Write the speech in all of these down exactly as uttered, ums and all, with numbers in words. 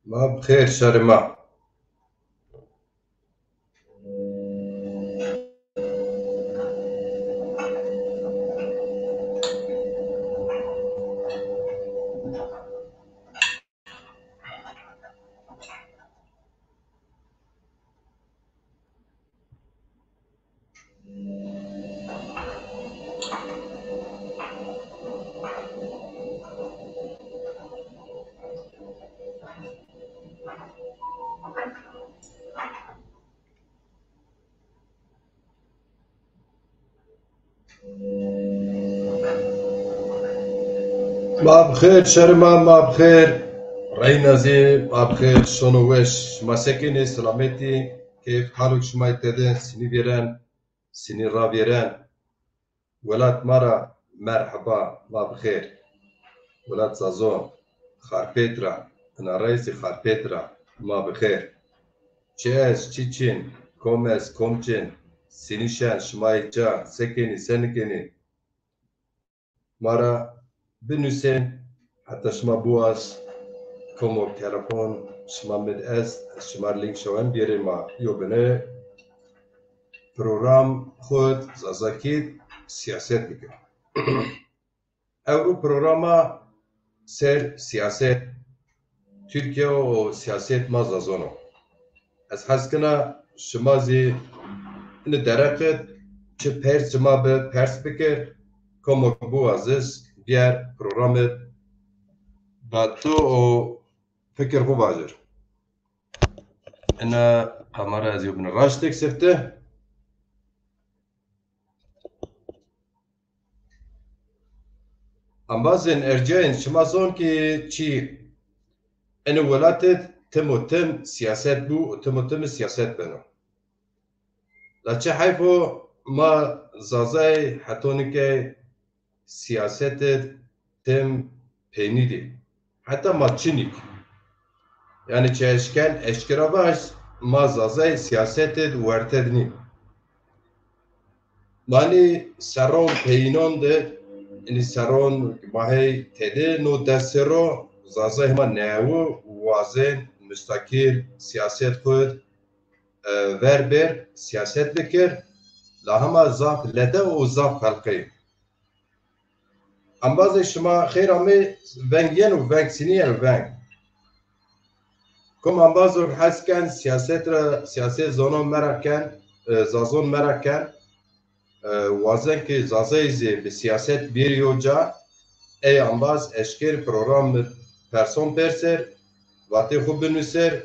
Ma bi xêr şerê ma. Ma bi xêr, şerê ma, ma bi xêr. Reyna zî ma bi xêr, şono weş. Şima se kenê, selametî, keyf halok şima tede, sinî vêren, sinî ravêren. Welat ma ra merheba, ma bi xêr. Welat Zazon, Xarpêt ra, ina rey zî Xarpêt ra, ma bi xêr. Çi est, çi çin, kom est, kom çin, sinî şen, şima ê ca, se kenî, se nikenî? Ma ra binusên, heta şima biwaz, komok telefon şima mi di est, ez şima rê link şewên biyerê ma. Yo bine program xwu Zazakî siyaset bikir. Ewro programa ser siyaset Tirkîya û siyaset ma Zazon o. Ez hes kena şima zî ini dereqit çi pers şima bi pers bikir, komok biwaziz, biyer programit ba tu û fikir xwu vajir. Ina kamera ez yo bine raştek sifte. Embazên erciyayên, şima zon ki çi ini welatid tim û tim siyaset bû û tim û tim siyaset beno. La çi heyf o ma Zazay hetonike siyasetid tim peynî dî. Heta ma çinîk. Yanî çi eşken eşkera vaj, ma Zazay siyasetid werted nî. Manî serron peyînon de, inî serron ma hey tede no des serro Zazay hema newu wazên mustaqil siyaset xud, e, ver ber siyaset bikir, la hema zaf lede û zaf xelqey. Embazê şima xeyr amê, veng yeno, veng sinî yeno, veng. Kom embazo hes ken siyaset ra, siyaset zonon meraq ken, e, Zazon meraq ken, e, wazen ki Zazayî zî bi siyaset bêrî yo ca, ey embaz eşkêr program mi person perser, vatê xwu binuser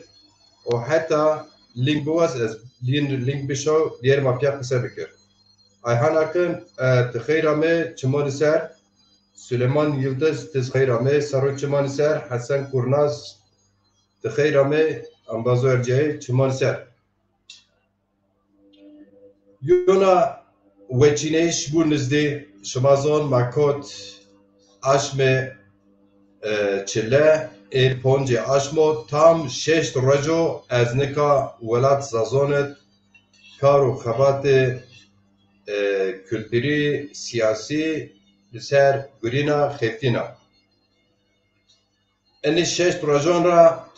û heta link biwaz ez link, link bişaw, biyerê ma pîya qise bikir. Ayhan Akın, e, ti xeyr amê çimanî ser. Süleyman Yıldız, ti xeyr amê, serro çimanî ser. Hesen Kurnaz, ti xeyr amê, embazo erciyayî çimanî ser. Yona weçîneyîş bû nizdî, şima zon ma kot aşmê, e, çile, ê poncê aşmo tam şeşt rueco ez nika welat Zazon id kar û xebatê, e, kulturî, siyasî li ser gurîna xeftîna. Enê şeşt rojan ra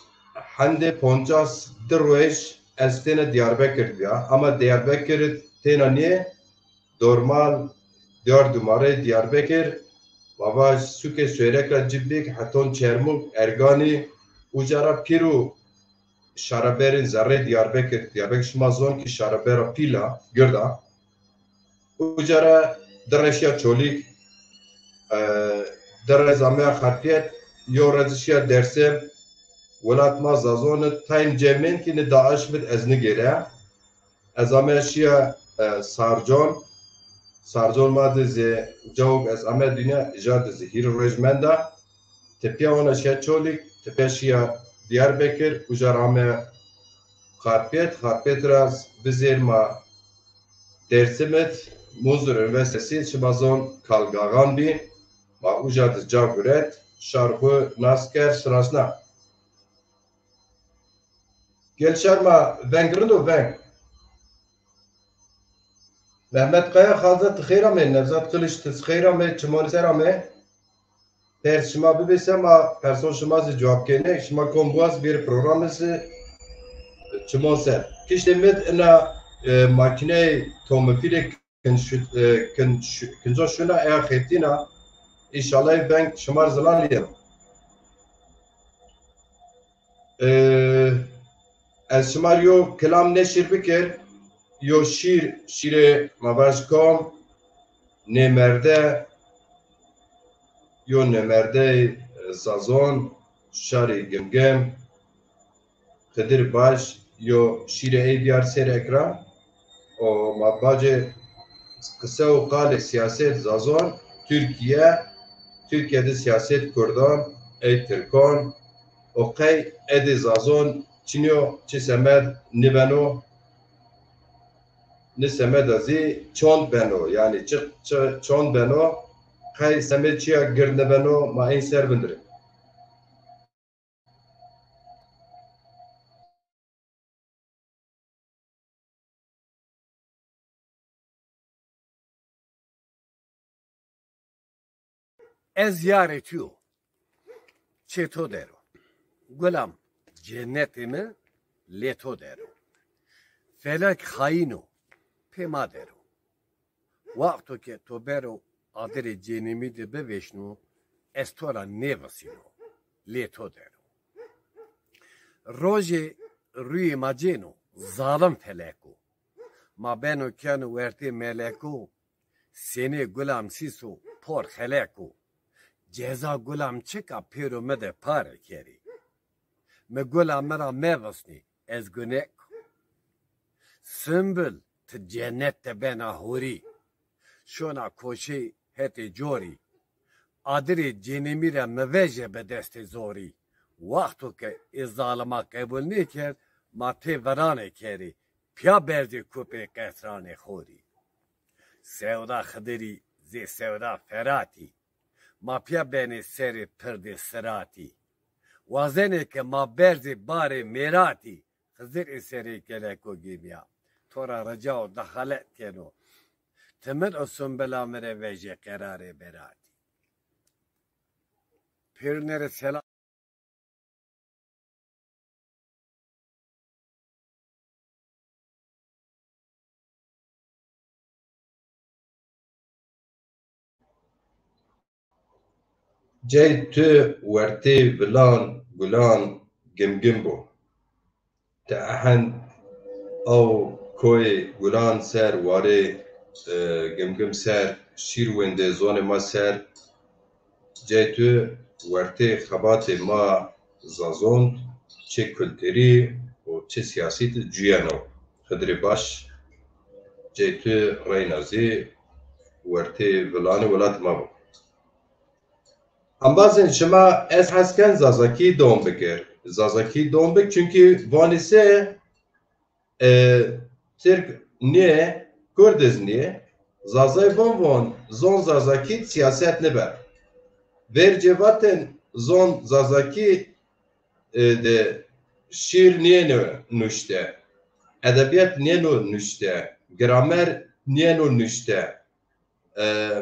hendê poncas di roj ez têna Diyarbekir de bîya. Ama Diyarbekir têna nîyê, dormal diyar dumarê Diyarbekir, ma vaj sûkê Suêrek ra cibik, heton Çermûg, Erganî, uca ra pîr û şareberên zerrê Diyarbekir. Diyarbekir şima zon ki şarebera pîl a, gird a. Uca ra di re şiya Çolîg, e, di re zî ameya Xarpêt, yo re zî şiya Dêrsim. Welat ma Zazon id tayn cemên ki ni daaş bid ez nigêre. Ez ameya şiya, e, Sarcon. Sarcon ma di zî cawok ez ameya dinya, îja di zî hîrê roj menda. Tepîya wana şiya Çolîg, tepîya şiya Diyarbekir, uca ra ameya Xarpêt, Xarpêt ra bizêr ma Dêrsim id, Munzur Üniversitesi, şima zon Kalgaxan bî, ma uca di ca guret, şar xwu nas kerd, şinasna. Gel şar ma veng rind o, veng. Mehmet Kaya Xalza, ti xeyr amê, Nevzat Kılıç, ti xeyr amê, çimanî ser amê. pers şima bibêse ma person şima zî cewab kêne. Şima kom biwaz bêrê programê zî çimon ser. Kiştê mi d ina, e, makîneyê tomifîlê kin şu-, e, kin şu-, kinco şuna eya xebitîna. Înşallah veng şima r zilan yeno. E, ez şima r yo kilam neşir bikir, yo şîr, şîrê ma vaj kom, nêmerde, yo nêmerdeyê Zazon, şarê Gimgim, Xidir Baş, yo şîrê ey biyar ser ekran. O ma bacê qise û qalê siyaset Zazon, Tirkîye, Tirkîye de siyaset Kurdan, ey Tirkon, o qey edê Zazon çinyo, çi semed nibeno, ni semeda zî çond beno, yanî çi, çi, çond beno, qey semed çiya gird nibeno, ma ên ser vindirê. Ez yarê tu yo. Çê to der o. Gulam, cennetê mi lê to der o. Felek xayîn o, pê ma der o. Wexto ke to bero adirê cênimî de bivêşno, ez to ra nêvisîno, lê to der o. Rojê rûyê ma cêno, zalim felek o. Ma beno keno wertê meleko, senê gulam sîso por xeleko. Ceza gulam çik a pêro mi de pare kerî. Mi gula mi ra mevisnî, ez gunek o. Simbul, ti cenet de bena horî. Şona koşê hetê corî. Adirê cênimî ra mi veje bi destê zorî. Wexto ke ê zalima qebul nêkerd, ma tê viranê kerî, pîya berzê kupê qesranê xorî. Sewda Xidirî zê sewda Feratî. Ma pîya benê serê pirdê Siratî. Wazenê ke ma berzê barê mêratî. Xizir ê serê keleko gêmîya. To ra rica û dexalet keno. Ti min û Sumbila mi rê vejê qerarê beratî. Pêrune rê selam. Cey tu wertê vilan gulan Gimgim bo. Ti ehend aw koyê gulan ser warê, e, Gimgim ser şîr wendê zonê ma ser. Cey tu wertê xebatê ma Zazon çi kulturî û çi siyasî de cuyeno. Xidirê Baş, cey tu reyna zî wertê vilanê welatê ma bo. Embazên şima, ez hes ken Zazakî dom bikir. Zazakî dom bik, çunkî vanî se, e, Tirk nîye, Kurd iz nîye. Zazay von von, zon Zazakî siyaset nibe. Vercê vatin zon Zazakî, e, de şîr nîyeno nuşte, edebîyat nîyeno nuşte, gramer nîyeno nuşte. E,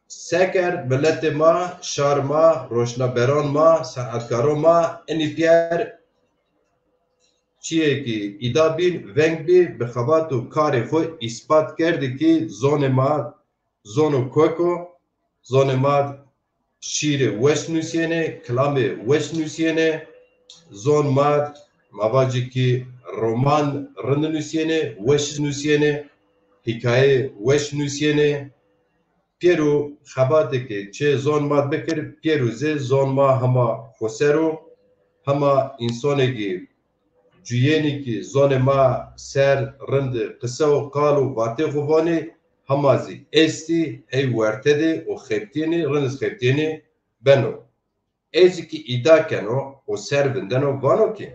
seker miletê ma, şar ma, roşnaberan ma, senetkaron ma, enî pîyer çiyê kî îda bîn, veng bî, bi xebat û karê xwu îspat kerdî kî zonê ma zono kok o, zonê ma şîrê weş nusîyêne, kilamê weş nusîyêne, zon ma, ma vacî kî roman rind nusîyêne, weş nusîyêne, hîkayeyê weş nusîyêne. Pêro xebatê ke çê zon ma bikir, pêro zî zon ma hema xoser o, hema însonê kî cuyênî kî zonê ma ser rind qise û qal û vatê xwu vanê, hema zî estî, ey werte de û xebitîyenê, rind iz xebitîyenê beno. Ey zî kî îda keno û ser vindeno, vano kî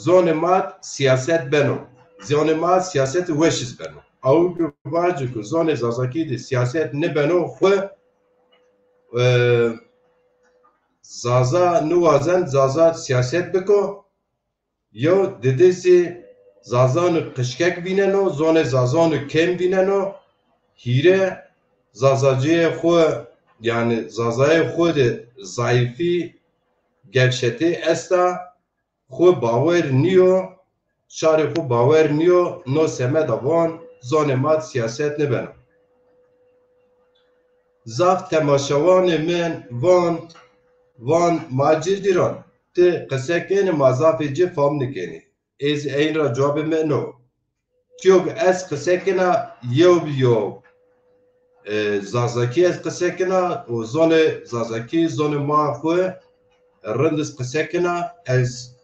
zonê ma siyaset beno. Zonê ma siyasetê weş iz beno. Aw kî vacî kî zonê Zazakî de siyaset nibeno, xwu, e, Zaza niwazen Zaza siyaset biko. Yew didi zî Zazanû qişkek vîneno, zonê Zazanû kêm vîneno, hîre Zazacîyê xwu Yanî Zazayê xo de zayîfî, gevşetî esta, xo bawer nîyo, şarê xo bawer nîyo, no semeda van zonê ma de sîyaset nêbeno. Zaf temaşewanê min van, van ma ci cîran, ti qise kenî ma zafê ci fam nêkenî. Ez eyn ra cewabê mi no. Çiyo ki ez qise kena yew bi yew, e, Zazakî ez qise kena û zonê Zazakî, zonê ma xo rind ez qise kena. Ez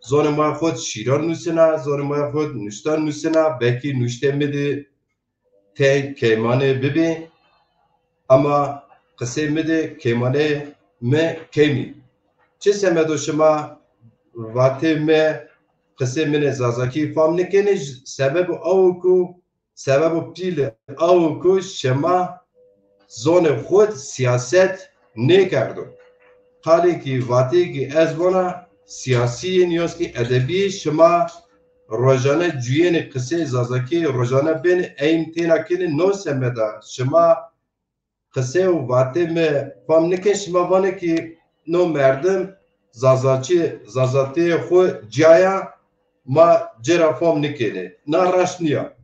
zonê ma xo şîran nusena, zonê ma xo nuştan nusena, belkî nuştê mi de tey keymanê bibî, ama qisey mi de keymanê mi keymî. Çi semedo şima vatê mi, qisê minê Zazakî fam nêkenê, sebebo awo ku, sebebo pîle awo ku şima zonê xo de sîyaset nêkerdo. Qalê kî, vatê kî ez vona sîyasî yê, nîyaz kî edebî yê, şima rojane cuyênê qisê Zazakî, rojane bênê eyn têna kenê, no semeda şima qisê û vatê mi fam nêkenê, şima vanê kî no merdim Zazaçî, Zazatîyê xo cîya ya, ma ci ra fam nêkenê. Na raşt nîya.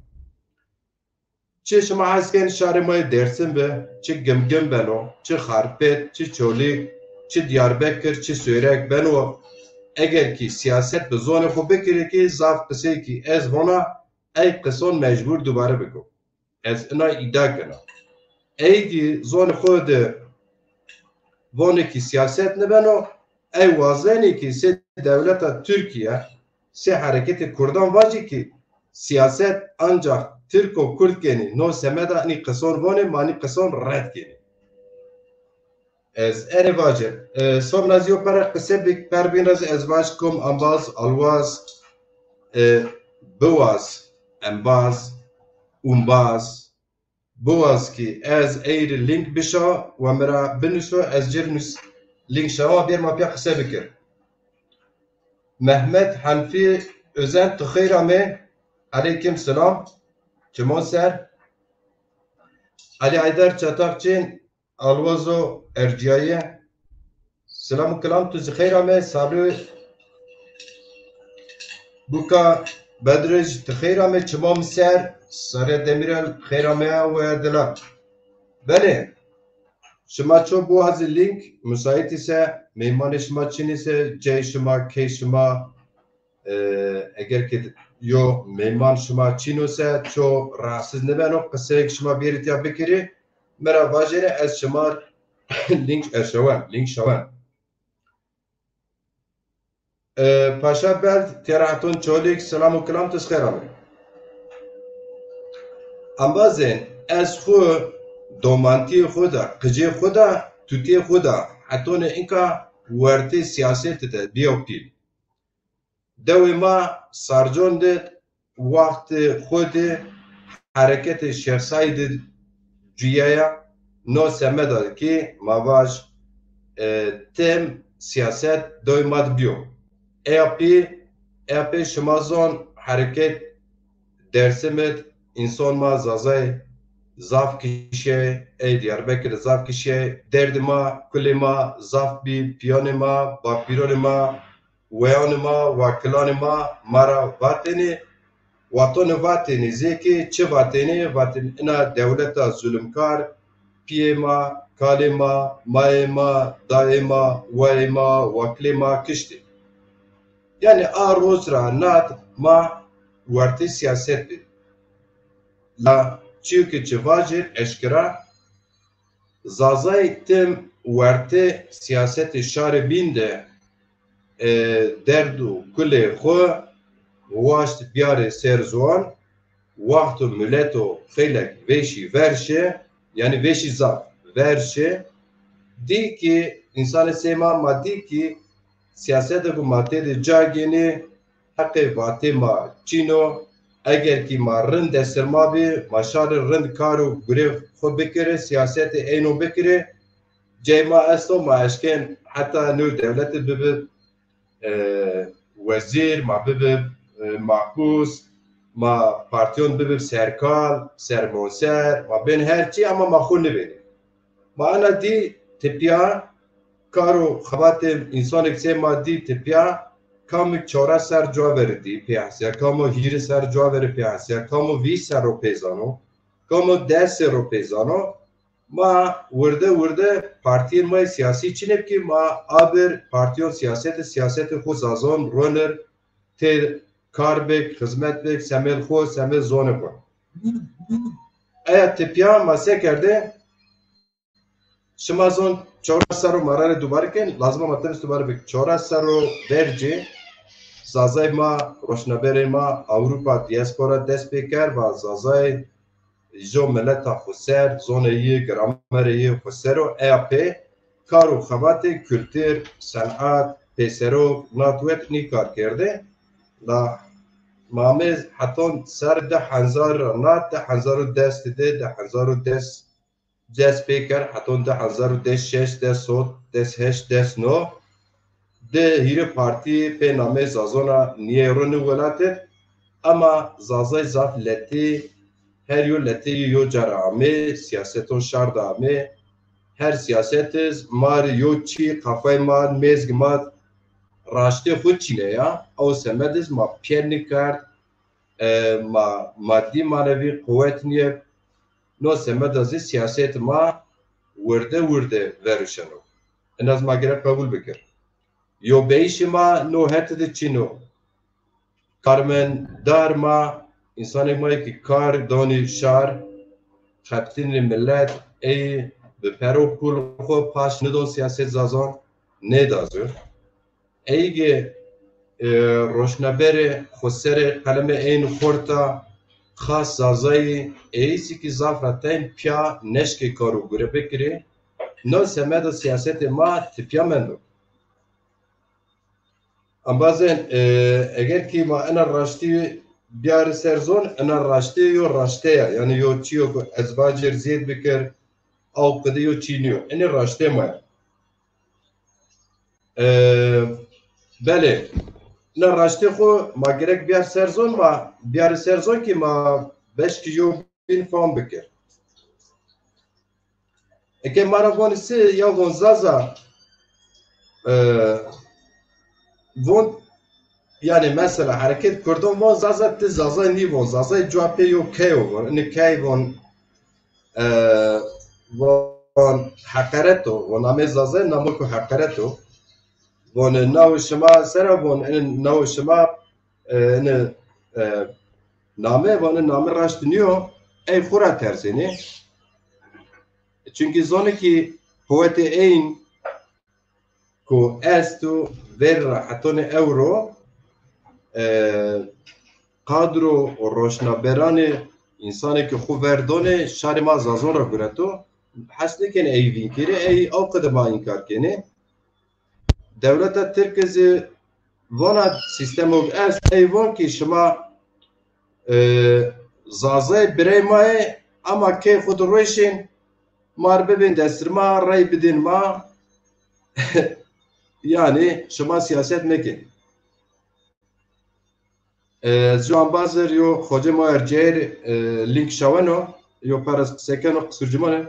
Çi şima hes kenê şarê ma yê Dêrsim bi, çi Gimgim beno, çi Xarpêt, çi Çolîg, çi Diyarbekir, çi Sêwreg beno, eger kî sîyaset bi zonê xo bikirê kî zaf qisey kî ez vona ey qison mecbur dubare biko. Ez ina îdia kena. Ey kî zonê xo de vonê kî sîyaset nêbeno, ey wazenê kî sê dewleta Tirkîye, sê hereketê kurdan vajî kî sîyaset ancax tirk û kurd kenî. No semeda inî qison vonê, ma inî qison red kenî. Ez erê vajir. E, Somna zî yo pere qise bi-, per bîn ra zî ez vaj kom ambaz, alwaz, e, biwaz, embaz, umbaz, biwaz kî ez ey rê link bişa, wa mi ra binuso, ez ci rê nus-, link şawa, bêr ma pîya qise bikir. Mehmet Hanfî Özen, ti xeyr amê. Aleykim selam. Çimon ser. Ali Aydar Çatakçîn, Alwazo Erciyayî. Selam û kilam, tu zî xeyr ame. Salû Buka Bedrij, ti xeyr ame, çima mi ser. Sare Demirel, xeyr ame we dila. Belê, şima ço biwazî link, musaît îse, meymanê şima çin îse, cey şima, key şima, e, eger ke yo meyman şima çîno se, ço rahatsiz nêbeno, qiseyêk şima bêrî tîya bikirî, mi ra vajêne, ez şima link erşawen, link şawen. E, Paşa Beld, Têra Heton Çolîg, selam û kilam, tu xêr amê. Embazên, ez xwu domantiyê xwu de, qicê xwu de, tutê xwu de, hetonê inka wertê sîyasetî de bîyo pîl. Dewê ma Sarcon de wextê xo de hereketê Şêxsayî de cuyaya, no semeda ki ma vaj, e, tim sîyaset dewê ma de bîyo. Eya pî, eya pê şima zon hereket Dêrsim de înson ma Zazay zaf kişîyay, ey Diyarbekir zaf kişîyay, derdê ma, kulê ma zaf bî, pîyanê ma, bapîronê ma, weyanê ma, wakilanê ma, ma ra vatênê, watonê vatênê, zê ki çi vatênê, vatênê ina dewleta zulumkar, pîyê ma, kalê ma, mayê ma, dayê ma, wayê ma, wakilê ma kiştê. Yanî a roz ra nat ma wertê sîyaset bî. La çîyo ke ci vajî eşkera, Zazay tim wertê sîyasetê şarê bîn de, e, derd û kulê xwu waşt biyarê ser ziwan, wext û mileto xeylek vêşî ver şi, yanî vêşî zaf ver şi, dî ki însanê sey ma, ma dî ki sîyasete ku ma têde ca gênê, heqê vatê ma çin o. Eger kî ma rind destir ma bî, ma şarê rind kar û gurê xwu bikirê, sîyasetê eyno bikirê, cey ma esto, ma eşkên heta new dewlete bibi, e, wezîr, ma bibi, e, mahbus, ma partiyon bibi serkal, sermonser, ma bên her çî, ama ma xwu nibênê. Ma ena dî tepîya kar û xebatê însanêk sey ma dî tepîya, kamêk çewres serr cuwa verî dî pê hesîya, kamo hîrê serr cuwa verî pê hesîya, kamo vîst serr o pê zano, kamo des serr o pê zano. Ma wirde wirde partîyên ma yê sîyasî çinê bikî, ma abir partîyon sîyasetê, sîyasetê xo Zazon ronir, tê kar bik, xizmet bik, semêd xo, semêd zonê xo. Eya tepîya ma se kerdê? Şima zon çewres serr o ma ra rê dubare kên, lazim a ma tenis dubare bik. Çewres serr o vercî Zazay ma, roşnaberê ma Ewropa, diaspora dest pê kerd, va Zazay jo mileta xo ser, zonê yi, gramerê yi xo ser o, eya pê kar û xebatê kultur, senat, pêserok, nat wet nî kar kerdê. La ma amê heton ser di hezar ra nat, di hezar û des de, di hezar û des dest pê kerd, heton di hezar û des şeş, des hot, des heşt, des no, di hîrê partî pê namê Zazona nîyê ro ni welat id. Ema Zazay zaf letî, her yo letê yi yo ca ra amê, sîyaseton şar de amê. Her sîyaset iz ma rê yo çî qafay ma, mêzg ma raştê xo çîne ya. Ew semed iz ma pîyer nîkerd, e, ma madî manevî quwet nîyeb. No semeda zî sîyaset ma wirde wirde veruşeno. Ena zî ma gerek qebul bikir. Yobeyîşê ma no hete de çin o. Karmendar ma, însanê ma yê ki kar donî şar, xebitînê milet, ey bi per û pul xo paş nidon sîyaset Zazon, nêda zû. Ey ki, e, roşnaberê xo serê qelemê ên xort a, xas Zazayî, ey zî ki zaf ra teyn pîya neşkê kar û gure bikirê. No semeda sîyasetê ma tepîya mendo. Embazên, e, eger ki ma ena raştî biyarî ser zon, ena raştî yo raşte ya. Yanî yo çîyo ku ez vacir zêd bikir, aw qidî yo çî nîyo. Enê raştê ma ya. E, belê. Na raştê xo ma gerek biyar ser zon, ma biyarî ser zon ki ma beşkî yo bîn fam bikir. Eke ma ra von si ya von Zaza, e, von, yanî mesela hereket Kurdan von Zaza, ti Zazay nî von, Zazay cuwa pê yo key o von, ini key von, e, von heqeret o, von amê Zazay namo ku heqeret o. Von naw şima sera von, ini naw şima, e, ini, e, name, von ini name raşt nîyo, ey xwu ra tersênê. Çunkî zonê ki quwetê eyn ku esto ver ra hetonê ewro, e, qadro roşnaberanê, însanê ki xwu ver donê, şarê ma Zazon ra gureto. Hes nêkenê ey vîn kerê, ey aw qede ma înkar kenê. Dewleta Tirk zî vana sîstemok est, ey von ki şima, e, Zazayê birey ma yê, ama key xwu di rueşên, ma r bibên destirma, rey bidên ma. Yanî şima sîyaset mekên. E, ez ju embazir yo xocê ma Erciyayî, e, lînk şaweno, yo pere qise keno, qisurcimane.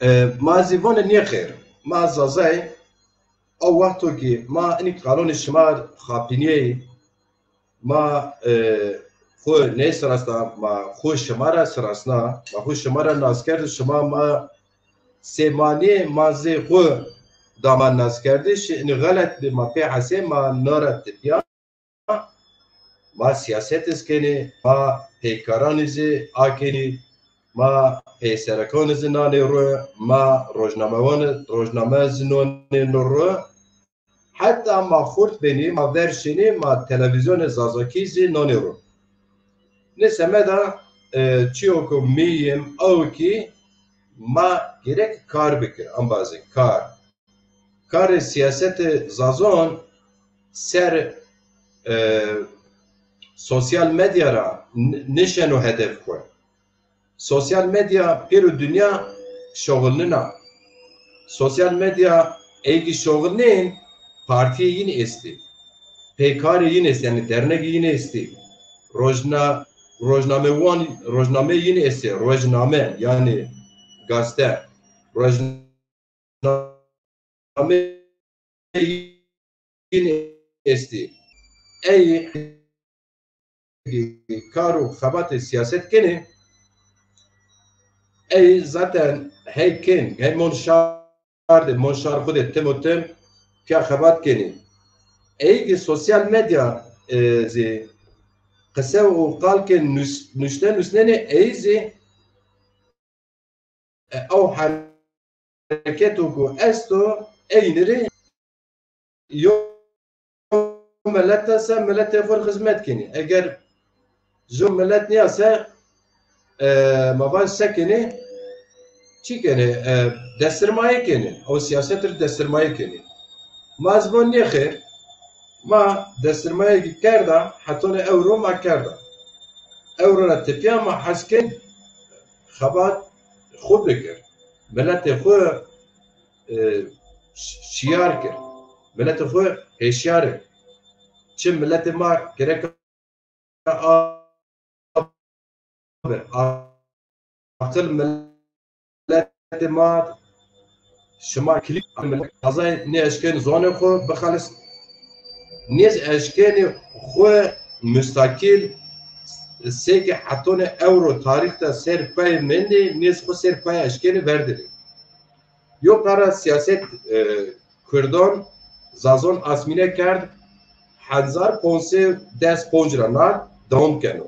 E, ma zî vonê nêxêr. Ma Zazay, o wexto ki ma inî qalonê şima xapînîyeyî, ma, e, xwu nêsirasna, ma xwu şima ra sirasna, ma xwu şima ra nas kerd, şima ma sêmanîyê ma zê xwu dama nas kerdiş, inî xelet bi ma pê hesê ma nara tepîya. Ma sîyaset iz kenê, ma peykaranî zî akenî, ma peyserekanî zî nanê ru, ma rojnamewanî, rojname zî nonê no ru. Heta ma xurt benî, ma ver şinî, ma televîzyonê Zazakî zî nonê ru. Nê semeda, e, çîyo ku mîyim, aw ki ma gerek kar bikir, embazê kar. Karê sîyasetê Zazon ser, e, sosyal medya ra n-, nişeno hedef xwu. Sosyal medya pêro dinya şoxilnina. Sosyal medya ey ki şoxilnên, partîyê yin estî. Pêkarê yin estî, yanî dernegê yin estî. Rojna-, rojnamewan, rojnameyê yin estî. Rojname, yanî gazete. Rojnameyê yin estî. Ey kar û xebatê sîyaset kenê, ey zaten hey kên, hey mon şar de, mon şar xwu de tim û tim pîya xebat kenê. Ey ki sosyal medya, e, zî qise û qal ke nus-, nuşte nusnenê, ey zî e, ew hereketo ku esto, eynî rê yo milet ese miletê xwu rê xizmet kenî. Eger jo milet nîyase, e, ma vaj se kenî, çi kenî? E, destirmayî kenî. Ew sîyaset rê destirmayî kenî. Ma ez von nêxêr, ma destirmayî kerda, hetonê ewro ma kerda. Ewro ra tepîya ma hes kên xebat xwu bikir. Miletê xwu, e, ş-, şiyar kir. Miletê xwu hêşyar kir. Çi miletê ma gerek a-, aqil miletê ma, şima kilî milet azay nêeşkenî zonê xwu bixelis, nêz eşkenî xwu mustakîl seke hetonê ewro tarîx de ser pey mendî, nêz xwu ser pey eşkenî verdirî. Yo para sîyaset, e, Kurdan, Zazon asmîne kerd, hezar ponc sey des ponc ra nat dewam keno.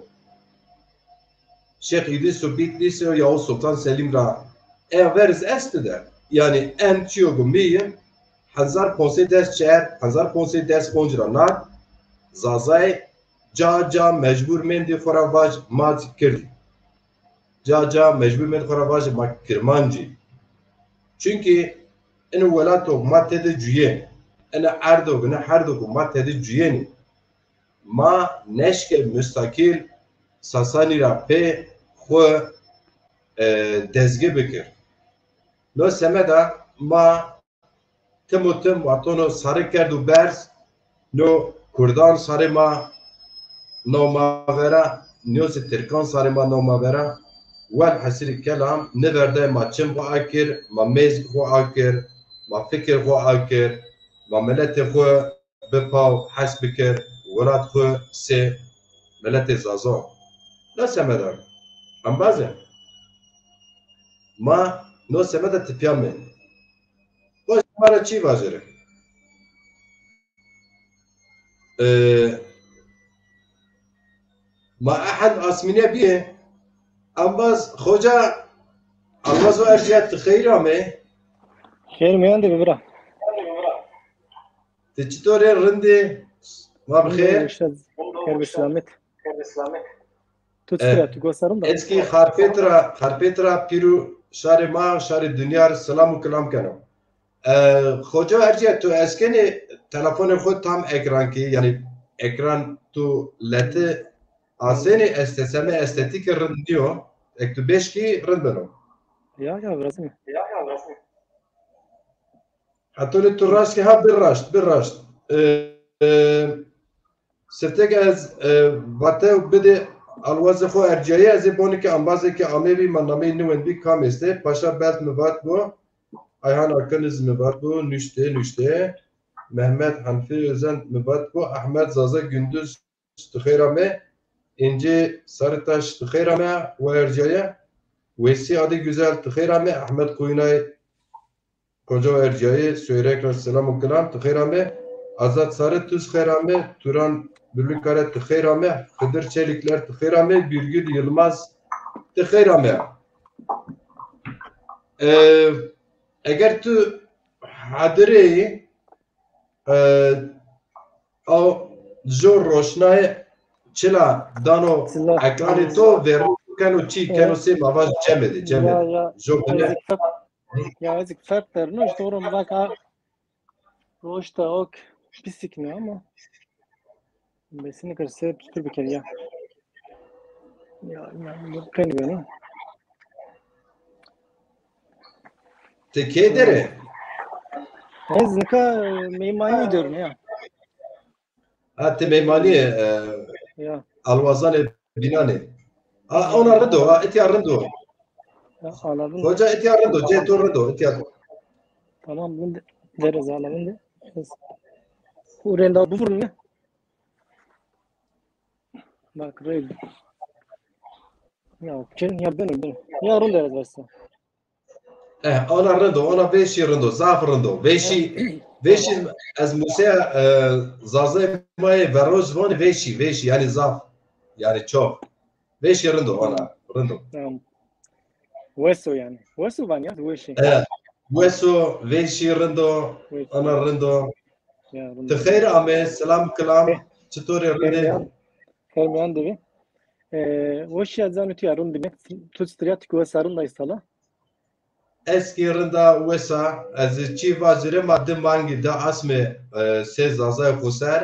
Şêx Îdrîs û Bitlîs û Yavuz Sultan Selîm ra eya ver iz esto de, yanî en çîyo ku mi yi, hezar ponc sey des çer, hezar ponc sey des ponc ra nat, Zazay ca ca mecbur mendî xwu ra vaj ma kirdî. Ca ca mecbur mendî xwu ra vaj ma kirmancî. Çunkî ino welato ma tede cuyên, ino erdo, ino herdo ku ma tede cuyênî, ma neşke mustakîl Sasanî ra pê xwu, e, dezge bikir. No semeda ma tim û tim watono sarê kerd û berz, no kurdan sarê ma naw ma vera, no zî tirkan sarê ma naw ma vera. Welhesîrî kelam, niverdayê ma çim xwu akir, ma mêz xwu akir, ma fikir xwu akir, ma miletê xwu bi paw hes bikir, welat xwu sê miletê Zazon. Na semeda, embazê ma no semeda tipîya mê. O şima ra çî vajêrê? E, ma ehend asmîne bîyê, embaz xoca Alvazo Erciyet, ti xeyr amê. Xeyr meyandê bi bira. Ti çitor ê, rind ê? Ma bi xêr. Xêr bi selamet. Tu çitur e, tu gosa rind a? Ez kî Xarpêt ra, Xarpêt ra pîrû şarê ma, şarê dinya rê selam û kilam keno. E, xoca Erciyet, tu eskenî telefonê xwu tam ekran kî, yanî ekran tu leti asenî, esteseme estetîke rind nîyo. Ek tu bêşkî rind beno. Ya, ya, virazim. Hetonî tu raşt ke ha, bir raşt, bir raşt. E, e, siftek ez, e, vatew bidê alwazê xo erciyayî, ez ê bonî ke embazê ke amebî ma nameyî niwendbî kam estê. Paşa Belt mi vat bo, Ayhan Akın iz mi vat bo, nuştê, nuştê. Mehmet Hanfi Özen mi vat bo, Ahmet Zaza Gündüz ti xeyr ame. İnci Sarıtaş ti xeyr ame, wa erciyayî. Wesî Adigüzel ti xeyr ame, Ahmet Koyunay Koca erciyayî, Süheyr Ekran selam û kilam, ti xeyr ame. Azad Sarı tu zî xeyr ame. Turan Bülbülkare ti xeyr ame. Xidir Çelikler ti xeyr ame. Birgül Yılmaz ti xeyr ame. E, eger tu hadir ê, e, o jo roşnayê çila dano ekranê to, verno keno çî keno, sê ma vaj cemedê, cemedê. Jo bine. Ya, ez êk ferq derno, îşte ora mi va ke roşta ok pisik ne ama. Besinî kir se pir biker ya. Ya, ya, qen beno. Ti kê der ê? Ez nika, e, meymanî derim ya. Ha, ti meymanî, e, Ya. Alwazanê Bînanê. Ha, ona rind o, ha, etya rind o. Ya, anladım. Hoca etya rind o, cê to rind o, etya. Tamam, bunu de, deriz hala bunu de. Ez, bu renda bu vurun ya. Bak, rey. Ya, çin ya ben, ben. Ya, run deriz varsa. Eh, ona rind o, ona vêşî rind o, zaf rind o. Vêşî, vêşî ez museya, e, Zazayê ma yê veroj vanê vêşî, vêşî, yanî zaf, yanî çok. Vêşî rind o, ona rind o. Tamam. Weso yani. Weso van ya, weşi. E, weso, vêşî rind o, Weşi. Ona rind o. Ya, run Ti deriz. Xeyr ame, selam kilam. Eh. Çitorê rind ê? Xeyr miyan, xeyr miyan devi. E, weşi ya zanî tu ya run dime. Tu striyat ki wesa run da istala. Ez kî rind a wesa, ez çî vajî rê ma di mangî di asmê, e, sê Zazayê xo ser,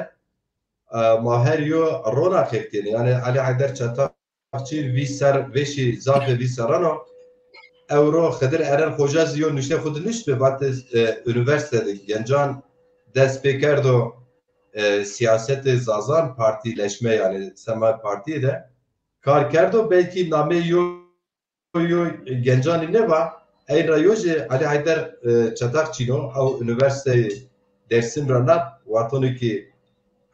e, ma her yo rona xêr kenî. Yanî Elî Heyder Çatakçî vîst ser, vêşî zafê vîst serran o. Ewro Xidir Eren Xoca zî yo nuştê xo de nuştbi, vatê, e, unîversîte de gencan dest pê kerdo, e, sîyasetê Zazan, partîleşme, yanî sema partîyê de kar kerdo, belkî nameyê yo yo gencanî nêva, ey ra yo jî Elî Heyder, e, Çatakçîn o, ew unîversîteyê Dêrsim ra nat, wextonê kî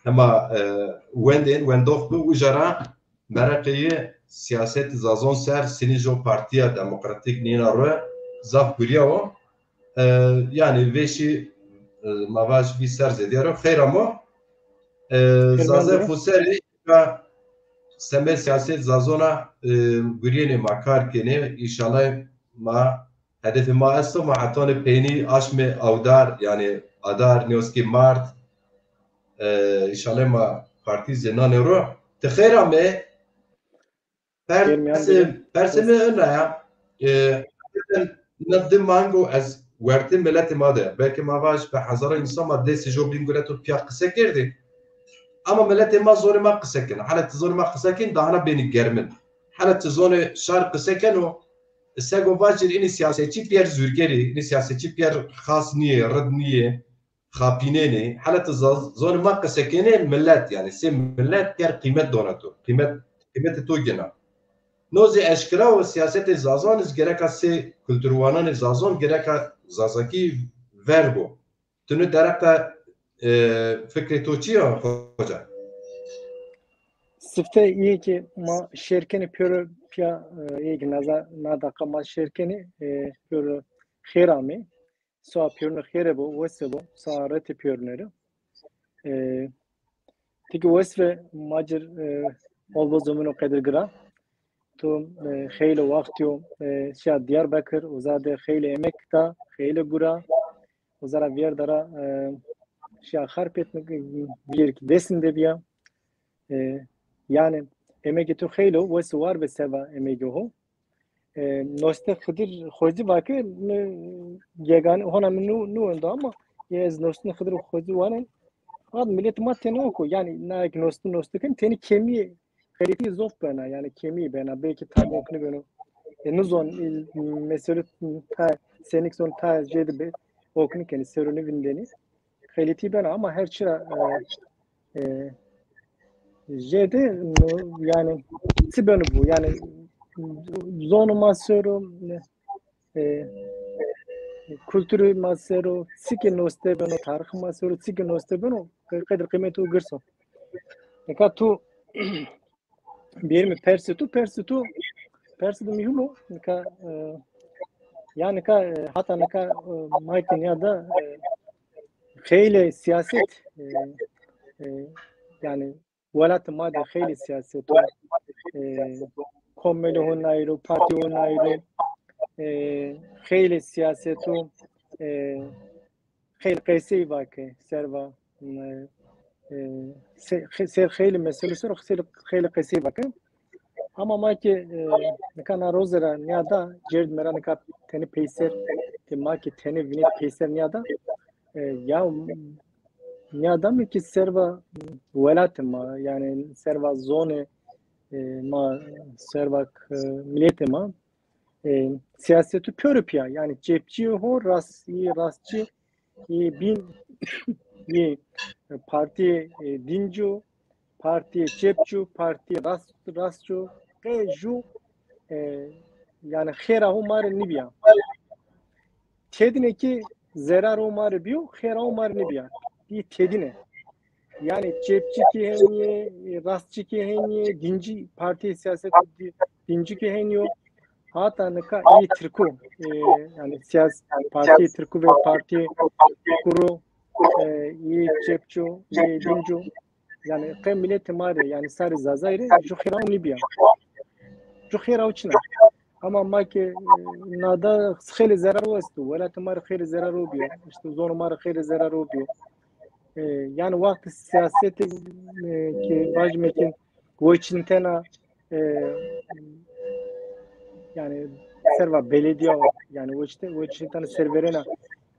hema, e, wendên, wendox bi, uca ra mereqê yi sîyasetê Zazon ser, sinî jo partîya demokratîk nîna ro zaf gurîya wo. E, yanî vêşî, e, ma vaj vîst ser zêdîya ro. Xeyr amo. E, Zazayê xo serî ra semê sîyaset Zazona, e, gurîyenê ma kar kenê. Înşallah ma hedefê ma esto, ma hetanê peynî aşmê awdar, yanî adar, nêweskî mart, e, înşallah ma partî zênanê ro. Ti xeyr ame. Persê, persê mi ina ya. E, na di mango ez wertê miletê ma de. Belkî ma vaj bi hezara însan ma destê jo bîn guret û piya qise kerdî. Ama miletê ma zonê ma qise keno. Hele ti zonê ma qise kenî, dahana benî germin. Hele ti zonê şar qise keno, sego vajîr înî sîyasetçî piyer zûrgerî, înî sîyasetçî piyer xas nîyê, rid nîyê, xapînenê. Hele ti zaz-, zonê ma qise kenê, milet, yanî sê milet piyer qîmet dona to. Qîmet, qîmetê to gina. No zî eşkera o, sîyasetê Zazan iz gereka sê kulturwananê Zazan gereka Zazakî vergo. Tu nê dereqe, e, fikrê to çi ya, hoca? Sifte, îyê ki ma şêr kenî pêro piya, e, îyê ki naza, na daqa ma şêr kenî, e, pêro xêr amê. Soa pêrune xêre bo, wese bo, soa rete pêrune ro. E, ti ki wes ve macir, e, olvo zomino qedir gira. Tu, e, xeylê wextî yo, e, şiya Diyarbekir, uza de xeylê emek da, xeylê gura, uza ra vîyerda ra, e, şiya Xarpêt, vîyer ki Dêsim de bîya. E, yanî emegê tu xeylê o, wes û war ve seba emegê ho. E, Noste Xidir Xozî va ke mi yegane, hona mi nû, nû wendo ama ya ez Nostin Xidir Xozî wanen. Ad milet ma tene oko. Yanî na ek Nostin Nostin ken teni kemî xeletî zof bena, yanî kemî bena. Belkî tam okni beno. E, nizon, e, mesela ta senik zon ta jêde be okni kenî seruni vindeni. Xeletî bena ama her çira, e, e, jêde, no, yanî çi beno bu? Yanî zonê ma ser o, e, kulturê ma ser o, çi ki noste beno, tarîxê ma ser o, çi ki noste beno, qe-, qedir qîmetê o girs o. Nika tu bêrî mi persê tu, persê tu, persê tu muhîm o. Nika, e, ya nika, e, hata nika, e, ma ki nîyada, e, xeylê sîyaset, e, e, yanî welatê ma de xeylê sîyaset o, e, komelê ho nayîr o, partî ho nayîr o, e, xeylê sîyaset o, e, xeylê qesey vake, serva, e, e, se-, xe-, ser xeylê mesele ser o, xeylê, xeylê qesey vake. Ama ma ki, e, nika na roze ra nîyada, cêrd mi ra nika tenê peyser, ki ma ki tenê vînê peyser nîyada, e, ya nîyada mi ki serva welatê ma, yanî serva zonê, e, ma, serva, e, miletê ma, e, sîyasetu pêro piya, yanî çepçî ho, rast, rastçî, ê bîn, ê partîyê, e, dîncî yo, partîyê çepçî yo, partîyê rast, rastçî yo, qey jû, e, yanî xêra ho ma rê nîbîya. Têdîne kî zerar ho ma rê bîyo, xêra ho ma rê nîbîya. Bî têdîne. Yanî çepçî kî henî yê, rastçî kî henî yê, dîncî, partîyê sîyasetê dî-, dîncî kî henî yo. Hata nika ê Tirkû, e, yanî sîyas-, partîyê Tirkû ve partîyê Kurdo, e, ê çepçî yo, ê dîncî yo. Yanî qey miletê ma rê, yanî sarê Zazayî rê jû xêra ho nîbîya. Jû xêra ho çin a. Ama ma ke, e, nada xeylê zerar ho esto. Welatê ma rê xeylê zerar ho bîyo. Îşte zonê ma rê xeylê zerar ho bîyo. E, yanî wextê sîyasetê, e, ke vajîme ke weçîntena, e, yanî serva belediya, yanî weçînte-, weçîntena serverêna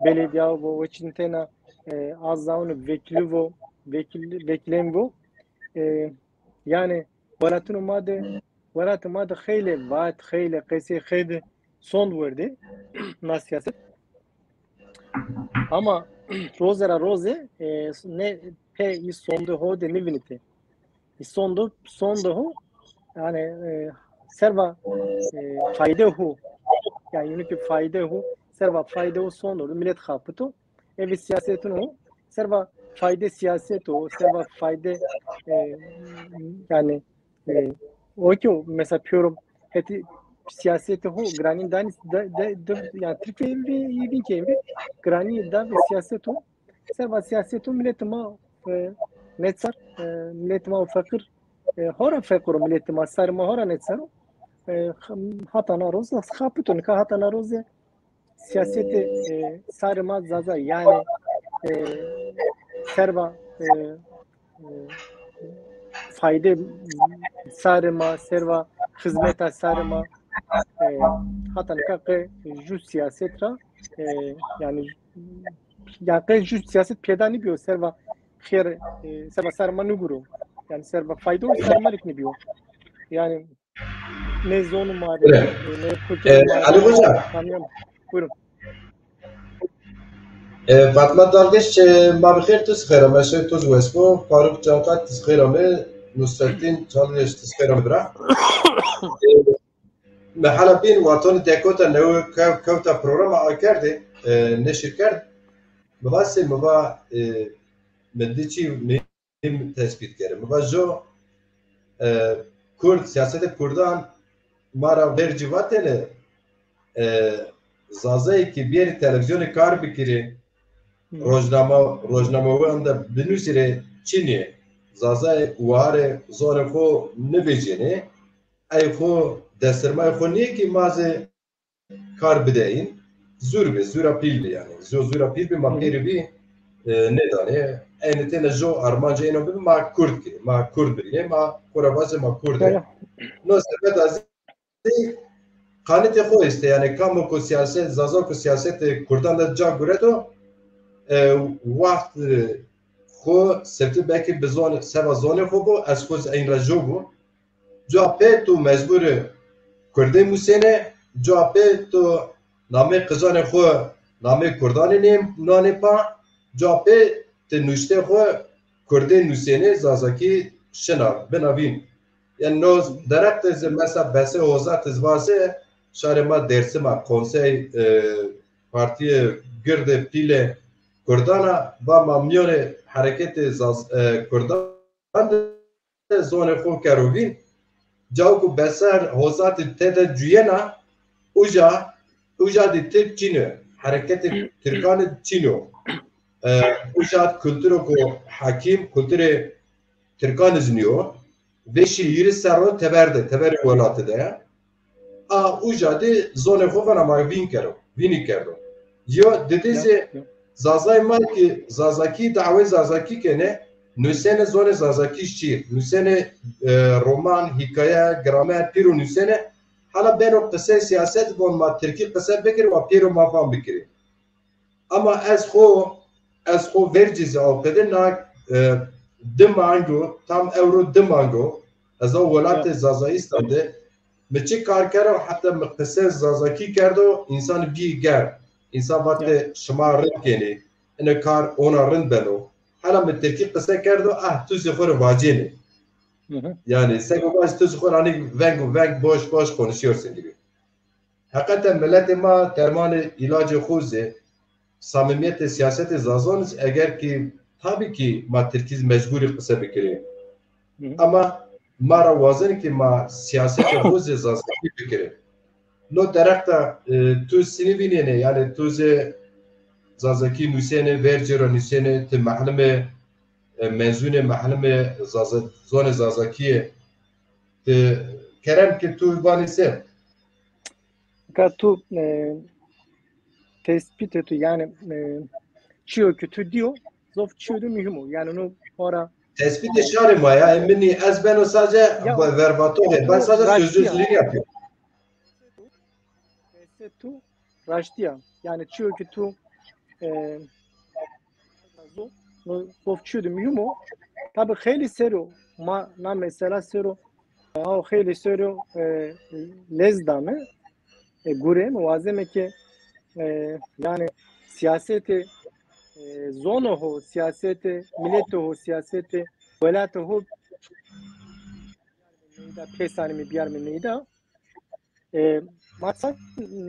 belediya vo, weçîntena, e, a zaûnê vekîlî vo, vekîl-, vekîlên vo. E, yanî welatûnê ma de, welatê ma de xeylê vat, xeylê qesey, xeylê sond werdê na sîyaset. Ama roze ra roze, e, ne pê î sondê ho de nêvînitê. Î sondê, sondê ho, yanî, e, serva, e, faydê ho, yanî yînû ke faydê ho, serva faydê ho sondê ho de milet xapito. Eve sîyasetûn ho, serva faydê sîyaset o, serva faydê, e, yanî, e, o ki o, mesela pêro hetê sîyasetê ho giranî danî de, de, de, yanî Tirkîye vî, vîn ke vî, giranî da ve sîyaset o. Serva sîyaset o miletê ma, e, neçar, e, miletê ma feqîr, e, hora feqîr o miletê ma, sarê ma hora neçar o. E, hata na roze xapito, nika hata na roze sîyasetê, e, sarê ma Zaza, yanî, e, serva, e, e, faydê sarê ma, serva xizmeta sarê ma, e, hata nika qe jû sîyaset ra, e, yanî, yanî qe jû sîyaset pêda nîbîyo, serva xêr, e, serva sarê ma nîguro. Yanî serva faydo sarê ma rê kî nîbîyo. Yanî ne zonê ma rê, ne kulturê ma rê. Ali Hoca. Tamam. Buyurun. E, Fatma Dalgıç, e, ma bi xêr, tu zî xêr ame, şew tu zî wes bo. Faruk Cankat, tu zî xêr ame. Nusrettin Çalıyeş, tu zî xêr ame bira. E, mi hela bîn, wa to nî dekota newe kew-, kewta programa akerdê, e, neşir kerd. Mi va sey, mi va, e, mi di çî mi tespît kerê. Mi va jo, e, Kurd, sîyasetê Kurdan ma ra vercî vatêne, e, Zazayê ke bierî televîzyonê kar bikirî, rojnama, rojnamewan de binusîrê, çinî yê. Zazayê warê zonê xo nivecênê, ey xo destirmayê xo nîyê ke ma zî kar bideyîn, zûr bi, zûra pîl bi yanî. Zû-, zûra pîl bi ma pêrî bî, e, nêdanê. Eynî têne jo armancê êno bibi, ma Kurd ki, ma Kurd bibînê, ma xo ra vazê ma Kurd ê. No sebeb a zî qanitê xo estê, yanî kamo ku sîyaset, Zaza ku sîyasetê Kurdan de ca gureto, e, wext, e, xo sifte belkî bi zon-, seba zonê xo bo, ez xo zî eyn ra jo bo. Ca pê tu mecbur ê kurdê musêne, ca pê tu namê qicanê xo namê kurdanê nê-, nanê pa, ca pê ti nuştê xo kurdê nusêne, zazakî şina, bina vîn. Yanî no derheq de zî mesela besê hozat iz vase, şarê ma Dêrsim a konsey, e, partîyê gird ê pîlê kurdan a, va ma mîyonê hereketê zaz-, e, kurdan de zonê xo kero vîn. Cawo ku beser hozatî tede cuyena, uca, uca dî tirk çin o. Hereketê tirkan çin o. E, uca kulturo ku hekîm, kulturê tirkan iz nîyo. Vêşî hîris serr o teber de, teberê welatî de. A uca de zonê xo vana ma vîn kero, vînî kerdo. Yo, didê zî Zazayê ma ki Zazakî, dawê Zazakî kenê, nusêne zonê Zazakî şîr, nusêne, e, roman, hîkaye, gramer, pêro nusêne, hala beno qisey sîyaset von ma tirkî qise bikir, wa pêro ma fam bikirî. Ama ez xo, ez xo vercî zî awqedê na, e, di mang o, tam ewro di mang o, ez a welatê Zazayistan de, mi çi kar kero, heta mi qise Zazakî kerdo, însan bî gerd. Însan vatê şima rind kenî. ine kar ona rind beno. Hela mi tirkî qise kerdo, ah, tu zî xo rê vacênê. Hı hı. Yani, sego vaj tu zî xo rê anî veng û veng boş boş konuşuyorsun gibi. Heqeten miletê ma dermanê îlacê xo zî, samîmîyetê sîyasetê Zazon zî, eger kî, tabî kî ma tirkî zî mecbûrî qise bikirê. Hı hı. Ama ma ra wazenê kî ma sîyasetê xo zî zazakî bikirê. No derheq de, e, tu sinî vînenê, yanî tu zî zazakî nusênê, vercê ra nusênê, ti mehlime, e, mezunê mehlime zaza-, zonê zazakî yê. Ti kerem ke tu vanê se? Ka tu, e, tespîtê tu, yanî, e, çîyo ke tu dîyo, zof çîyo de muhîm o. Yanî no ora Tespîtê şarê ma ya, e, minî ez beno sadece, ya, vervatoxê, ben sadece sözcülük yapıyorum. Besê tu raştî ya. Yanî çîyo ke tu, e, no zof çîyo de muhîm o. Tabî xeylê ser o, ma na mesela ser o, e, aw xeylê ser o, e, lez dame, e, gurê mi wazeme ke, e, yanî sîyasetê, e, zonê ho, sîyasetê miletê ho, sîyasetê welatê ho, meyda pêsanî mi biyar mi meyda. E, ma ça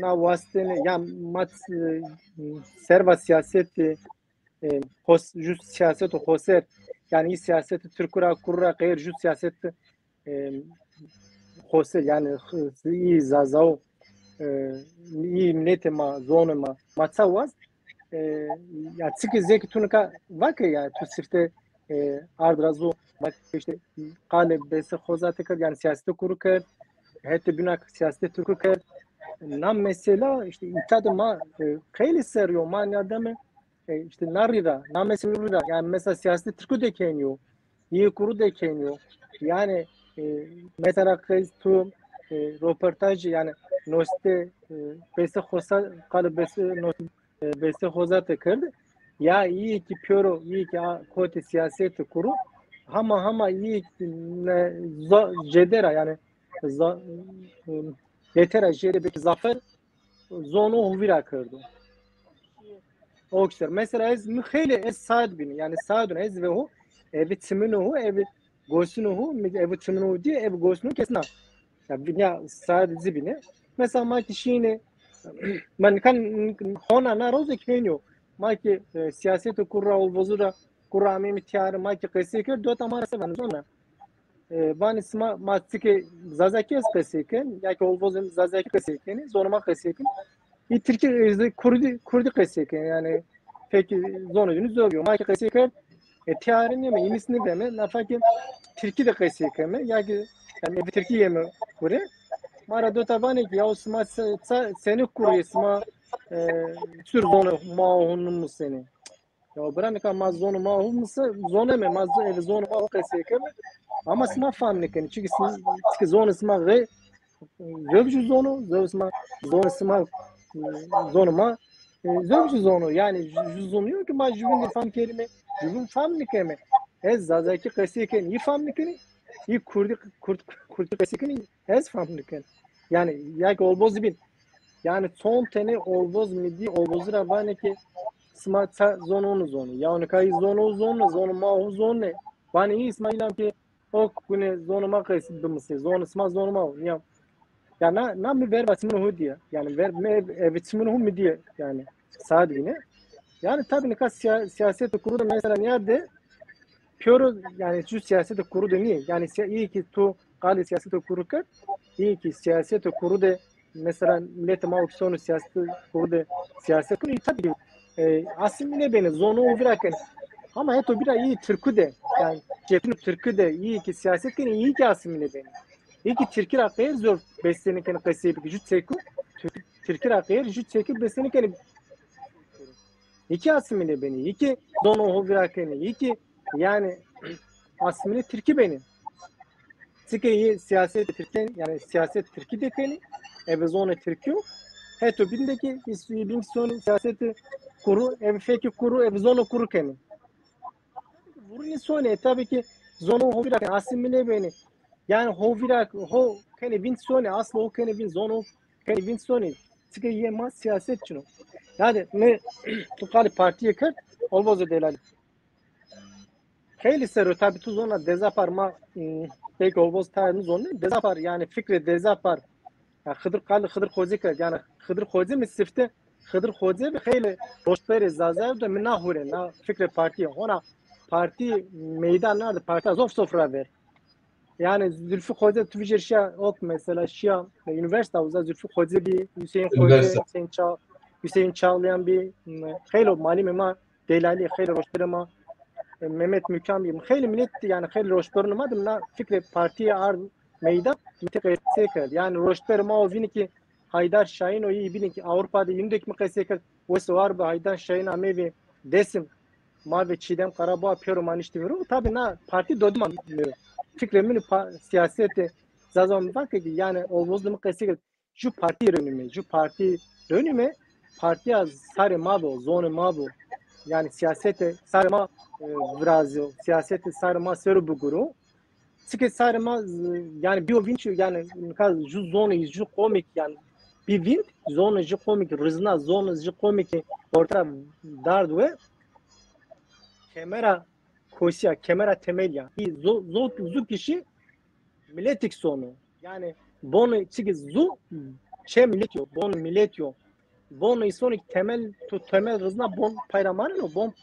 na wastene, ya ma, e, serva sîyasetê, e, xos-, ju sîyasetê xoser, yanî î sîyasetê tirku ra, kuru ra qeyr ju sîyasetê, e, xoser, yanî, e, î zazao, e, î miletê ma, zonê ma, ma ça wast, e, ya çike zeki tu nika vake ya, tu sifte, e, ard ra zu, vake işte qalê bese xozate kerd, yanî sîyasetê kuru kerd, hetê bîna sîyasetê tirku kerd. Na mesela işte îta de ma, e, xeylê ser yo, ma nîya deme, e, işte na rî ra, na mesela rî ra, yanî mesela sîyasetê tirku de kenî yo, yê kuru de kenî yo. Yanî, e, mesela qey tu, e, roportajî, yanî noste, e, bese xosa, qalê bese noste, e, bese xozate kerd. Ya îyê kî pêro, îyê kî a kotê sîyasetê kuru, hama hama îyê kî ne-, za-, jêde ra, yanî za-, e, bêtera jêde belkî zafer zonê ho vîra kerdo. O kî ser. Mesela ez, mi xeylê ez saet bîne. Yanî saet bîne ez ve ho, evi çiminê ho, evi gosinê ho, mi evi çiminê ho dîye, evi gosinê ho kesna. Ya, ya saet zî bîne. Mesela ma kî şîne, ma nika hona na roze kenî yo. Ma kî, e, sîyasetê kuru ra, olvozû ra, kuru ra ameyme tîyare, ma kî qesey kerd, dota ma ra se vanê zona. E, vanê sima, ma çike zazakî ez qesey ken, ya kî olvozê mi zazakî qesey kenê, zonê ma qesey kenê. Î tirkî, e, kurdî, kurdî qesey kenê, yanî pekî zonê dînî zor yo. Ma kî qesey kerd, e, tîyare nême, îmis nêveme, nafa kî tirkî de qesey keme, ya kî, yanî, eve tirkî yeme kure. Ma ra dota vanê kî, yaw sima se-, ça-, senî kuru yê, sima, e, sur zonê ma ho nêmusenê. Ya bira, nika ma zonê ma ho mise-, zoneme, ma z-, eve zonê ma ho qesey keme. Ama sima fam nêkenê. Çike sima, çike zonê sima rê, zewbî ju zono, zewbî sima, zonê sima, zonê ma, e, zewbî ju zono. Yanî ju, ju zono yo ke ma juvîn de fam kerîme, juvîn fam nêkeme. Ez zazakî qesey ken, î fam nêkenê, î kurdî, kurd, kurdî qesey kenê, ez fam nêken. Yanî, ya kî olvoz bîn. Yanî, çond tenê olvoz mi dî, olvozî ra vanê ke sima ça zonê ho nêzonê. Ya nika î zonê ho zonê, zonê ma ho zonê. Vanê î sima îlam ke o gune zonê ma qesey bimisê. Zonê sima zonê ma ho. Ya, ya na, na mi verva çimunê ho dîye. Yanî ver, mi ev, ev çimunê ho mi dîye. Yanî, saet bîne. Yanî, tabî nika sîya-, sîyasetê kuru de mesela nîya de pêro, yanî, ju sîyasetê kuru de nîyê. Yanî, sîya-, îyê kî tu qalê sîyasetê kuru kerd, îyê kî sîyasetê kuru de, mesela, miletê ma o kî sono sîyasetê kuru de sîyaset keno, î tabî, e, asîmîle benê, zonê ho vîra kenê. Ama heto bîra îyê tirku de, yanî, çetin tirku de, îyê kî sîyaset kenê, îyê kî asîmîle benê. Îyê kî tirkî ra qeyr zor besenê kenê qesey bikê, ju tirku, tirk-, tirkî ra qeyr ju tirkî besenê kenê. Îyê kî asîmîle benê, îyê kî zonê ho vîra kenê, îyê kî, yanî, asîmîle tirkî benê. Çike îyê sîyaset tirkî, yanî sîyaset tirkî de kenê, eve zonê tirkî yo. Heto bîn de kî, îs-, î bîn kî sonê sîyasetê kuru, eve fekê kuru, eve zonê kuru kenê. Vurunê sonê, tabî kî zonê ho vîra kenê, asîmîle benê. Yanî ho vîra, ho kenê vînd sonê, aslo ho kenê vînd, zonê ho kenê vînd sonê. Çike yê ma siyaset çin o. Yani mi tu qalê partîye kerd, olvoze delalî. Xeylî ser o, tabî tu zona Dezapar ma, ım, belkî olvoz tayê mi zonê. Dezapar, yani fikrê Dezapar, ya Xidir qalê Xidir Xocî kerd. Yani Xidir Xocî mi sifte, Xidir Xocî bi xeylî roştberê Zazayo de mi na hure, na fikrê partîye. Hona partî meydan nerede? Partî zof zof ra ver. Yani Zülfü Xocî tu vijêr şiya ok mesela şiya, e, üniversite uza Zülfü Xocî bî, Hüseyin Xocî, Üniversite. Hüseyin Çağ-, Hüseyin Çağlayan bî, m-, xeylî malimê ma delalî, xeylî roştberê ma, e, Mehmet Mükan bî. Xeylî milet yani xeylî roştberûnê ma de na fikrê partîye ard meydan, mi ti qesey kerd. Yani roştberê ma o vînî ki Haydar Şahin o, yî bînî ki Avrupa de yînî de ki mi qesey kerd. Wes war bi Haydar Şahin ameyî Dêsim. Ma ve Çiğdem Karaboğa pêro ma niştî viro. Tabî na partî dodima mi. Fikrê min pa-, sîyasetê Zaza mi vake ki yani olvoz de mi qesey kerd. Ju partî rönüme, ju partî rönüme, partîya sarê ma bo, zonê ma bo. Yani sîyasetê sarê ma, e, virazîyo, sîyasetê sarê ma sero biguro. Çike sarê ma, e, yani bîyo vînd, yani nika ju zonê ju qomî ki yani bî vînd, zonê ju qomî ki rizna, zonê ju qomî ki orta dard we, kemera kosîya, kemera temelîya. Hî zo-, zo-, zu kişî miletik sono. Yani bonê çiki zu çê milet yo, bonê milet yo. Bonê îsonî temel, tu temel rizna bon pay ra maneno, bon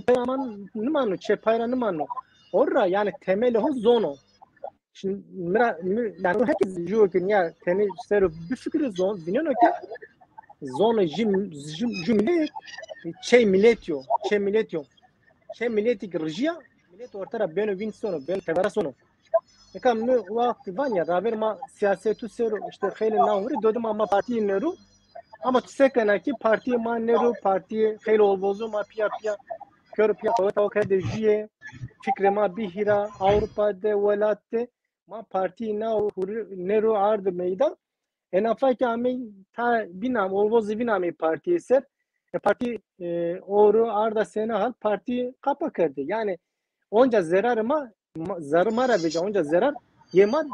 pay ra man nimano, çê pay ra nimano. Orra yani temelê ho zono. Şimdi mira, mi, yani herkes diyor ki ya teni sero bir fikri zon, vineno ki zonê ju, ju, ju milet, çê milet yo, çê milet yo. Çê miletî ki rijîya, milet orta ra beno vînd sono, beno tevera sono. Nika mi wextî van ya, raver ma sîyasetu sero, işte xeylê na hurê, dodima ma partî nêro. Ama tu se kena ki partî ma nêro, partî xeylê olvozo ma pîya pîya, kör pîya qeweta o kerde jüye, fikrê ma bî hîra, Avrupa de, welat de, ma partî na hurê nêro ardi meydan. Ena fakî amey ta vîn am-, olvozî vîn amey partîye ser. E, partî, e, oro arda sena hal partî qapa kerde. Yani onca zerarê ma, ma, zarê ma ra vêca, onca zerar yê ma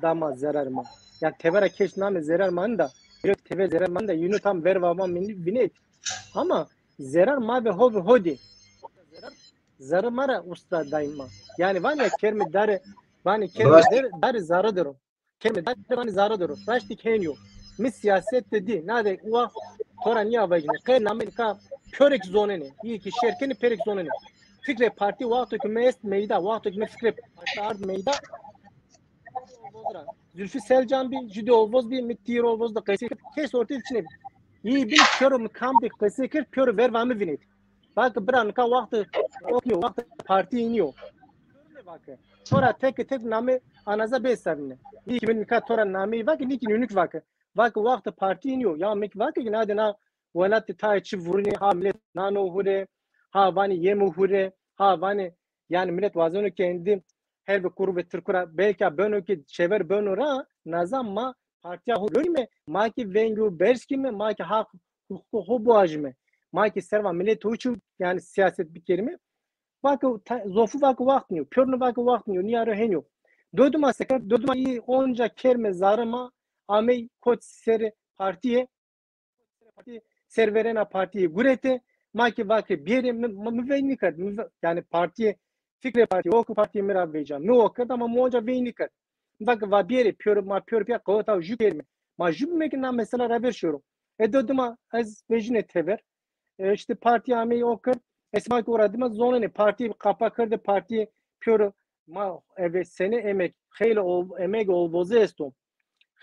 da ma zerarê ma. Yani tevera keş name zerar ma nida. Yok tever zerar ma nida. Yunu tam verva ma min-, vinêt. Ama zerar ma ve ho ve ho dî. Zarê ma ra usta daîma. Yani vanê kermê dare, vanê kermê der-, dare zare dero. Keme dare vanê zare dero. Raştî ki hên yo. Mi sîyaset de dî. Na de uwa to ra nîya vajîne. Qe name nika pêro ki zonenê. Îyê ki şêr kenê pêro ki zonenê. Fikrê partî wexto ki mi est meyda, wexto ki mi fikrê partî ard meyda. Zülfü Selcan bî, jüdî olvoz bî, mi tîr olvoz de qesey kerd. Kes ortê de çinê bî. Îyê bîn pêro mi kam bî qesey kerd, pêro verva mi vinêt. Vake bira nika wextê ok nîyo, wextê partî nîyo. Vake. To ra tek tek name anaza bêsernîne. Nîkî mi nika to ra nameyî vake, nîkî nûnûk vake. Vake wextê partî nîyo. Ya mi kî vake ki na de na welat de tayê çi vurînê, ha milet nano hurê, ha vanê yemo hurê, ha vanê, yani milet wazeno ki endî her ve kurû ve tirkû ra belka beno ki çever beno ra, nazan ma partîya ho rönîme, ma kî vengî ho berz kîme, ma kî haq huqûqê ho biwajîme. Ma kî serva miletê ho çi, yani sîyaset bikerîme. Vake ta-, zofî vake waxt nîyo, pêrune vake waxt nîyo, nîya ro hên yo. Dodima se kerd, dodima î onca kermê zarê ma amey kot serê partîye, partîye, ser verêna partîye gurete, ma kî vake bêrê, mi, mi, mi vey nîkerd, mi ve-, yani partîye, fikrê partîye, o ki partîye mi ra vêca, mi o kerd ama mi onca vey nîkerd. Mi vake va bêrê, pêro, ma pêro pîya qeweta jû kerîme. Ma jû bîme ki na mesela ra ver şêro. E do dima ez vejîne tever. E, işte partî amey o kerd. Ez ma ki ora dima zonenê. Partî qapa kerde, partî pêro ma eve senê emek. Xeylê ol-, emek olvoze esto.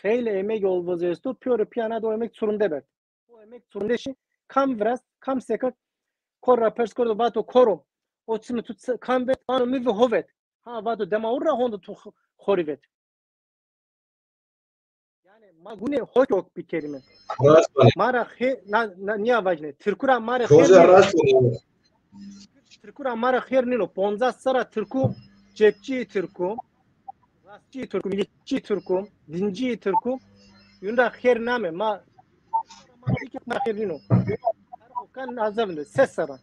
Xeylê emek olvoze esto. Pêro pîya na de o emek çurunde berd. O emek çurunde şî. Kam virast, kam se kerd. Kor ra pers kerdo, vato koro. O çimê tu se-, kam vet, vano mi ve ho vet. Ha, vato dema ur ra honde tu xo-, xorî vet. Yani ma gune hok ok bikerîme. Rast vanê. Ma ra xê-, na, na, nîya vajîne. Tirkû ra ma ra xêr nîno. Rast vanê. Tirkû ra ma ra xêr nîno. Poncas serra tirkû, cepçî tirkû, rastçî tirkû, milikçî tirkû, dincî tirkû. Yun ra xêr name. Ma, ma xêr nîno. Kan azevinde. Ses serra.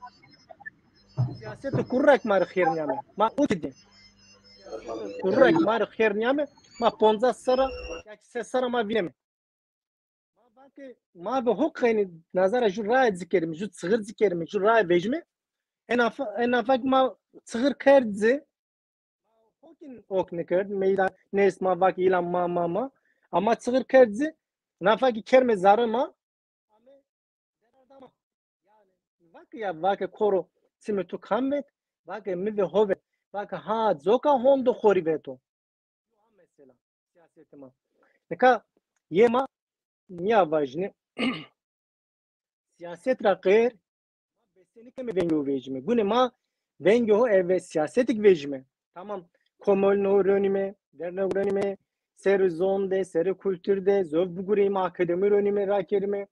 Sîyasetê kurrek ma rê xêr nîyame. Ma uti de. Kurrek ma rê xêr nîyame. Ma poncas serra, ya ki ses serra ma vîneme. Ma van Ma ve ho qeynî nazara ju raye ci kerîme, ju çixir ci kerîme, ju raye vejîme. En nafa, en nafa ki ma çixir kerd ci, ho kî ok nêkerd, meyda nêest ma vake îlan ma, ma, ma. Ama çixir kerd ci, nafa ki kerme zare ma, ame zerar da ma. Yanî, vake ya, vake koro, çimê to kam vet, vake mi ve ho vet, vake ha coka honde xorî veto. Mesela, siyasetê ma. Nika yê ma nîya vajîne. Siyaset ra qeyr, ma besenî keme vengê ho vejîme. Gunê ma vengê ho eve siyasetik vejîme. Tamam, komolnê ho ronîme, dernek ronîme, serê zon de, serê kultur de, zof bigureyîme, akademî ronîme, rakerîme.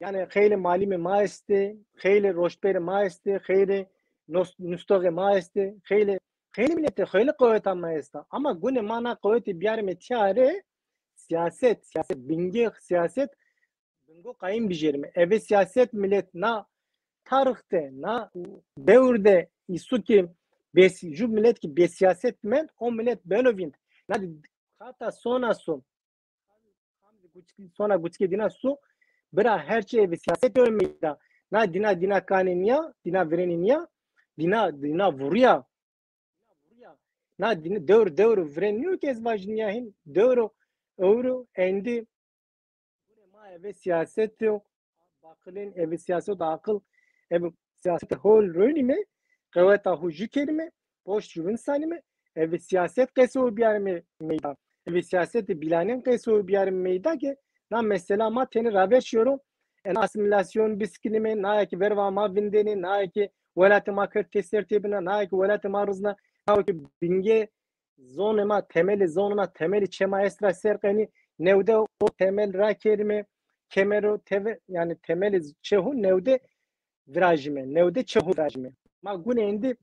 Yanî xeylê malimê ma estê, xeylê roştberê ma estê, xeylê nos-, nustoxê ma estê, xeylê, xeylê miletê, xeylê qeweta ma esta. Ama gunê ma na qewetê biyarîme tîyare, siyaset, siyaset, bingê siyaset, bingo qayîm bijêrîme. Eve siyaset milet na tarix de, na dewr de îsu ki bes-, ju milet ki bêsiyaset mend, o milet beno vînd. Na di-, hata sona su. Sona guçikê dîna su, bira her çi eve siyaset yo meyda. Na dîna, dîna kanê nîya, dîna virênê nîya, dîna, dîna vurîya. Na dîna dewr, dewr virên nîyo ki ez vajî nîya hîn. Dewro, ewro, endî. Gunê ma eve siyaset yo, baqilên eve siyaset aqil, eve siyaset hol ronîme, qeweta ho jû kerîme, poşt jûvin sanîme, eve siyaset qesê ho biyarîme meyda. Eve siyasetê bîlanên qesê ho biyarîme meyda ke na mesela ma tenê raver şêro, ena asîmîlasyon bisikînîme, naye ki verva ma vindênê, naye ki welatê ma kerd têser têbina, naye ki welatê ma rizna, naye ki bingê zonê ma, temelê zonê ma, temelê çê ma est ra ser qenî, newde o temel rakerîme, kemero teve, yanî temelê çê ho newde virajîme, newde çê ho virajîme. Ma gunê êndî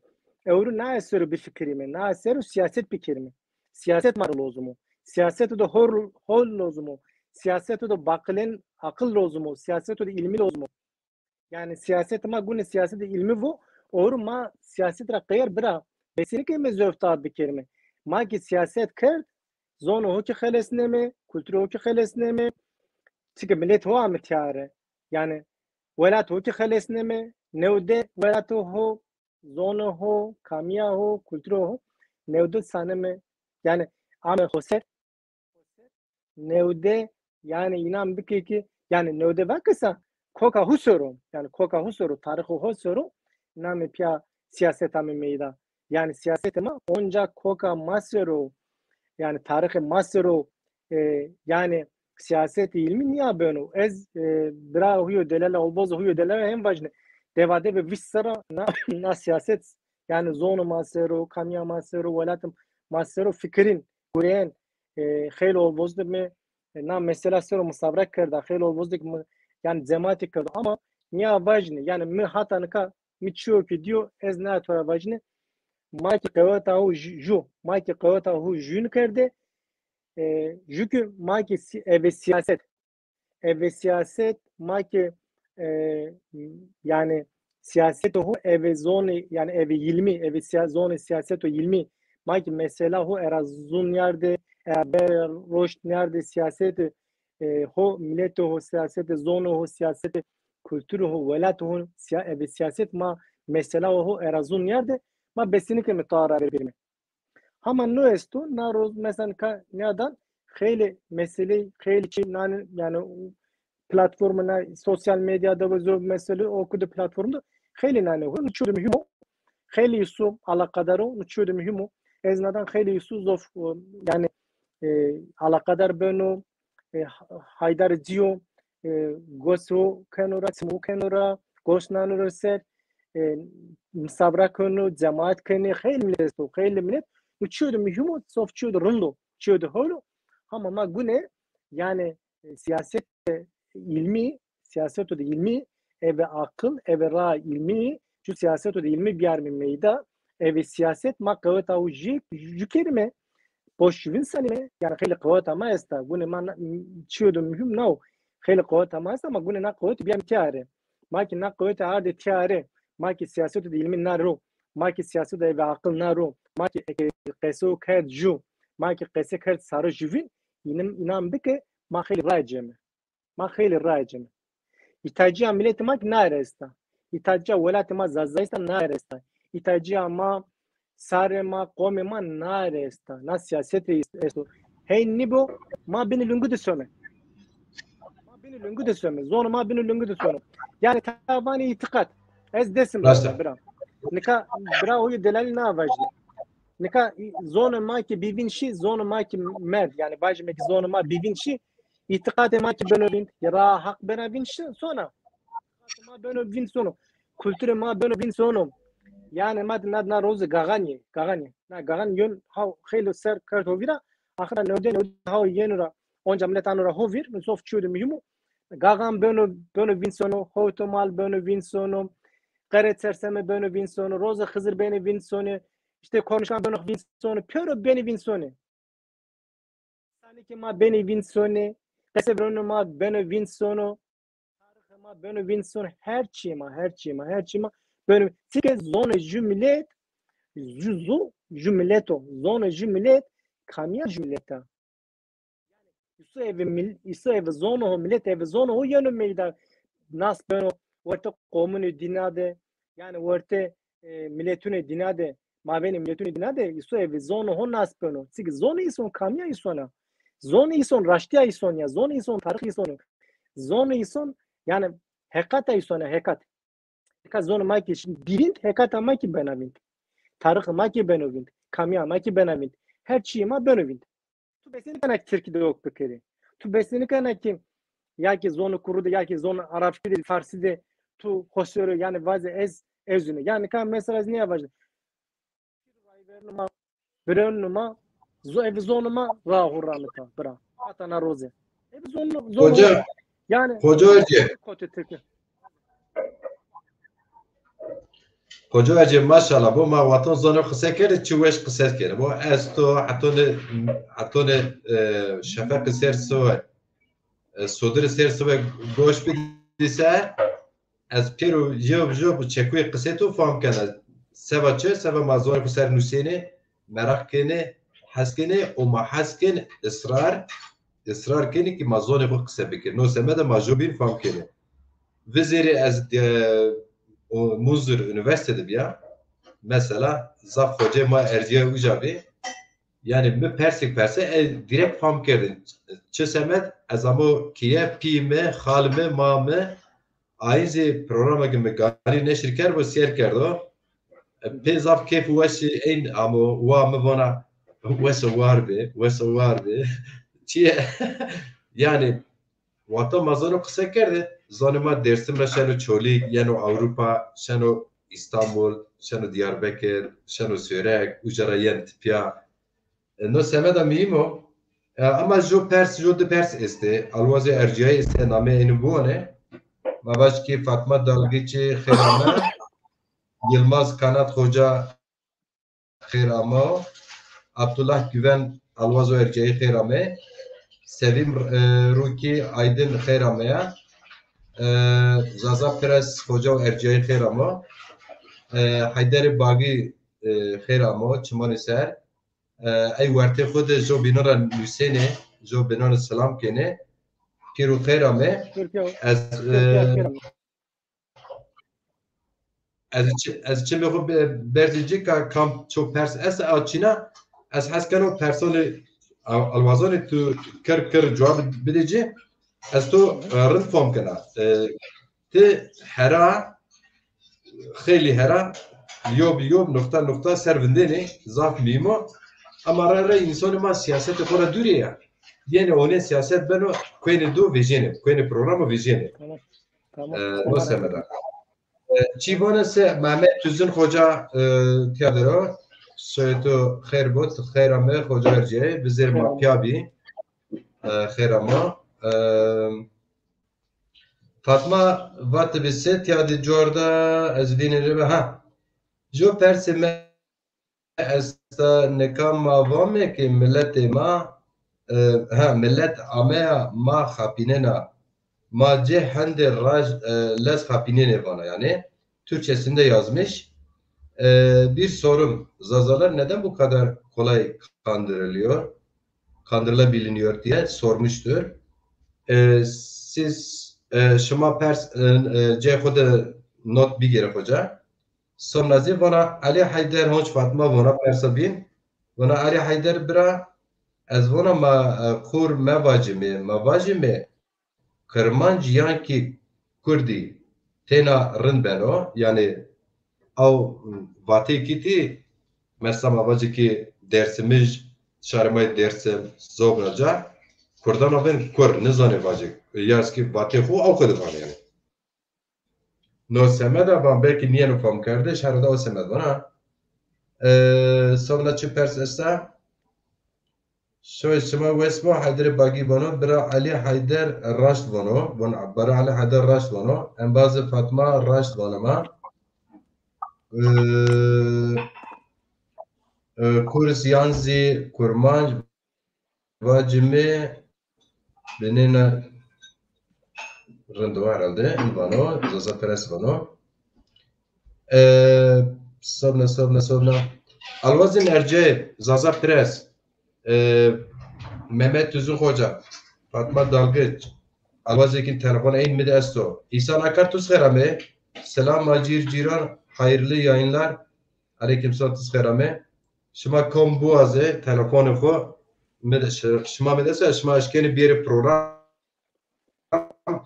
ewro naye ser o bifikirîme, naye ser o siyaset bikerîme. Siyaset ma rê lozim o. Siyaseto de hol, hol lozim o. Siyaseto de baqilên aqil lozim o. Siyaseto de îlmî lozim o. Yanî siyasetê ma gunê siyasetê îlmî vo, ewro ma siyaset ra qeyr bira besenî keme zof tat bikerîme. Ma ki siyaset kerd, zonê ho ki xelesneme, kulturê ho ki xelesneme, çike milet ho ame tîyare. Yanî welat ho ki xelesneme, newde welatê ho, zonê ho, kamîya ho, kulturê ho, newde saneme, yanî ame xoser, newde, yanî înan bike ki, yanî newde vake sa, koka ho ser o, yanî koka ho ser o, tarixê ho ser o, namê pîya siyaset ame meyda. Yanî siyasetê ma onca koka ma ser o, yanî tarixê ma ser o, e, yanî siyasetê îlmî nîya beno. Ez, e, bira huyo delala, olbozo huyo delala hem vajne. Deva de ve vîst serra na, na siyaset, yanî zonê ma ser o, kamîya ma ser o, welatê ma ser o fikirîn, gureyên, e, xeylê olboz de mi, e, na mesela ser o musavra kerda, xeylê olboz de mi, yanî cemaatî kerdo. Ama nîya vajne, yanî mi hata nika mi çîyo ki dîyo, ez naya to ra vajne, ma ki qeweta ho ju-, ju, ma ki qeweta ho jûn kerde, e, ju ki ma ki si-, eve siyaset, eve siyaset, ma ki, e, yanî siyasetê ho eve zonê, yanî eve îlmî, eve siya-, zonê siyaseto îlmî, ma ki mesela ho era zûn nîyarde, era be roşt nîyarde siyasetê, e, ho, miletê ho siyasetê, zonê ho siyasetê, kulturê ho, welatê ho siya-, eve siyaset ma mesela ho era zûn nîyarde, ma besenî keme to ra raver bêrîme. Hama no esto, na roz, mesela ka nîyadan xeylê meseley, xeylê çî nanê, yanî platforma na sosyal medya de ve zof mesele o ku de platform de xeylê nanê ho, no çîyo de muhîm o. Xeylê îsu alaqadar o, no çîyo de muhîm o. Ez nadan xeylê îsu zof, e, yanî, e, alaqadar beno, e, ha-, haydar cîyo, e, gos ho keno ra, çim ho keno ra, gos nano ra ser, e, misabra keno, cemaat kenê, xeylê milet esto, xeylê milet. No çîyo de muhîm o, zof çîyo de rind o, çîyo de hol o. Hama ma gune, yanî, e, siyaset îlmî, siyaseto de îlmî, eve aqil, eve raa îlmî, ju siyaseto de îlmî biyarîme meyda, eve siyaset ma qeweta ho jû, jû kerîme, poşt jûvin sanîme, yanî xeylê qeweta ma esta, gune ma na, çîyo de muhîm na o, xeylê qeweta ma esta, ma gune na qewetî biyarîme tîyare. Ma ki na qewetî ardê tîyare, ma ki siyaseto de îlmî na ro, ma ki siyaseto de eve aqil na ro, ma ki eke qese ho kerd jû, ma ki qese kerd sare jûvin, înim, înan bike, ma xeylê raye cême. Ma xeylê rae cême. Îhtacîya miletê ma kî naye ra esta. Îhtacîya welatê ma Zazayistan naye ra esta. Îhtacîya ma, sarê ma, qomê ma naye ra esta. Na sîyaset rê est-, esto. Hey nîbo, ma binê lingu de some. Ma binê lingu de some. Zonê ma binê lingu de sono. Yanî ta vanê îtîqat. Ez Dêsim ra, bira. Nika bira, o yê delalî na vajî. Nika zonê ma kî bîvîn şî, zonê ma kî merd. Yanî vajîme kî zonê ma bîvîn şî, îtîqatê ma kî beno vînd, ya ra haq bena vînd şi-, sona. Îtîqatê ma beno vînd sono. Kulturê ma beno vînd sono. Yanî ma di na, na roze gaxan yê, gaxan yê. Na gaxan yon ha xeylê ser kerd ho vîra, axir ra newde newde ha yeno ra, onca milet ano ra ho vîr, mi zof çîyo de muhîm o. Gaxan beno, beno vînd sono, howto mal beno vînd sono, qerê serseme beno vînd sono, roze Xizir benê vînd sono, îşte konuşan beno vînd sono, pêro benê vînd sono. Lisanêkê ma benê vînd sonê, qesê vironê ma beno vînd sono, tarixê ma beno vînd sono, her çîyê ma, her çîyê ma, her çîyê ma beno. Çike zonê ju milet, ju zu, ju milet o. Zonê ju milet, kamîya ju milet a? Îso eve mil-, îso eve zonê ho, milet eve zonê ho yeno meyda, nas beno, wertê qomunê dîna de, yanî wertê, e, miletunê dîna de, mabênê miletunê dîna de, îso eve zonê ho nas beno. Çike zonê îson kamîya îson a? Zonê îson raştîya îson ya, zonê îson tarix îson o. Zonê îson, yanî heqata îson a, heqat. Nika zonê ma kî şin-, bî vînd, hekata ma kî bena vînd. Tarixê ma kî beno vînd. Kamîya ma kî bena vînd. Her çîyê ma beno vînd. Tu besnê nikena kî tirkî de ok bikerî. Tu besnê nikena kî ya kî zonê kurrû de, ya kî zonê arabkî de, farsî de tu xo ser o, yanî vaze ez, ez îne. Yanî nika mesela ez nîya vajî. Rayvernê ma, virenê ma, zo-, eve zonê ma ra hurranita, bira. Hata na roze. Eve zonê, zonê Hoca, ma, yanî, Hoca Ercî. Kotê Tirkî. Hoca Ercî, maşallah, bo ma wextan zonê qise kerdê, çi weş qise kerdê. Bo ez to hetonê, hetonê, e, şefeqê ser siwe, e, sodirê ser siwe goş bidî se, ez pêro yew bi yew bi çekuyê qisê to fam kena. Seba çi? Seba ma zonê xo ser nusênê, meraq kenê, hes kenê û ma hes kenê israr, israr kenê kî ma zonê xo qise bikerê. No semede ma jo bîn fam kenê. Vizêrî ez, e, o, Munzur Unîversîte de bîya. Mesela zaf xocê ma ercîya uca bî. Yanî mi persêk perse, e, dîrekt fam kerdin. Çi semed? Ez amo keye, pî mi, xal mi, ma mi, ayin zî programeke mi ganî neşir kerd bo, sêr kerdo. E, pê zaf keyf û weşî eyn amo, wa mi vana, wes o war bê, wes o war bê. Çi ye? Yanî, wexta ma zano qise kerdê, zonê ma Dêrsim ra şeno Çolîg, yeno Ewropa, şeno Îstanbul, şeno Diyarbekir, şeno Sêwreg, uca ra yen tipîya. E, no semeda muhîm o. E, ama jo pers, jo di pers estê. Alwazê ercîyayî estê, nameyê ênî biwanê. Ma vaj kî Fatma Dalgîçî xêr ame. Yilmaz Kanat Xoca xêr amo. Abdullah Güven, Alwazo ercîyayî xêr ame. Sevîm, e, Rûkî Aydin xêr ameya. E, Zaza Pires Xoca û ercîyayî xêr amo. E, Heyderê Bagî, e, xêr amo, çimanê ser. E, ey wertê xo de jo bînan ra nusênê, jo bînan ra selam kenê. Pîr û xêr ame. Tirkîya, ez, Tirkîya e, xêr ame. Ez çi-, ez çimê xo be-, berzî ci ka kam ço pers est a çîna, ez hes keno personê a-, alwazonê tu kir kir cewab bidê ci, ez to, e, rind fam kena. E, ti hera, xeylî hera, yo bi yo, nuqta nuqta ser vindênê, zaf muhîm o. Ama rey rey însanê ma sîyasetê xo ra dûrê ya. Yenê onê sîyaset beno, kuenê do vejênê, kuenê programo vejênê. Tamam. Tamam. E, no semeda. E, çî vana se Mehmet Tüzün Xoca, e, tîya de ro. Soyê to xêr bo, ti xêr ame, Xoca ercîyayî, vizêr ma pîya bî. E, xêr ama. E, Fatma vatibi se tîya de cuarda ez vînî rê be. Ha. Jo persê mi esta, nika ma vame ke miletê ma, e, ha, milet ameya ma xapînena. Ma cê hendê raj, e, lez xapînenê vana yanî. Türkçesinde yazmış. E, bir sorum, Zazalar neden bu kadar kolay kandırılıyor? Kandırılabiliyor diye sormuştur. E, siz, e, şima pers, e, e, cê xwu de not bigêre xoca. Sonra zî vana Elî Heyder honc Fatma vana persa bîn. Vana Elî Heyder bira, ez vana ma, e, kur mevacimê, ma vacimê Kirmanc yan kî Kurdî têna rind beno. Yanî ew vatê kî tî, mesela ma vacê kî Dersimij, şarê ma yê Dersim, zobna ca, Kurdan o bên Kur, nizanê vacê. Ya ez kî vatê xwu ew xwu de vanê yanî. No semeda van belkî nîyeno famkerdîş, herhalde o semed vana. E, sonra çi pers esta? Şoy şima wes bo, Heyderê Bagî vano, bira Elî Heyder raşt vano, von bira Elî Heyder raşt vano, embazê Fatma raşt vano ma. E, e, Kurs yan zî Kurmanc vacimê binêna rind o herhalde, in vano, Zaza Press vano. E, sonra, sonra, sonra. Alwazin Ercê, Zaza Press. E, Mehmet Tüzün Hoca, Fatma Dalgıç. Alwazêkin telefon eyn mi de esto. İhsan Akar, tu xêr amê. Selam Macir Ciran, hayırlı yayınlar. Aleyküm selam, tu xêr amê. Şima kom biwazê telefonê xwu, mi de, şi-, şima mi de se, şima eşkenê biyerê program,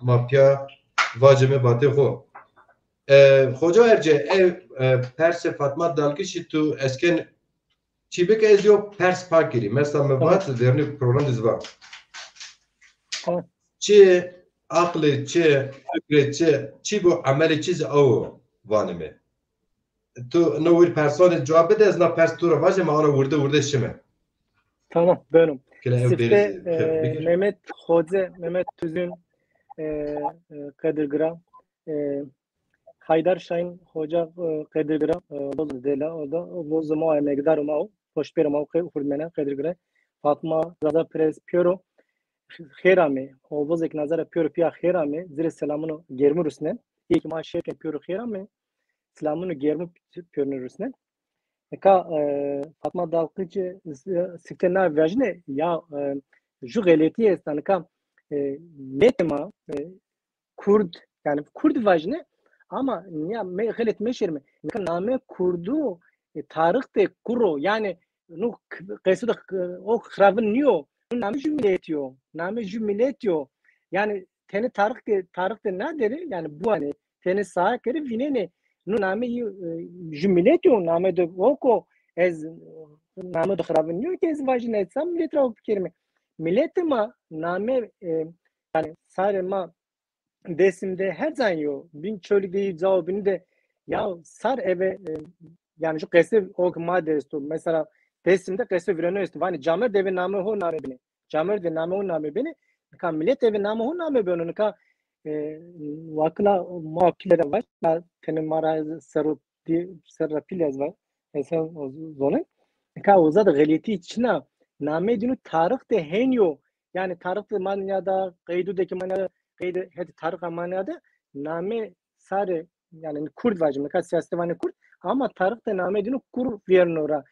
ma pîya vacimê vatê xwu. E, Xoca Erce, ev, e, persê Fatma Dalgişî tu eşken çî bike, ez yo pers pak girî. Mesela mi vat, vernî program de zî va. Tamam. Çi aqlê çi, fikrê çi, çi bo emelê çi zî awo vanê mi. Tu no wir personê cewab bide, ez na pers tu ra vajê, ma ona wirde wirde şime. Tamam, beno. Kile ew Sifte, bêrî zî, e, bigir. Mehmet Hoca, Mehmet Tüzün, e, e, Qedirgira, e, Haydar Şahin Hoca, e, Qedirgira, e, Boz Dela, o da, o Boz ma emekdar ma o, hoşpêr ma o, Qe-, hurdmena Qedirgira, Fatma Zaza Pres Piyoro, xêr amê, o Bozek Nazara Piyoro piya xêr amê, zirê selamino germi rusne, iyi ki ma şevken Piyoro xêr amê, selamino germi piyoro rusne. Nika, e, Fatma Dalkıcı, e, sifte na vajine ya, e, ju xeletî esta nika, e, metê ma, e, Kurd, yani Kurd vajine ama ya me, xelet meşêrme. Nika name Kurdu, e, tarix de kur o. Yani no k-, qeso de, e, o xiravin nîyo. No name ju miletî yo. Name ju miletî yo. Yani tenê tarix de, tarix de naderê, yani buane, tenê sae kerê vînenê. No name yi, e, ju miletî yo, name de oko ez, name de xiravin nîyo ki ez vajîne, ez sa milet ra bikerîme. Miletê ma name, e, yani sarê ma Dêsim de her can yo. Bîn Çolîg de yi cao bînî de ya sar eve, e, yani ju qese o ki ma de esto. Mesela Dêsim de qese vîreno esto. Vanê camêrd eve name ho name benê. Camêrd de name ho name benê. Nika milet eve name ho name beno. Nika, e, wakila ma pîle de var. Ya tenê ma ra ser o di-, ser ra pîl ez va-, ez va-, zonê. Nika uza de xeletî çin a. Nameyê dîno tarix de hên yo. Yani tarix de ma nîyada, qeydu de ki ma nîyada, qeydu hetê tarix a ma nîyada, name sarê, yani Kurd vajîme, nika siyasete vanê Kurd, ama tarix de nameyê dîno Kur vîyerno ra.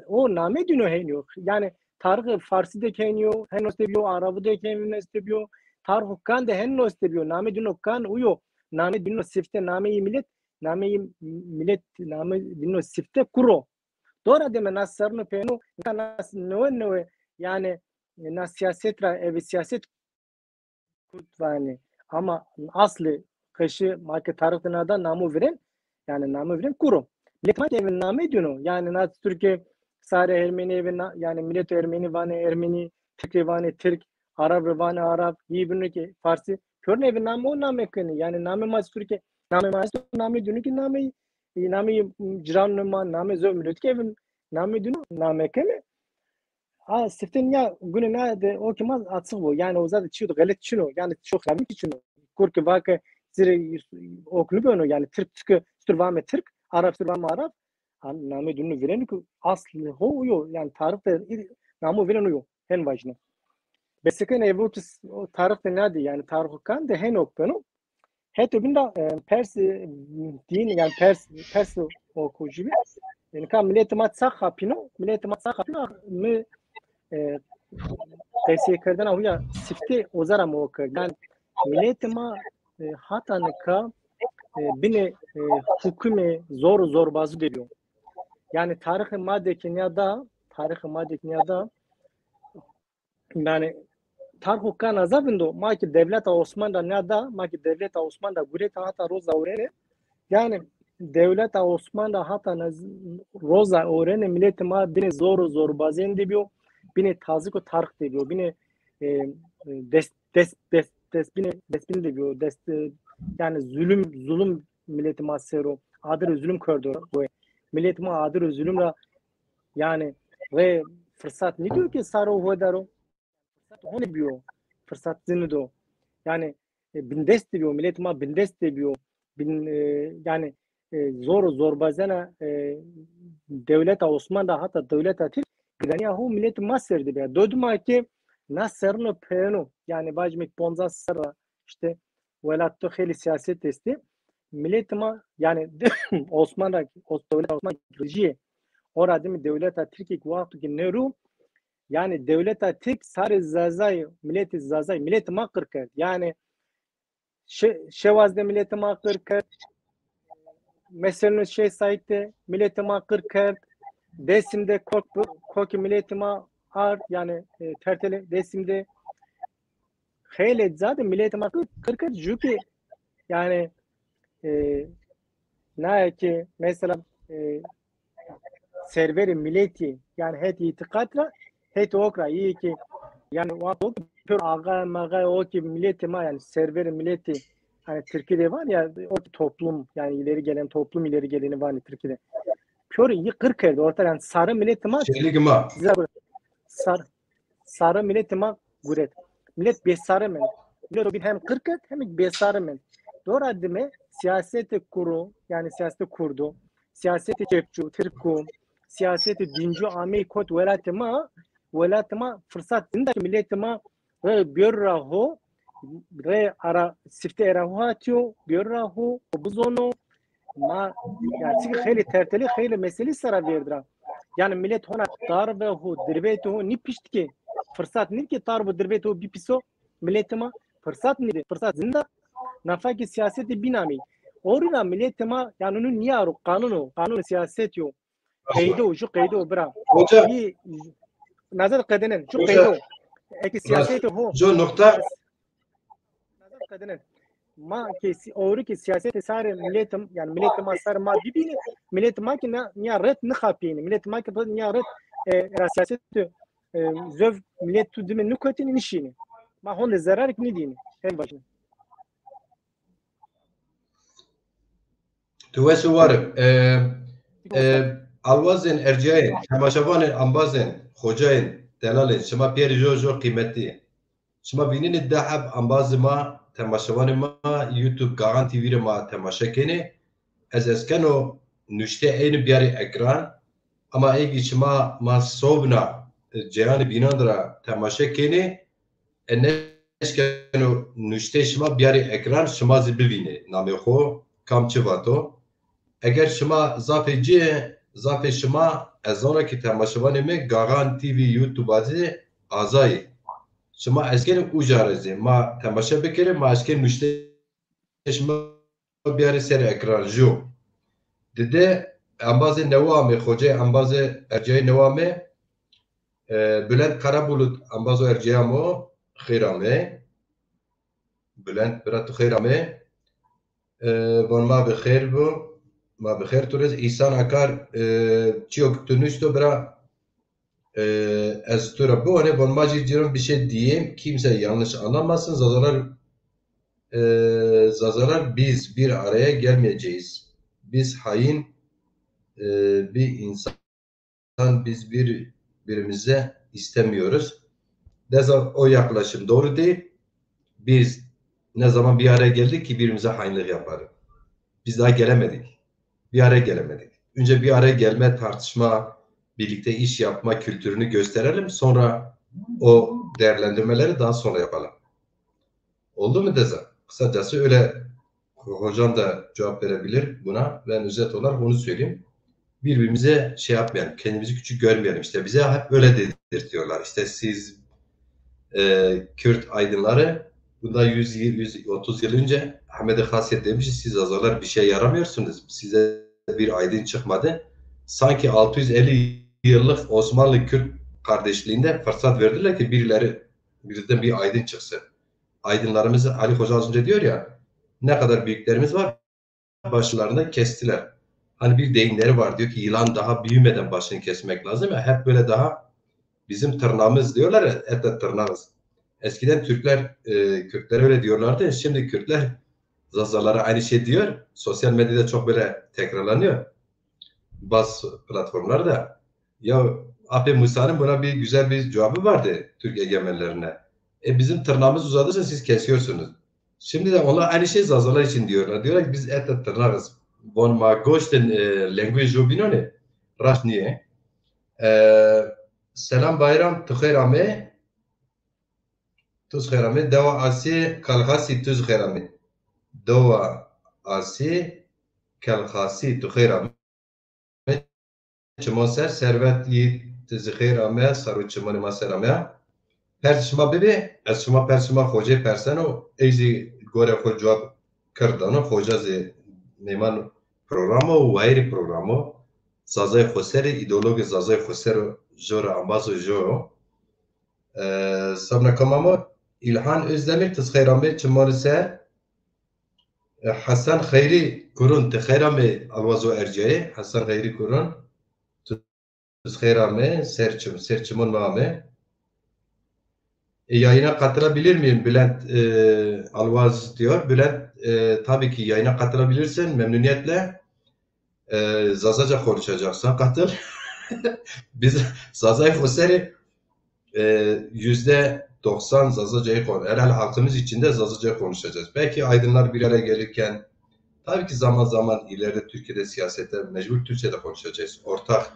O nameyê dîno hên yo. Yani tarix Farsî de ki hên yo, hen noste biyo, Arabî de ki hên noste biyo, tarix kan de hen noste biyo. Nameyê dîno kan uyo, nameyê dîno sifte, nameyê milet, nameyê milet, name dîno sifte kur o. Dora deme na serno pêno, na, na newe newe, yani, na siyaset ra, eve siyaset Kurd vanê. Ama aslê qeşî ma ke tarix de nada namo vîren, yani namo vîren kur o. Milet ma ke eve name dîno, yani na Türkiye sarê Ermenî eve na-, yani milet Ermenî vanê Ermenî, Tirk rê vanê Tirk, Arab rê vanê Arab, yi bînî ki Farsî. Pêrune eve name o name kenê. Yani name ma Türkiye, name ma esto, name dîno ki name, e, name ciranê ma, name zor milet ki eve name dîno, name kenê. A, sifte nîya gune na de o ki ma açıq bo. Yani uza de çîyo de xelet çin o. Yani çok xelet çin o. Kur ki vake zirê ok nibeno. Yani Tirk, Tirk, Tirk vame Tirk, Arap, Tirk vame Arap. A, name dîno vîreno ki aslı ho yo, yani tarix de namo vîreno yo, hen vajîne. Besekene ev o tarix de nade, yani tarix kan de hen ok beno. Heto bin de, e, pers, e, dîn, yani pers, pers o kujî bi. Yani ka miletê ma ça xapîno, miletê ma ça xapîno, mi, e, qeseykerdena huya sifte oza ra mi o kerd. Yanî miletê ma e, hata nika e, binê e, hukimê zor û zorbazî de bîyo. Yanî tarîxê ma de ke nîya da, tarîxê ma de ke nîya da, yanî tarîxo ka naza vindo, ma ki dewleta Osman ra nîya da, ma ki dewleta Osman ra gureta hata roza ewrene, yanî dewleta Osman ra hata naz- roza ewrene miletê ma binê zor û zorbazîyen de bîyo, binê tazik û tarîx de bîyo, binê e, e, dest, dest, dest, destbînê, destbînê de bîyo, dest, e, yanî zulüm, zulüm miletê ma ser o, adir zulüm kerdo. Miletê ma adir zulüm ra, yanî rê firsat nîdîyo ke saro ho daro. Firsat ho nêbîyo, firsat zî nîdo. Yanî e, bindest de bîyo, miletê ma bindest de bîyo. Bin, e, yanî e, zor û zorbazena e, dewleta Osman ra hata dewleta Tirk giraniya ho miletê ma ser de bîya. Dodima ke na serrîno peyêno, yanî vajîme poncas serr ra îşte welat de xeylê sîyaset estê. Miletê ma yanî Osman ra, Os- dewleta Osman rijîyê. O ra dime dewleta Tirkî ke wexto ke nêro, yanî dewleta Tirk sarê Zazayî, miletê Zazayî, miletê ma qir kerd. Yanî Şe- Şewaz de miletê ma qir kerd. Mesela Şêxsaîd de miletê ma qir kerd. Dêsim de kok, kokê miletê ma ard, yanî e, Tertelê Dêsim de xeylê ca de miletê ma qir, qir kerd. Jû ke yanî e, naye ke mesela e, serverê miletî, yanî het îtîqat ra, het ok ra, îyê ke yanî wexto ke pêro axa maxa o ke miletê ma, yanî serverê miletî, yanî Tirkî de vanê ya, o ke toplum, yanî ileri gelen, toplum ileri geleni vanê Tirkî de. Pêro îyî qir kerdî orta, yanî sarê miletê ma Şerik ma. Zira sarê Sarê miletê ma guret. Milet bêsare mend. Milet o bîn hem qir kerd hem bêsare mend. Dora dime sîyasetê kuro, yanî sîyasetê kurdo, sîyasetê çepçu, tirku, sîyasetê dîncu ameyî kot welatê ma, welatê ma firsat zinda ke miletê ma rê bêro ra ho, rê ara sifte era ho hatîyo, bêro ra ho, ho bizono, Ma, yanî, çike xeylê tertelî, xeylê meselî sera vêrd ra. Yanî milet hona darve ho, dirbetê ho nî pişt ke, firsat nîd ke darve dirbetê ho bipîso, miletê ma firsat nîdê, firsat zinda, nafa ke sîyasetê bîn ameyî. Ewro ra miletê ma, yanî, nu nîyaro, qanûn o, qanûnê sîyasetî yo. Qeyde o, ju qeyde o bira. Hoca. Î, nazar qedenen, ju qeyde o. Eke sîyasetê ho. Ju nokta. Nazar qedenen. Ma ke sî-, ewro ke sîyasetê sarê miletê, yanî miletê ma sarê ma bibînê, miletê ma ke na, nîya ret nixapîyênê. Miletê ma ke nîya ret, e, ra sîyasetê, e, zov milet tu dime nîkotînê, nîşînê. Ma honde zerar ke nîdînê. Hên vajîne. Tu wes û war ib. E, e, alwazên, erciyayên, temaşevanên, embazên, xocayên, delalên, şima pîyerê jo jo qîmetî. Şima vînenê di heb embazê ma, temaşevanê ma, YouTube Gaxan T V rê ma temaşe kenê. Ez eskeno nuşte eynî biyarê ekran. Ama ey kî şima ma sobna, e, ceyhanê bînan ra temaşe kenê, e, nêşkeno nuşteyê şima biyarê ekran, şima zî bivînê namê xo, kam çi vato. Eger şima zafê ci, zafê şima, ez zana ki temaşevanê mi Gaxan T V YouTube a zî azayî. Şima eşkenê uca ra zî ma temaşe bikerê, ma eşkenê nuşteyê şima biyarê ser ekran ju. Dide embazê newe amê, xoceyê embazê ercayê newe amê. E, Bülent Karabulut embazo ercayê amo, xêr amê. Bülent bira tu xêr amê. E, von ma bi xêr bu. Ma bi xêr tu rê. Îhsan Akar, e, çiyo ki tu nuşto bira, e, ez tu ra biwanê, von ma jî cîran bir şey diyeyim, kimse yanlış anlamasın. Zazalar, e, Zazalar biz bir araya gelmeyeceğiz. Biz hain, e, bir insan, biz birbirimize istemiyoruz. Deza o yaklaşım doğru değil. Biz ne zaman bir araya geldik ki birbirimize hainlik yapalım? Biz daha gelemedik. Bir araya gelemedik. Önce bir araya gelme, tartışma, birlikte iş yapma kültürünü gösterelim. Sonra o değerlendirmeleri daha sonra yapalım. Oldu mu Deza? Kısacası öyle ho-, hocam da cevap verebilir buna. Ben özet olarak onu söyleyeyim. Birbirimize şey yapmayalım, kendimizi küçük görmeyelim. İşte bize hep öyle dedirtiyorlar. İşte siz, e, Kürt aydınları bundan yüz, yüz otuz yıl önce Ahmet Hasyet demişti, siz Zazalar bir şey yaramıyorsunuz. Size bir aydın çıkmadı. Sanki altı yüz elli yıllık Osmanlı Kürt kardeşliğinde fırsat verdiler ki birileri, birden bir aydın çıksın. Aydınlarımız, Ali Hoca az önce diyor ya, ne kadar büyüklerimiz var, başlarını kestiler. Hani bir deyimleri var, diyor ki yılan daha büyümeden başını kesmek lazım. Ya, hep böyle daha bizim tırnağımız diyorlar ya, et de tırnağız. Eskiden Türkler, e, Kürtlere öyle diyorlardı. Şimdi Kürtler Zazalara aynı şey diyor. Sosyal medyada çok böyle tekrarlanıyor. Bazı platformlarda. Ya Apê Musa'nın buna bir güzel bir cevabı vardı Türk egemenlerine. E, bizim tırnağımız uzadırsa siz kesiyorsunuz. Şimdi de onlar aynı şey Zazalar için diyorlar. Diyorlar ki biz et de tırnağız. Von ma goştin, e, lenguê jo bînonê. Raşt niye. E, Selam Bayram, tu xeyr ame. Tu xeyr ame. Dewa Asi, Kalxasi, tu xeyr ame. Dewa Asi, Kalxasi, tu xeyr ame. Çiman ser, Servet Yiğit, ti zî xeyr ame, sar û çimanê ma ser ame. Pers şima bibê, ez şima pers şima xocê perseno, ey zî gore xo cewab kerd dano, xoca zî mêman program o, wayirê program o. Zazayê Xoserî, îdeologê Zazayê Xoser o, jo ra embaz o jo. E, sabna kamamo, İlhan Özdemir, ti zî xeyr ame, çimanê ser. E, Hesen Xeyrî Kurun, ti xeyr amê alwazo erciyayê. Hesen Xeyrî Kurun, tu xeyr amê, ser çim, ser çimon ma amê. E, yayına katılabilir miyim? Bülent, e, Alvaz diyor. Bülent, e, tabii ki yayına katılabilirsin, memnuniyetle. E, Zazaca konuşacaksan katıl. Biz Zazayê Xoserî, e, yüzde doksan Zazacayı kon-, herhalde halkımız içinde Zazaca konuşacağız. Belki aydınlar bir araya gelirken, tabii ki zaman zaman ileride Türkiye'de siyasette mecbur Türkçe de konuşacağız. Ortak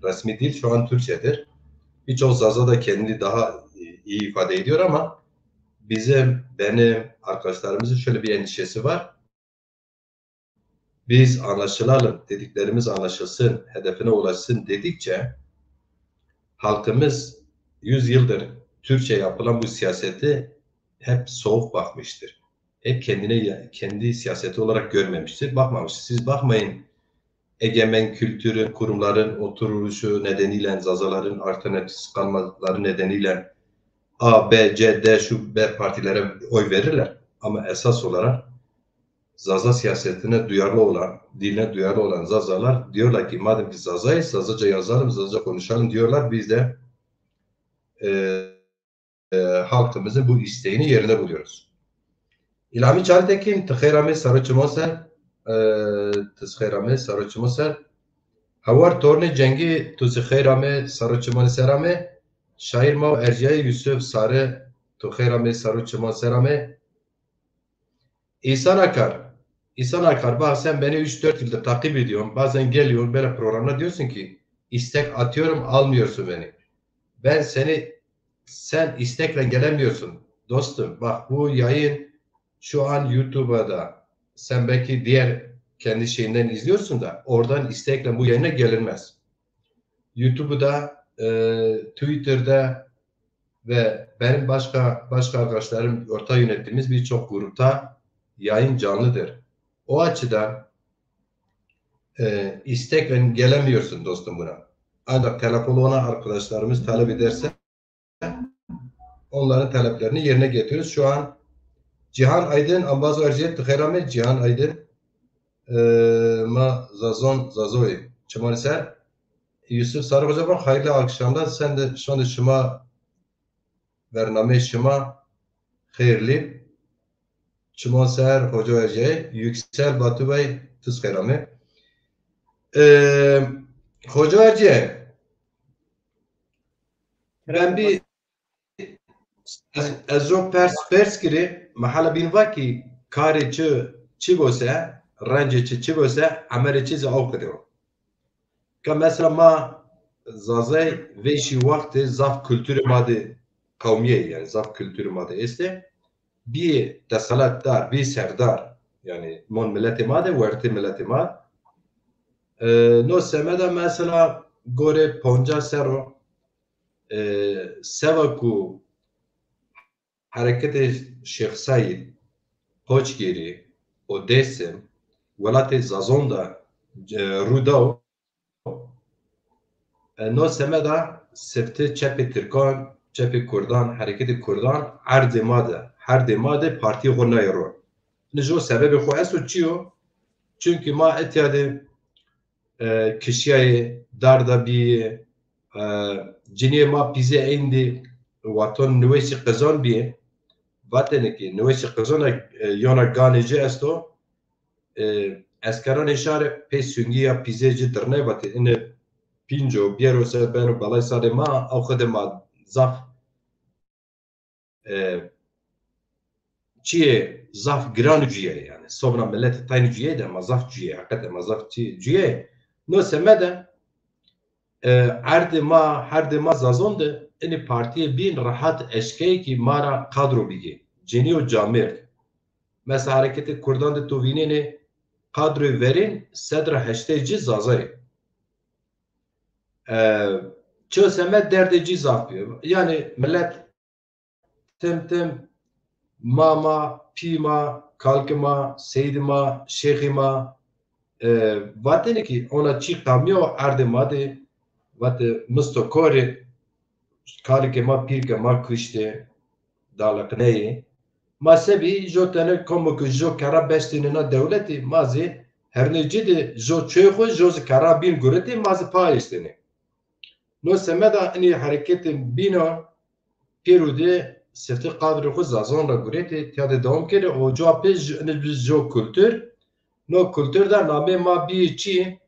resmi dil şu an Türkçedir. Birçok Zaza da kendini daha iyi ifade ediyor ama bizim, benim, arkadaşlarımızın şöyle bir endişesi var. Biz anlaşılalım, dediklerimiz anlaşılsın, hedefine ulaşsın dedikçe halkımız yüz yıldır Türkçe yapılan bu siyaseti hep soğuk bakmıştır. Hep kendine, kendi siyaseti olarak görmemiştir, bakmamıştır. Siz bakmayın, egemen kültürün, kurumların oturuluşu nedeniyle, Zazaların alternatifsiz kalmaları nedeniyle A, B, C, D, şu B partilere oy verirler. Ama esas olarak Zaza siyasetine duyarlı olan, diline duyarlı olan Zazalar diyorlar ki madem ki Zazayız, Zazaca yazalım, Zazaca konuşalım diyorlar. Biz de, e, e, halkımızın bu isteğini yerine buluyoruz. İlhami Çaltekin, ti xeyr amê, sar û çimon ser, e, ti xeyr amê, sar û çimon ser. Hawar Tornê Cengî, tu zî xeyr amê, sar û çimon ser amê. Şair ma û erciyayê Yusuf Sarı, tu xeyr amê, sar û çimon ser amê. İhsan Akar. İhsan Akar, bak sen beni üç dört yıldır takip ediyorsun. Bazen geliyorum böyle programda diyorsun ki istek atıyorum, almıyorsun beni. Ben seni, sen istekle gelemiyorsun. Dostum, bak bu yayın şu an YouTube'a da sen belki diğer kendi şeyinden izliyorsun da oradan istekle bu yayına gelinmez. YouTube'da, e, Twitter'da ve benim başka, başka arkadaşlarım ortak yönettiğimiz birçok grupta yayın canlıdır. O açıdan, e, istekle gelemiyorsun dostum buna. Ancak telefonu olan arkadaşlarımız talep ederse onların taleplerini yerine getiriyoruz. Şu an Cihan Aydın, embaz û erciyayê, ti xeyr amê Cihan Aydın. E, ma Zazon, Zazoyê. Çimanê ser. Yusuf Sarı Hoca, bak, hayırlı akşamlar. Sen de, şu anda şima, bernameyê şima xeyrlî. Çiman ser, Hoca Erciyayê. Yüksel Batu Bey, tu zî xeyr amê. E, Hoca Erciyayê, ben bir, ez, ez o pers, pers kirî, mehala bîn va ki karê çi, çi bose, rencê çi, çi bose, emelê çi zî aw qide o. Ka mesela ma Zazay veyşî wextê zaf kulturê ma de qewmîye, yani zaf kulturê ma de estê. Bîyê deselatdar, bîyê serdar, yani mon miletê ma de, wertê miletê ma. E, no semeda mesela gorê poncas serr o, e, seva ku hereketê Şêx Seîd, Qoçgîrî û Dêsim welatê Zazon de, e, rû daw. E, no semeda sifte çepê Tirkan, çepê Kurdan, hereketê Kurdan erdê ma de, herdê ma de partîyê xo nayê ro. Nê jo sebebê xo esto çi yo? Çunkî ma etya de, e, kişîyayê, darda bîyê, e, cinîyê ma pîzê êndî wexton niweşî qizan bîyê. Vatêne kî niweşî qizana, e, yona ganê ci esto, e, eskeranê şarê pê sungî ya pîzê ci dirnay vatê, ine pînco biyero ser beno belay sarê ma, ew xide ma zaf, e, çiyê zaf giran cuyê yanî. Sobna miletî tayn cuyê de ma zaf cuyê, heqete ma zaf çi cuyê. No semede, e, erdê ma, herdê ma Zazon de inî partîyê bîn rehat eşkeyê kî ma ra kadro bigê. Cenî û camêrd. Mesela hereketê Kurdan de to vînenê kadroyê verên sed ra heştay ci Zaza yê. E, çi semed derdê cî zaf bîyo. Yanî milet tim tim ma ma, pî ma, kalkê ma, seydê ma, şêxê ma, e, vatêne kî ona çî qamîyo erdê ma de, vate misto korê, kalikê ma, pîrkê ma kuştê, daliqneyê. Ma sebî jo tene komo ke jo kerra bestêne na dewletî, ma zî hernê ci de jo çoyê xo, jo zî kerra bîn guretê, ma zî pa eştêne. No semeda inî hereketê bîna pêro de sifte qadrê xo Zazan ra guretê, tiya de dewam kenê û coa pê ji, inî bi jo kultur, no kultur de namê ma bîyê çi?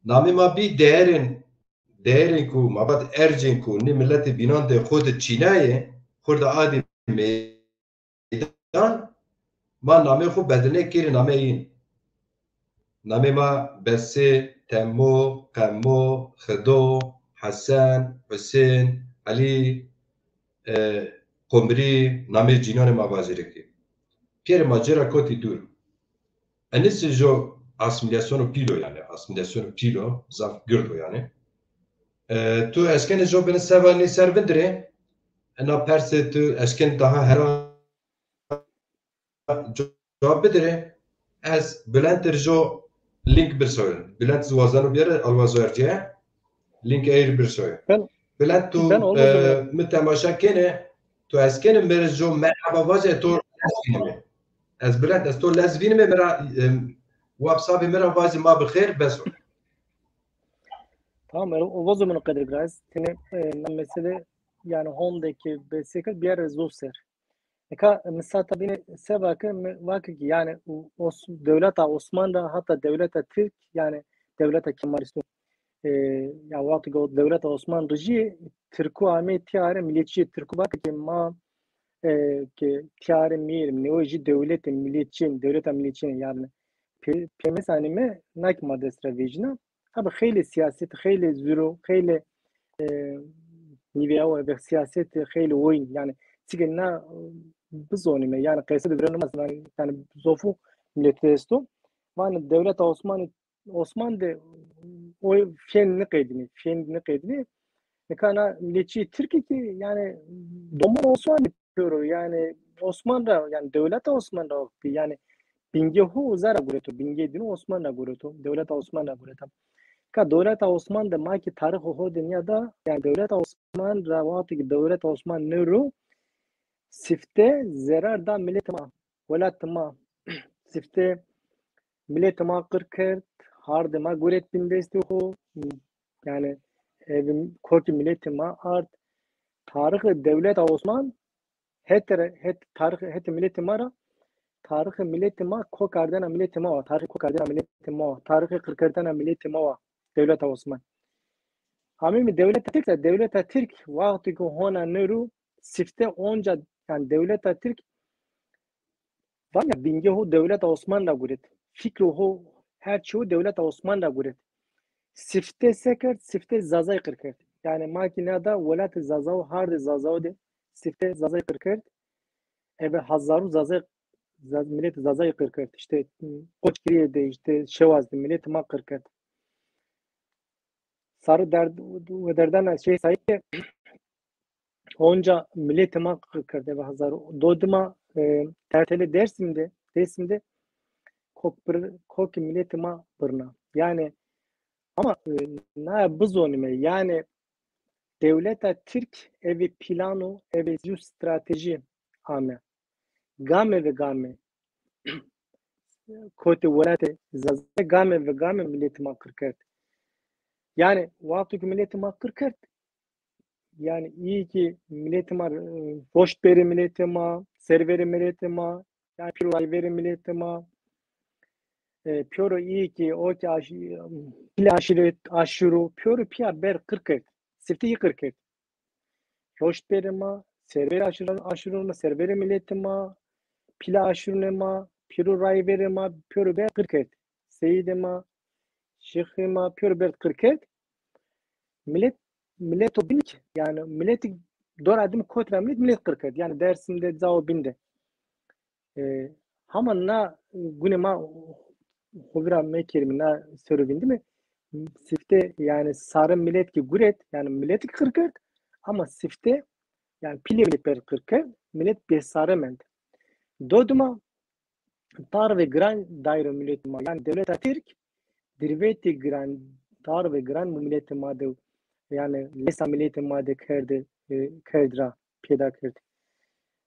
Namê ma bî değerên, değerên ku ma vat ercên ku nê miletê bînan de xo de çînayê, xo de adî meydan, ma namê xo bedilnê kerê nameyê yîn. Namê ma Besê, Temo, Qemo, Xido, Hesen, Husên, Elî, e, Qumrî, namê cînanê ma vajêrê kî. Pîyerê ma ci ra kotî dûr. Enî zî jo asîmîlasyonu pîl o yanî, asîmîlasyonu pîl o, zaf gird o yanî. E, tu eşkenê jo binê seva nê ser vindirê, ena persê tu eşkenê daha hera cewab bidirê. Ez Bülent ir jo link birsoyim. Bülent zî wazeno biyere, alwazo erceye. Link ey ir birsoyim. Ben, Bülent tu, ben olmaz e, mi temaşa kenê, tu eşkenê mi rê jo merhaba vaje, to lez vînimê. Ez Bülent, ez to lez vînimê, mi ra, e, WhatsAppê mi ra vaje ma bi xêr, bes o. Tamam, e, o vazo min qedir biraz. Tine, e, na mesele, yanî honde ki besê kir biyere zû ser. Nika mi sata bîne seba ke mi vake ki yanî Os-, dewleta Osman ra hata dewleta Tirk, yanî dewleta Kemalîston, e, ya wexto ke o dewleta Osman rijî, Tirku amê tîyare, miletçî Tirku vake ki ma, e, ki tîyare mîyerim, newê jî dewlete miletçî, dewleta miletçî yanî pê-, pêmêsanê mi na ki ma dest ra vejîna. Tabi xeylê siyaset, xeylê zuro, xeylê, e, nîveyawo ebe siyaset, xeylê oyun. Yanî çike na, e, bizonîme, yanî qeyse de vireno ma, yanî, yanî zofu mileti esto. Vanê dewleta Osmanî, Osman de o fên nêqedînê, fên nêqedînê. Nika na miletçî Tirkî ki, yanî, doman Osmanî pêro, yanî, Osman ra, yanî, dewleta Osman ra bî, yanî, bingê ho uza ra gureto, bingê dîno Osman ra gureto, dewleta Osman ra gureto. Ka dewleta Osman de ma ki tarîxê ho de nîyada, yanî, dewleta Osman ra wexto ki dewleta Osman nêro, sifte zerar da miletê ma, welatê ma, sifte miletê ma qir kerd, hardê ma guret bindestê xo, yanî, e, kokê miletê ma ard. Tarîxê dewleta Osman, het, het, tarîxê, hetê miletê ma ra, tarîxê miletê ma, kokardena miletê ma wa, tarîxê kokardena miletê ma wa, tarîxê qirkerdena miletê ma wa, dewleta Osman. Hamî mi dewleta Tirk de, dewleta Tirk, wexto ki hona nêro, sifte onca, yanî dewleta Tirk, vanya bingê ho dewleta Osman ra guret. Fikro ho, her çî ho dewleta Osman ra guret. Sifte se kerd, sifte Zazay qir kerd. Yanî ma ki nîyada welatê Zazawo, hardê Zazawo de sifte Zazay qir kerd. Ebe hezaru Zazay, Za-, miletê Zazay qir kerd. Îşte, Qoçgirîye de, îşte, Şewaz de miletê ma qir kerd. Sarı derd, ve derdana şey sayı, onca miletê ma qir kerd, eve hezar. Do dima, e, tertelê Dersim de, Dersim de kok bir, kokê miletê ma birna. Yani, ama, e, na bizonime, yani, dewleta Tirk eve plan û eve ju strateji ame. Game ve game kotê welatê Zaza, game ve game miletê ma qir kerd. Yani, wexto ki miletê ma qir kerd, yani, iyi ki miletê ma, e, roşt bêrê miletê ma, serverê miletê ma, yani, pêro rayverê miletê ma, e, pêro iyi ki o ki aş-, pîlê aşîret, aşîro, pêro pîya ber qir kerd. Sifte iyi qir kerd. Roşt bêrê ma, serverê aşîr-, aşîrunê ma, serverê miletê ma, pîlê aşîrunê ma, pêro rayverê ma, pêro ber qir kerd. Seyîdê ma, şêxê ma, pêro ber qir kerd. Milet, mileto bîn ki, yani miletî dora dime kot ra milet, milet qir kerd. Yani Dersim de, cao bîn de. E, hama na gune ma xo vîra mekerîme, na sero vîndîme, sifte, yani, sare milet ki guret, yani milet ki qir kerd, ama sifte, yani, pîlê milet ber qir kerd, milet bêsare mend. Do dima tarvê giran dayro miletê ma, yani dewleta Tirk, dirvetê giran, tarvê giran miletê ma de, yani lesa miletê ma de kerde, e, kerd ra, pêda kerd.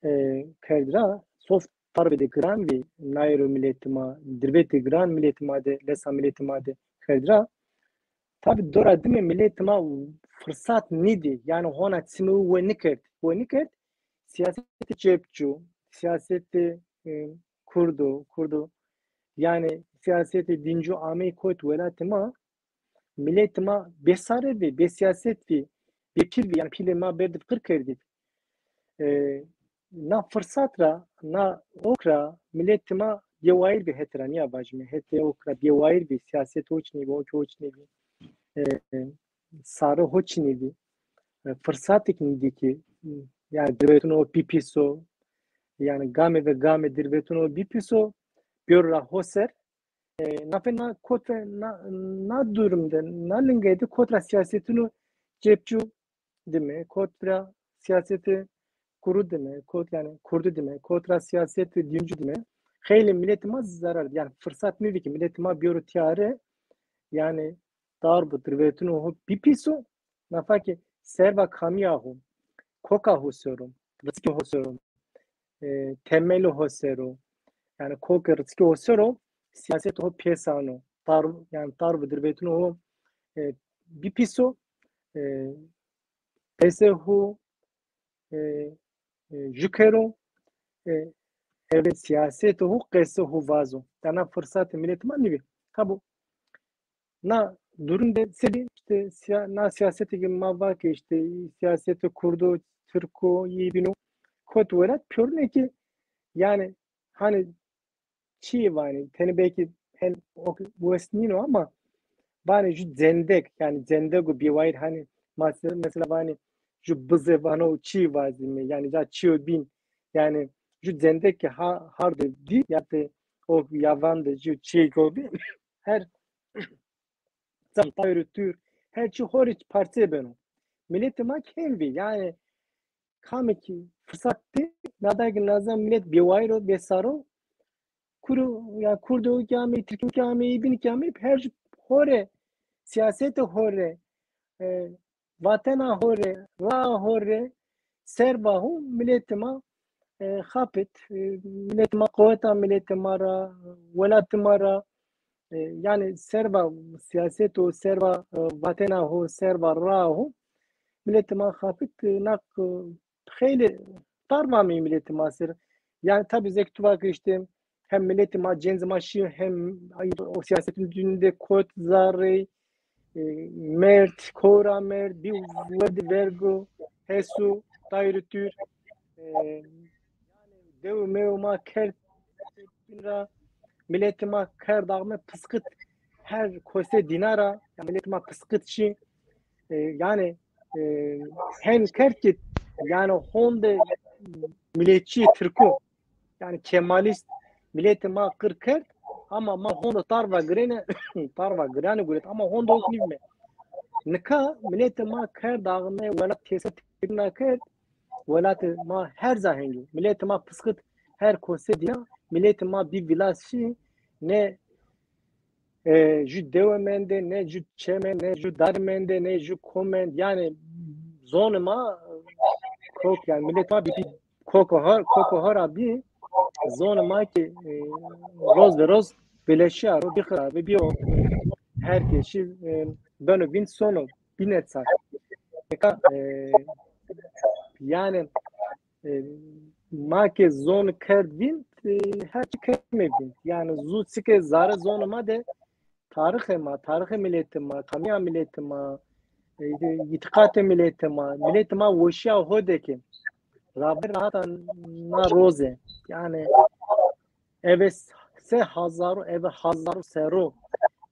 E, kerd ra, sof tarvê de giran vî nayro miletê ma, dirvetê giran miletê ma de, lesa miletê ma de kerd ra. Tabi dora dime miletê ma firsat nîdî, yani hona çimê we nikerd, we nikerd, siyasetê çepçu, siyasetê, e, kurdo, kurdo, yani siyasetê dîncu amey kot welatê ma, miletê ma bêsare vî, bêsiyaset vî, bêpîl vî, yani pîlê ma berdî qir kerdî. E, na firsat ra, na ok ra miletê ma bêwayîr vî, hetê ra nîya vajîme, hetê ok ra bêwayîr vî, siyaset oç nêvî, ok oç nêvî. E, sare ho çinî vî. E, firsatêk nîdî ki, yani dirvetûn o bîpîso, yani game ve game dirvetûn o bîpîso, bêro ra ho ser. E, nafe na kot ve na, na durum de, na lingey de kot ra siyasetûn o çepçu dime, kot ra siyasetê kuru dime, kot, yani kurdu dime, kot ra siyasetê dîncu dime. Xeylê miletê ma zarar, yani firsat nîdî ki miletê ma bêro tîyare, yani darb û dirvetûnê ho bîpîso, nafa ki serva kamîya ho, koka ho ser o, rizikê ho ser o, e, temelê ho ser o. Yani kokê rizikê ho ser o, siyasetê ho pês ano. Darb, yani darb û dirvetûnê ho, e, bîpîso, e, qesê ho, e, e, jukero, e, eve siyasetê ho, qesê ho vazo. Yani na firsatê miletê ma nîvî. Tabu, na durum de sebî, işte, siya-, na siyasetê ki ma va ki, işte, siyasetê kurdo, tirko, yî bîno, kot welat, pêrune ki, yani, hani, çî vanî, tenê belkî hen o wes nîno ama vanî ju cendek, yani cendego bêwayîr, hani mas-, mesela vanî ju bize vano çî vazîme, yani ca çîyo bîn, yani ju cendek ki ha-, hardê dî, ya de o yavan de ju çîyêko bî, her zam tayr û tûr, her çî ho rê parçe beno. Miletê ma kêm vî, yani kamê ki firsat dî, nada ki naza milet bêwayîr o, bêsar o, kuru, ya kurdo ki amey, tirko ki amey, îbîn ki amey, her ho rê, siyasetê ho rê, e, vatena ho rê, raa ho rê, serva ho miletê ma, e, xapit, e, miletê ma, quweta miletê ma ra, welatê ma ra, e, yani serva siyaset û serva, e, vatena ho, serva raa ho, miletê ma xapit, e, naq, e, xeylê tarv amey miletê ma ser. Yani tabi zek tu va ki işte hem miletê ma, cenzê ma şî hem ay, o siyasetê dînî de kot zarê, e, merd, kora merd, bî werdî vergu, hesu, tayr û tûr. E, dew û mew ma kerd bin ra, miletê ma kerd axme piskit, her kose dîna ra, ya miletê ma piskit şî. E, yani, e, hen kerd ki, yani honde miletçî tirko, yani kemalîst miletê ma qir kerd, ama ma honde tarva girêne, tarva girane guret, ama honde ok nîvîme. Nika miletê ma kerd axme, welat tesîr têbîna kerd, welatê ma her ca hêngê. Miletê ma pisxit her kose dîna, miletê ma bî vîlas şî, ne e, jü dewe mende, ne jü çeme, ne jü dar mende, ne jü ko mend. Yani zonê ma kok, yani miletê ma bî, bî koko hor, koko hora bî, zonê ma ki e, roz ve roz veleşîya ro, bî xirab, bî o. Her keşî e, beno vînd sono, bîne çar. Eka, e, yani e, ma ke zon kerd vînd, e, her çi keme vînd. Yani zu çike zare zonê ma de tarixê ma, tarixê miletê ma, kamîya miletê ma, e, îtîqatê miletê ma, miletê ma weşîya ho de ke raver ra hata na roze. Yani eve se hazaro, eve hazaro serro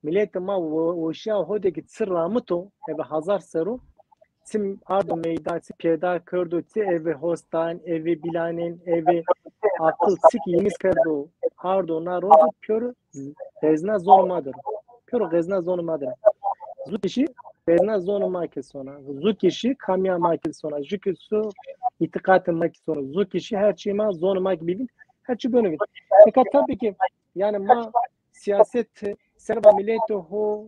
miletê ma wo-, weşîya ho de ke çi ramito, eve hazar serro, çi ardo meydan, çi pêda kerdo, çi eve hostan, eve bilanên, eve aqil, çi ki yîmîz kerdo, ardo na roze pêro xezna zonê ma der o. Pêro xezna zonê ma der o. Zu kişî xezna zonê ma ki sona. Zu kişî kamîya ma ki sona. Zu kişî îtîqatê ma ki sona. Zu kişî her çî ma zonê ma ki bî vînd, her çî beno vînd. Nika tabî ki yani ma siyaset serva miletê ho,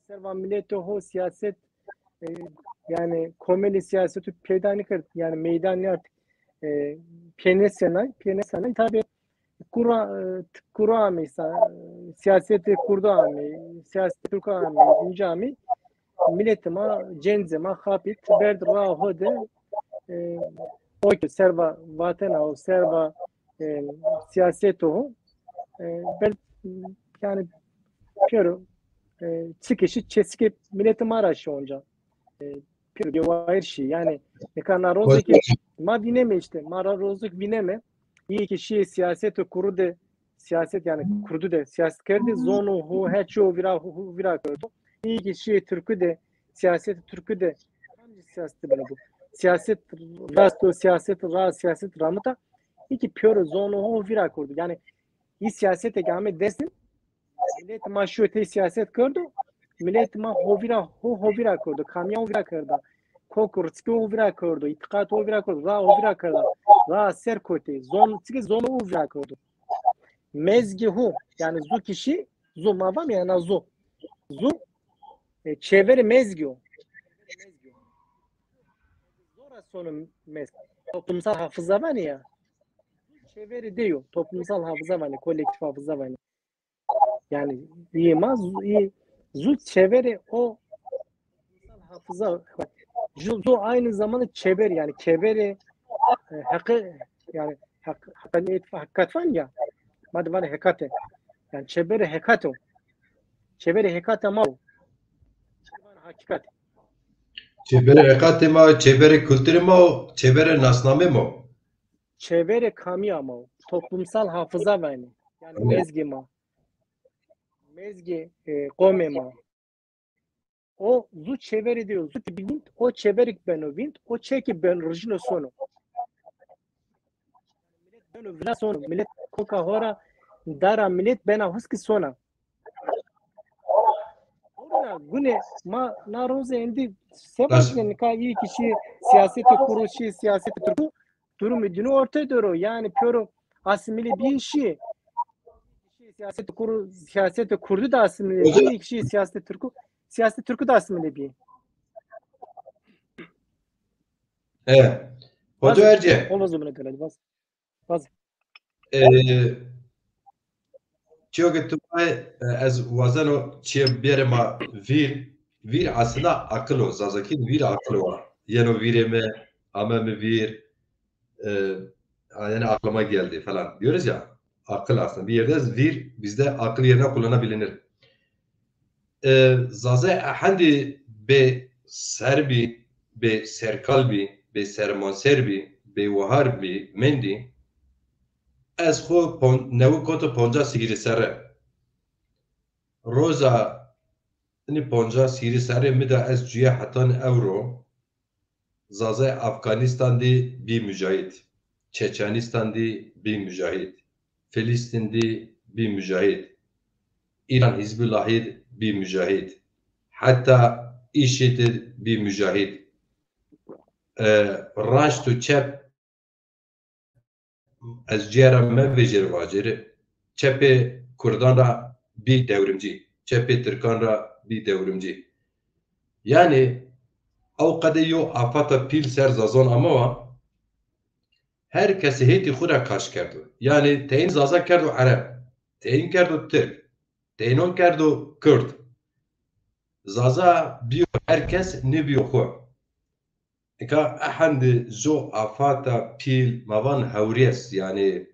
serva miletê ho siyaset e, yani komelê siyasetu peyda nêkerd, yani meydan nêart, e, pênêsenay, pênêsenay. Tabî kura, e, kura amey sa, siyasetê kurdu amey, siyasetê turku amey, inca amey. Miletê ma, cencê ma xapît, berd ra ho de, e, o ki serva vatena û serva e, siyaseto ho, e, berd, yani pêro e, çi kişî çesikê miletê ma ra şî onca. E, pêro bêwayir şî. Yani nika na roze ki ma vîneme işte. Ma ra roze ki vîneme. Îyê ki şîyê siyaseto kurdu de, siyaset yani kurdu de siyaset kerdî. Zonê ho her çî ho vîra, ho, ho vîra kerdo. Îyê ki şîyê turku de siyaset turku de kamcî siyaset beno bu. Siyaset rast o, siyaset ra, siyaset ramita. Î ki pêro zonê ho vîra kerdo. Yani î siyasetê ki ame dest de, miletê ma şîyo tey siyaset kerdo, miletê ma ho vîra, ho, ho vîra kerdo, kamîya ho vîra kerda, kok û riskê ho vîra kerdo, îtîqat ho vîra kerdo, ra ho vîra kerda, ra ser kotê, zon, çike zonê ho vîra kerdo. Mezgê ho, yani zu kişî, zu ma vame ya na zu. Zu, e, çeverê mezgî yo. Zora sono mezg. Toplumsal hafıza vanê ya. Çeverê de yo. Toplumsal hafıza vanê, kolektif hafıza vanê. Yani îyê ma zu, î, zu çeverê o toplumsal hafıza, zu, zu aynı zamanda çever, yani çeverê e, heqe, yani heq-, heqanîyet, heqîqet van ya. Ma de vanê heqîqete. Yani çeverê heqîqet o. Çeverê heqîqetê ma o. Çeverê heqîqet. Çeverê heqîqetê ma, çeverê kulturê ma o, çeverê nasnamê ma o. Çeverê kamîya ma o. Toplumsal hafıza vanê. Yani mezgê ma. Mezgê e, qomê ma. O zu çeverê de yo, zu ki bî vînd, o çeverik beno vînd, o çeki ben rijino sono. Milet beno vila sono, milet koka hora dara milet bena huski sona. Ora gune ma na roze endi seba nika îyê ki şî siyasetê kuru, şî siyasetê turku, durumê dînû ortê der o. Yani pêro asîmîle bî şî. Şî siyasetê kuru, siyasetê kurdu de asîmîle bî, şî siyasetê turku, siyasetê turku de asîmîle bî. E, hoca Erce. Olmaz o bine delal, baz. Baz. E, Çiyo ke tu vay, e, ez wazeno çiye bêrê ma vîr, vîr aslında akıl o, Zazakî vîr akıl o. Yeno vîrê mi, ame mi vîr, e, yani aklıma geldi falan diyoruz ya, akıl aslında bir yerde vîr bizde akıl yerine kullanabilir. E, Zaza hendî bê ser bî, bê serkal bî, bê sermanser bî, bê wahar bî, mendî, ez xo pon-, newi koto poncas hîrî serre. Roza inî poncas hîrî serrê mi de ez cuye hetan ewro, Zazay Afganistan dî bî mucahîd, Çeçenistan dî bî mucahîd, Filîstîn dî bî mucahîd, Îran Hîzbullahî dî bî mucahîd, heta îşîd dî bî mucahîd. e, raşt û çep, ez cîya ra mevejêr vajêr, çepê kurdan ra bî dewrimcî, çepê tirkan ra bî dewrimcî. Yanî ew qede yo afata pîl ser zazon amawa, her kesî hêtî xwu ra kaş kerdo. Yanî teyin zaza kerdo ereb, teyin kerdo tirk, teyinon kerdo kurd. Zaza bîyo her kes nêbîyo xwu. Eka ehend jo afata pîl ma van hewrês, yanî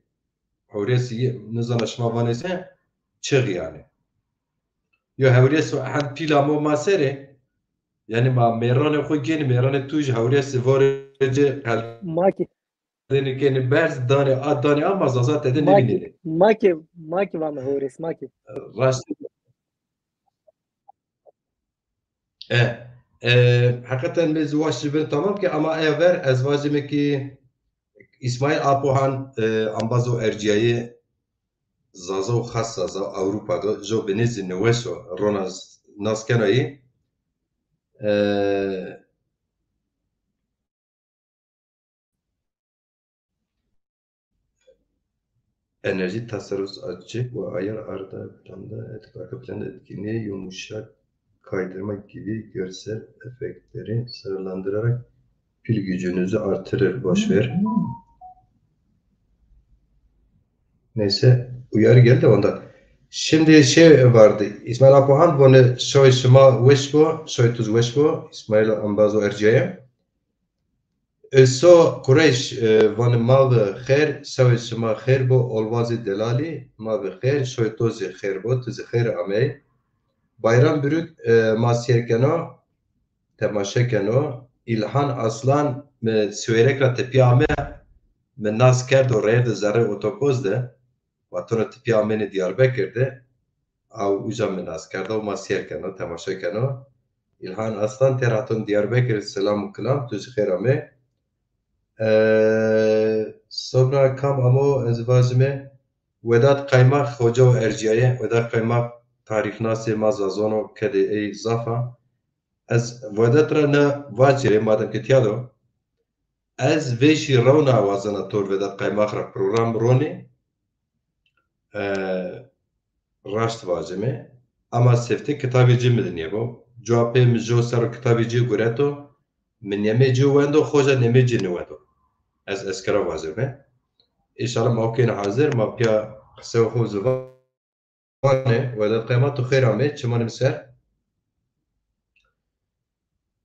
hewrês yi-, nizana şima vanê se, çix yanî. Yo hewrês o ehend pîl amo ma serê, yanî ma mêranê xwu gênî, mêranê tu jî hewrês vorê ci qel-, Ma ki, dênî kenî berz, danê a, danê a, ma zaza tede ma ki, nêvînenê. Ma ki, ma ki vame hewrês, ma ki. Raşt. E, e, heqeten mi ziwaş ji bin tamam ke, ama eya ver ez vajime ki İsmail Apohan, e, ambazo erciyayê Zaza û xas Zaza Ewropa do, jo binê zî niweş o, rona z-, nas kenayî. E, Enerji tasarrufu açık ve ayar arda planda, etki arka planda etkinliği yumuşak kaydırma gibi görsel efektleri sınırlandırarak pil gücünüzü artırır. Boş ver. Neyse, uyarı geldi ondan. Şimdi şey vardı, İsmail Apohan, bunu şoy şima weş bo, şoy tuz weş bo, İsmail Ambazo Erciyayê. Eso Qureyş, e, vanê ma ve xêr, sewê şima xêr bo, olvazê delalî, ma ve xêr, şoy to zî xêr bo, tu zî xêr amey. Bayram Bürük, e, ma sêr keno, temaşe keno. İlhan Aslan, mi Siwêrek ra tepîya ame, mi nas kerdo, reyde zerrê otopoz de. Vatono ti pîya amêne Diyarbekir de, aw uca mi nas kerda û ma sêr keno, temaşe keno. İlhan Aslan têr haton Diyarbekir, selam û kilam, tu zî xêr amê. E, sobna kam amo ez vajime, Vedat Kaymak, hoca û ercîyaye. Vedat Kaymak tarîxnasê ma zazon o, kedê ey zaf a. Ez Vedat ra na vacîrê, madem ke tîya do. Ez vêşî rewna wazena to Vedat Kaymak ra program ronê. E, raşt vacime. Ama sefte kitabê ci mi de nêbo. Cuwa pê mi jo ser o kitabê ci gureto. Mi nemê ci wendo, xoca nemê ci nêwendo. Ez eskera vacime. Înşallah ma o kêne hazir, ma pîya qiseyê xo ziwan vanê, Vedat Kaymak, tu xêr amê, çimanê mi ser.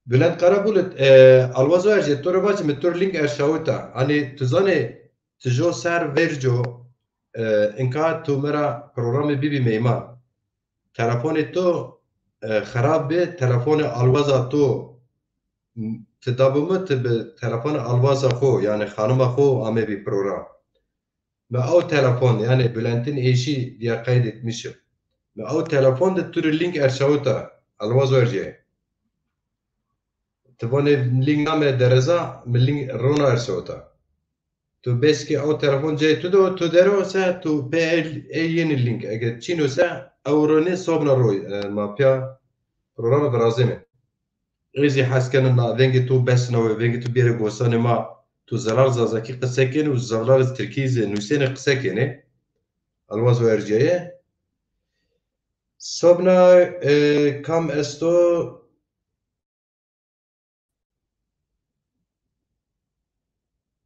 Bülent Karabulut, e, Alvazo Ercê, to rê vacî mi to rê link erşawita. Hanî tu zanê, ti jo ser verco, e, inka tu mi ra programê bibî meyman. Telefonê to, e, xerab bi, telefonê alwaza to, m-, ti da bi mi, ti bi telefonê alwaza xo, yanî xanima xo amebî program. Mi ew telefon, yanî Bülent'in eşi diye kaydetmişim. Mi ew telefon de tu rê link erşawita, Alwazo Ercê. Ti vanê link name dereza, mi link rona erşawita. Tu bes ki ew telefon cey tu do, tu dero se, tu pê ey, ey yenî link. Eger çîno se, ew ronê sobna roy, e, ma pîya programa virazême. Ez zî hes kena na vengê to besnawe, vengê to bêrê gosanê ma, to zelal zazakî qise kenê û zelal tirkî zî nusênê qise kenê. Alwazo Ercîyaye. Sobna, e, kam esto?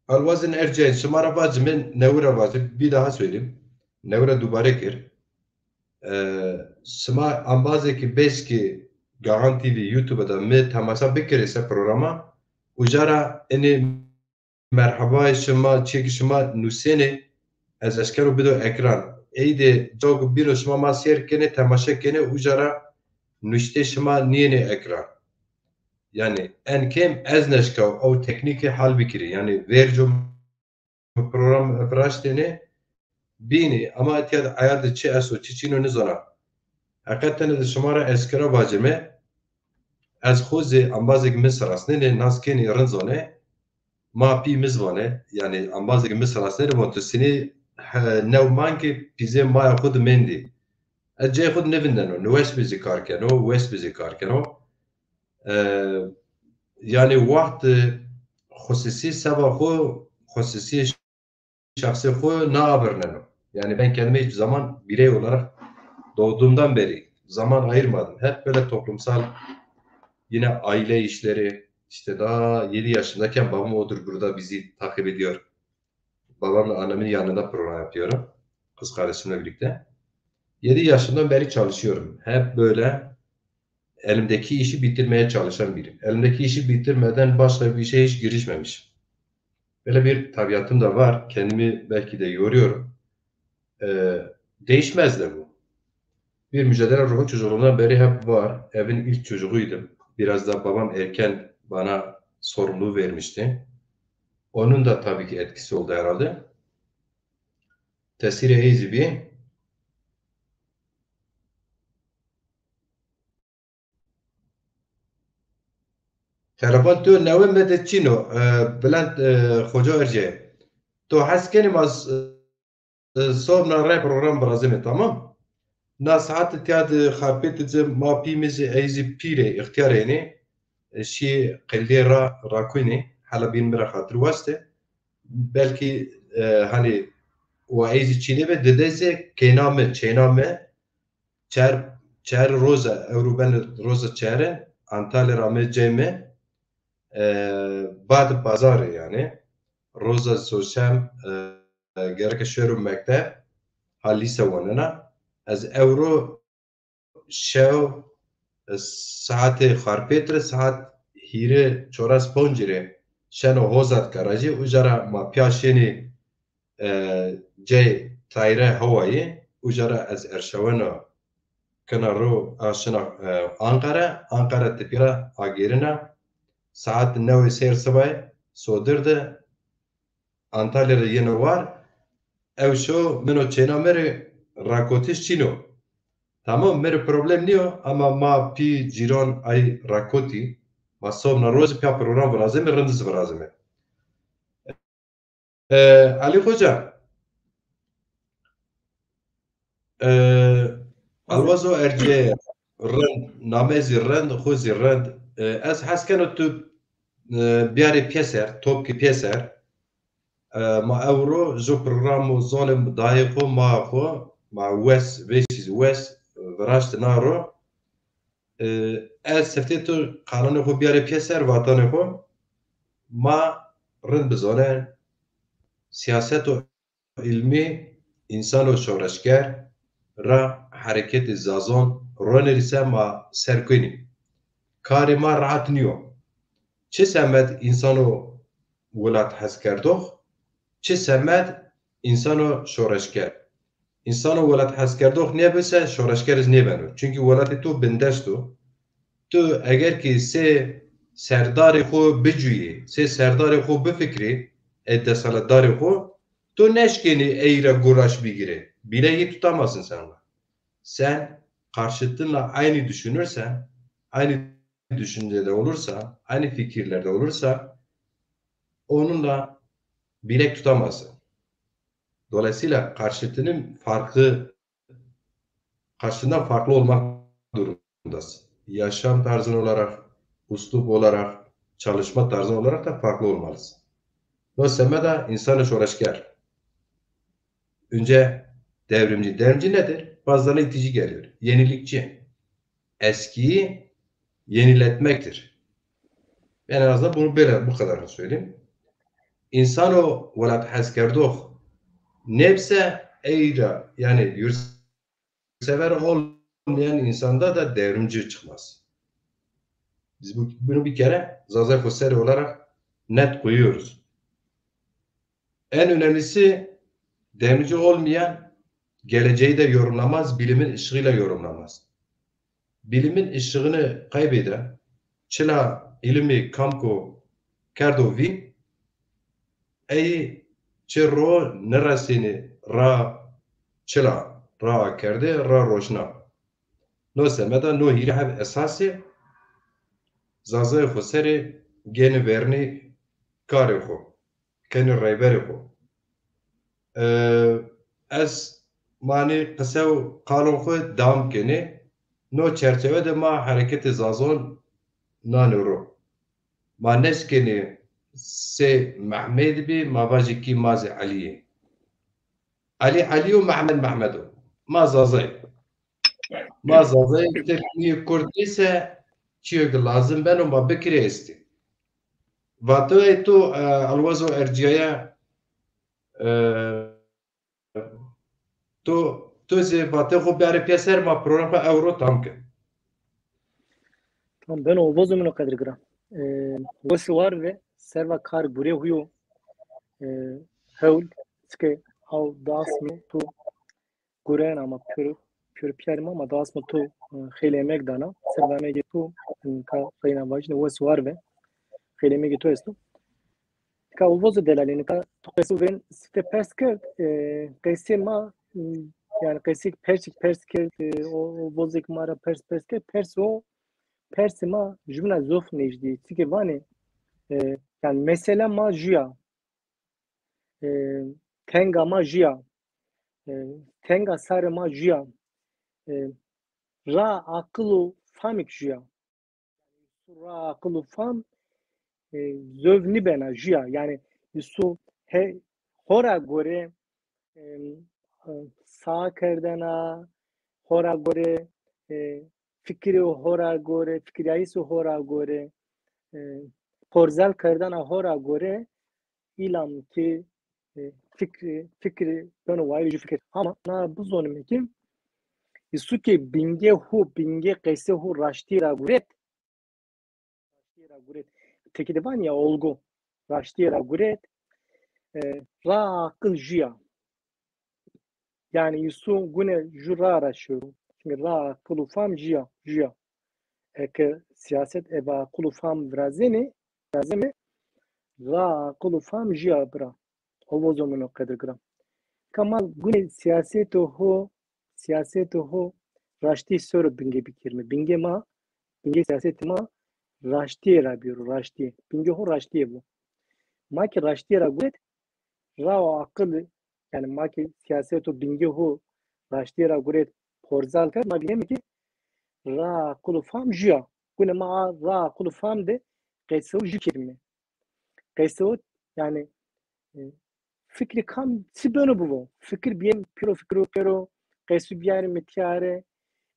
Alwazên Erciyayê, şima ra vacime, newe ra vacim, bir daha söyleyeyim. Newe ra dubare kir. E, şima ambazêkî bes ki Gahan T V YouTube de mi temaşa bikirê se programa, uca ra inê merhebayê şima, çiyê ki şima nusênê, ez eşkero bido ekran. Ey de cago bîno şima ma sêr kenê, temaşe kenê, uca ra nuştê şima nîyênê ekran. Yanî en kêm ez neşka ew teknîkê hal bikirî. Yanî verco mi program viraştêne bînî, ama etya de ayar de çi esto, çi çîno nizana. Heqeten de şima ra eskera vacime, ez xo zî ambazêk mi serasnenê, nas kenî rind zane, ma pî mi zî vane, yanî ambazêk mi serasnenê, von tu sinî, he, new mankê pîzê maya xo de mendî. Ez cayê xo de nêvindeno, niweş bi zî kar keno, weş bi zî kar keno. E, yanî wext, e, xusûsî seba xo, xusûsî şahsê xo naabirneno. Yani ben kendime hiçbir zaman birey olarak doğduğumdan beri zaman ayırmadım. Hep böyle toplumsal, yine aile işleri, işte daha yedi yaşındayken babam odur burada bizi takip ediyor. Babamla annemin yanında program yapıyorum. Kız kardeşimle birlikte. Yedi yaşından beri çalışıyorum. Hep böyle elimdeki işi bitirmeye çalışan biriyim. Elimdeki işi bitirmeden başka bir işe hiç girişmemişim. Böyle bir tabiatım da var. Kendimi belki de yoruyorum. Ee, Değişmez de bu. Bir mücadele ruhu çocukluğumdan beri hep var. Evin ilk çocuğuydum. Biraz da babam erken bana sorumluluğu vermişti. Onun da tabii ki etkisi oldu herhalde. Tesîrê ey zî bî. Telefon tu newe me de çîno, e, Bülent, e, Xoca Erce. To hes kenî ma s-, e, sobna rey program virazimê, tamam? Na saet tiya de xarpêtê ci ma pî mi zî ey zî pîr ê, îxtîyar ênê. E, şî qeldê ra rakunê, hela bîn mi ra xatir waştê. Belkî, e, hani wa ey zî çînê be, dide zî kêna mi, çêna mi, çer, çer roza, ewro ben roza çeri, Antalya ra mi cê mi, e, bad pazarê yani. Roza soşem, e, gereke şero mekteb, ha lîse wanena. Ez ewro şew, e, saetê xarpêt re, saet hîrê çoras poncî rê şeno Hozat garajî, uca ra ma pîya şênî, e, cey tayre hewayî, uca ra ez erşaweno kena ro a şina, e, Anqara, Anqara tipî ra agêrina, saet newê sêr sibay sodir de Antalya de yeno war, ew şo mino çêna mi rê rakotiş çîno. Tamam, mi rê problem nîyo, ama ma pî cîran ay rakotî, ma sobna roj pîya program virazimê, rind zî virazimê. E, Elî Xoca, e, Elwazo ercê rind, name zî rind, xo zî rind. E, ez hes keno tu, e, biyarê pêser, topkî pêser. E, ma ewro ju programo zonê dayê xo, maa xo, ma wes, vêşî zî wes, e, viraşti na ro. E, ez siftê tu qalanê xo biyarê pêser, vatanê xo. Ma rind bizonê, siyaseto îlmî însano şoreşger ra hereketê Zazon ronêrîse ma ser kunî. Karê ma rahat nîyo. Çi semed însano welat heskerdox, çi semed însano şoreşger. Însano welat heskerdox nêbise, şoreşger iz nêbeno. Çunkî welatê to bindest o. Tu eger kî sê serdarê xo bicuyî, sê serdarê xo bifikirî, ê deselatdarê xo, to neşkenî ey ra guraş bigirê. Bile yî tutamazsın sen ona. Sen karşıtınla aynı düşünürsen, aynı düşüncede olursa, aynı fikirlerde olursa, onunla bilek tutamazsın. Dolayısıyla karşıtının farklı, karşıtından farklı olmak durumundasın. Yaşam tarzın olarak, üslup olarak, çalışma tarzın olarak da farklı olmalısın. No semeda insanı şoreşker. Önce devrimci. Devrimci nedir? Bazılarına itici geliyor. Yenilikçi. Eskiyi yeniletmektir. Ben en azından bunu böyle, bu kadarını söyleyeyim. İnsano welat heskerdox nêbse ey ra, yani yurtsever olmayan insanda da devrimci çıkmaz. Biz bu, bunu bir kere Zazay Xoseri olarak net koyuyoruz. En önemlisi, devrimci olmayan geleceği de yorumlamaz, bilimin ışığıyla yorumlamaz. Bilimin ışığını kaybeden, çila ilmi kamko kerdo vîn, ey çi ro nirasênî ra çila, ra akerde, ra roşna. No semeda no hîrê heb esasî Zazayê Xoserî gênî vernî karê xo, kenî reyberê xo. E, ez manî qise û qalon xo dewam kenî. No çerçewe de ma hereketê Zazon nanê ro. Ma nêşkenî sey Mehmedî bî, ma vajî kî ma zî Elî yê. Elî Elî yo, Mehmed Mehmed o. Ma Zazayî. Ma Zazayî, tirkî kurd nîse, çîyo ke lazim beno ma bikirê estî. Vateyê to, e, Elwazo ercîyaye, e, to, to zî vateyê xo biyarê pêser, ma program xo ewro tam ke. Tam beno, Elwazo min o qedirgiran. E, wes û war ve, serva kar gurê huyo, e, hewl, çike aw das mi tu gurena ma pür, pür piyarî ma, ma das mi tu, e, xeylê emek dana. Serva emegê tu, e, ka reyna vajîne, wes û war ve. Xeylê emegê tu esto. Nika Elwazo delalî, nika tu qesû vên sifte pers kerd, e, qesê ma, m, yanî qesêk persêk pers kerd, e, o, Elwazêk ma ra pers pers kerd, pers o, persê ma jumîna zof nêjdî. Çike vanê, e, yanî mesela ma jû ya, e, tenga ma jû ya, e, tenga sarê ma jû ya, e, ra, aqil û famêk jû ya. Îsu ra aqil û fam, e, zov nîbena jû ya. Yanî îsu he, ho ra gore, e, e, saa kerdena ho ra gore, e, fikrê ho ra gore, fikrîyayîsê ho ra gore, e, porzel kerdena ho ra gore, îlam ki, e, fikr, fikr beno wayîrê jû fikir. Hama na bizonîme ki îsu ke bingê ho, bingê qesê ho raştîye ra guret, raştîye ra guret. Tekî de vanî ya olgu. Raştîye ra guret. E, ra aqil jû ya. Yanî îsu gune jû ra ra şêro. Çimkî ra aqil û fam jû ya, jû ya. Eke sîyaset ebe aqil û fam virazenê, virazeme, ra aqil û fam jû ya bira. Elwazo min o qedirgiran. Ka ma gune sîyaseto ho, sîyaseto ho raştî ser o bingê bikerîme. Bingê ma, bingê sîyasetê ma raştîye ra bêro, raştîye. Bingê ho raştîye bo. Ma ke raştîye ra guret, ra û aqil, yanî ma ke sîyaseto bingê ho raştîye ra guret, porzel kerd, ma vîneme ki ra aqil û fam jû ya. Gune ma a ra aqil û fam de qesê ho jû kerîme. Qesê ho, yanî, e, fikrê kam çi beno bibo. Fikir bîyên pêro, fikir û pêro, qesû bîyarîme tîyare,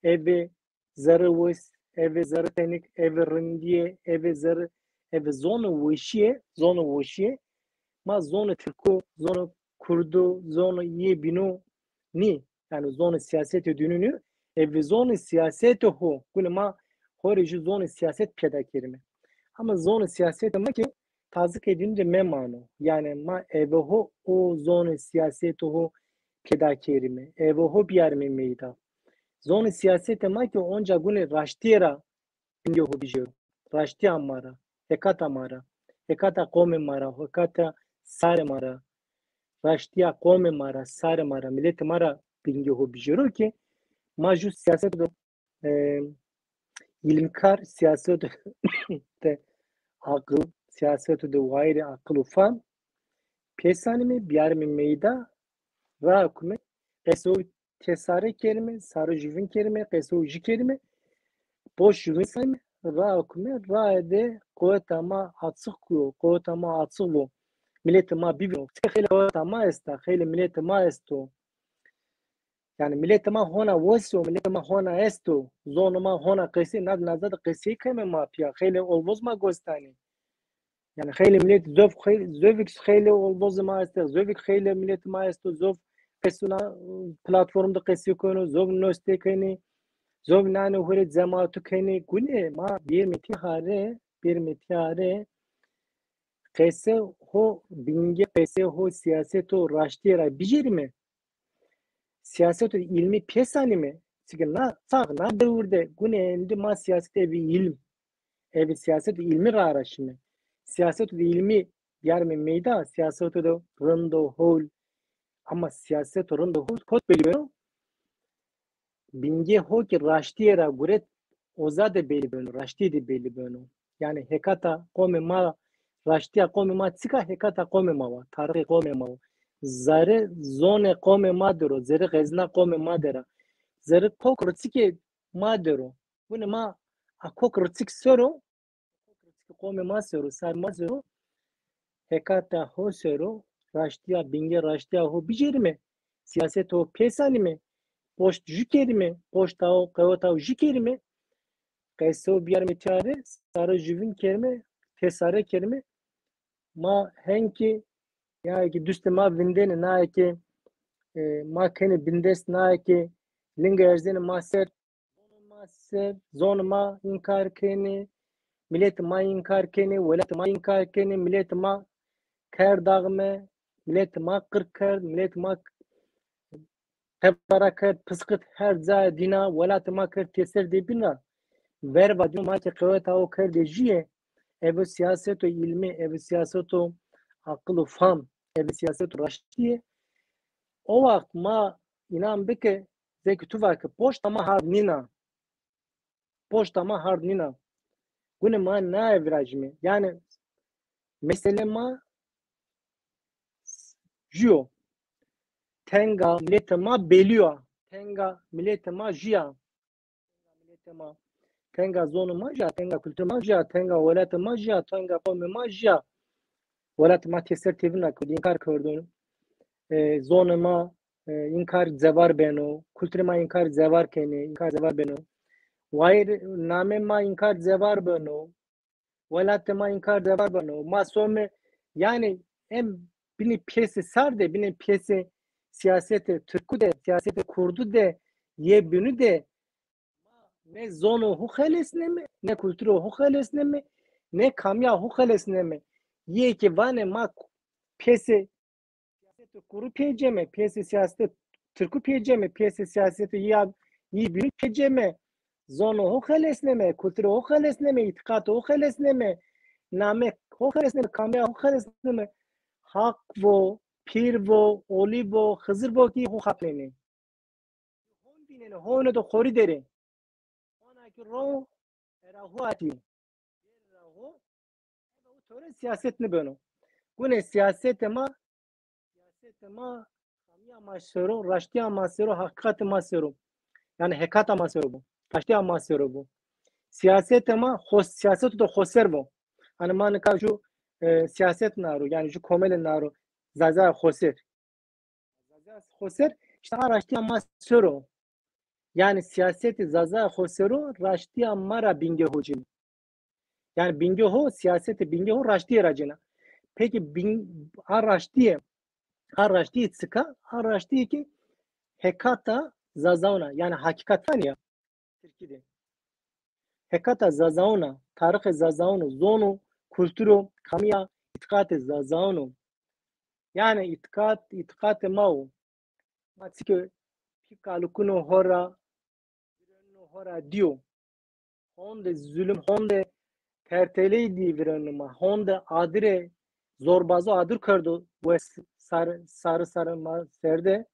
eve zerrê wes, eve zerrê tenik, eve rindîye, eve zerrê, eve zonê weşîye, zonê weşîye. Ma zonê tirko, zonê kurdo, zonê yê bîno nî. Yanî zonê sîyasetê dînû nîyo. Eve zonê sîyasetê ho. Gune ma ho rê jû zonê sîyaset pêda kerîme. Ama zonê sîyasetê ma ke tazikê dînû de memano. Yanî ma eve ho o zonê sîyasetê ho pêda kerîme. Eve ho biyarîme meyda. Zonê sîyasetê ma ke onca gune raştîye ra bingê ho bijêro. Raştîya ma ra, hekata ma ra, hekata qomê ma ra, hekata sarê ma ra, raştîya qomê ma ra, sarê ma ra, miletê ma ra bingê ho bijêro ke ma jû sîyaseto de, e, îlmkar, sîyaseto de aqil, sîyaseto de wayîrê aqil û fam pêsanîme, biyarîme meyda, ra kume, qesê ho têsare kerîme, sare jûvîn kerîme, qesê ho jû kerîme, boş jûvîn sanîme, ra kume, raye de quweta ma açiq kuyo, quweta ma açiq bo. Miletê ma bivîno. Xeylê quweta ma esta, xeylê miletê ma esto. Yanî miletê ma hona wes o, miletê ma hona esto. Zonê ma hona qesey, na, naza de qesey keme ma pîya. Xeylê olvoz ma gostanî. Yanî xeylê milet zof xey-, zovik xeylê olvozê ma esto, zovik xeylê miletê ma esto, zof qesûna platform de qesey keno, zof noste kenê, zof nanê hurê cematu kenê. Gune ma bêrîme tîyare, bêrîme tîyare, qesê ho, bingê qesê ho sîyaseto raştîye ra bijêrîme. Sîyaseto de îlmî pêsanîme. Çike na çax, na dewir de gune endî ma sîyaset eve îlm, eve sîyaseto de îlmî ra araşîme. Sîyaseto de îlmî biyarîme meyda, sîyaseto de rind û hol. Ama sîyaseto rind û hol kot belî beno? Bingê ho ke raştîye ra guret, oza de belî beno, raştîye de belî beno. Yanî hekata qomê ma, raştîya qomê ma çik a? Hekata qomê ma wa, tarixê qomê ma wa. Zerrê zonê qomê ma der o, zerrê xezna qomê ma der a. Zerrê kok riçikê ma der o. Gune ma a kok riçik ser o, kok riçikê qomê ma ser o, sarê ma ser o. hekata ho sero raştîya, bingê raştîya ho bicêrîme, sîyasetê ho pêsanîme, poşt jû kerîme, poşta ho, qeweta ho jû kerîme, qeseyo biyarîme tîya rê, sare jûvîn kerîme, têsare kerîme, ma hen kî, naye kî dustê ma vindêne, naye kî, e, ma kenê bindest, naye kî linga erzêne ma ser, zonê ma ser, zonê ma înkar kenê, miletê ma înkar kenê, welatê ma înkar kenê, miletê ma kerd daxme, miletê ma qir kerd, miletê ma tebera kerd, pisqit, her cayê dîna, welatê ma kerd têser de bîna. Verva dîno ma ke qeweta ho kerdê jûye, eve sîyaseto îlmî, eve sîyaseto aqil û fam, eve sîyaseto raştîye. O waxt ma înan bike, zê ke tu va ke poşta ma hard nîna. Poşta ma hard nîna. Gune ma naye virajîme. Yanî mesele ma jû yo. Tenga miletê ma belî yo. Tenga miletê ma jû ya. Miletê ma. Tenga zonê ma jû ya, tenga kulturê ma jû ya, tenga welatê ma jû ya, tenga qewmê ma jû ya. Welatê ma têser têvîna kerdî, înkar kerdî. E, zonê ma, e, înkar zevar beno, kulturê ma înkar zevar kenê, înkar zevar beno. Wayîr namê ma înkar zevar beno. Welatê ma înkar zevar beno. Ma some, yanî em binê pêsê sar de, binê pêsê sîyasetê tirkû de, sîyasetê kurdû de, yê bînû de ne zonê ho xelesneme, ne kulturê ho xelesneme, ne kamîya ho xelesneme. Yê ke vanê ma pêsê sîyasetê kurdû pê ceme, pêsê sîyasetê tirkû pê ceme, pêsê sîyasetê ya yî bînû pê ceme, zonê ho xelesneme, kulturê ho xelesneme, îtîqatê ho xelesneme, namê ho xelesneme, kamîya ho xelesneme. Haq vo, pîr vo, olî vo, Xizir vo kî ho xapnenê. Hon vînenê, hone do xorî derê. Hona ki ro era ho atî. Era ho. Eve u tore sîyaset nibeno. Gune sîyasetê ma, sîyasetê ma kamîya ma sero, raştîya ma sero, heqîqatê ma sero. Yanî hekata ma sero bo. Raştîya ma sero bo. Sîyasetê ma xo, sîyaseto do xoser bo. Hanî ma nika jû, e, sîyaset naro, yanî jû komelê naro, Zaza xoser. Zaza xoser, îşte a raştîya ma sero. Yanî sîyasetê Zaza xosero raştîya ma ra bingê ho cêno. Yanî bingê ho, sîyasetê bingê ho raştîye ra cêna. Peki bin-, a raştîye, a raştîye çik a? A raştîye ki hekata Zazauna, yanî hakîkat vanê ya. Tirkî de. Hekata Zazauna, tarîxê Zazauna, zono, kulturo, kamîya, îtîqatê Zazauna. Yanî îtîqat, îtîqatê ma o. Ma çike pî kalikûno ho ra, virênûno ho ra dîyo. Honde zulum, honde terteley dî virênû ma. Honde adirê, zorbazo adir kerdo wes sar-, sarî sarî ma ser de.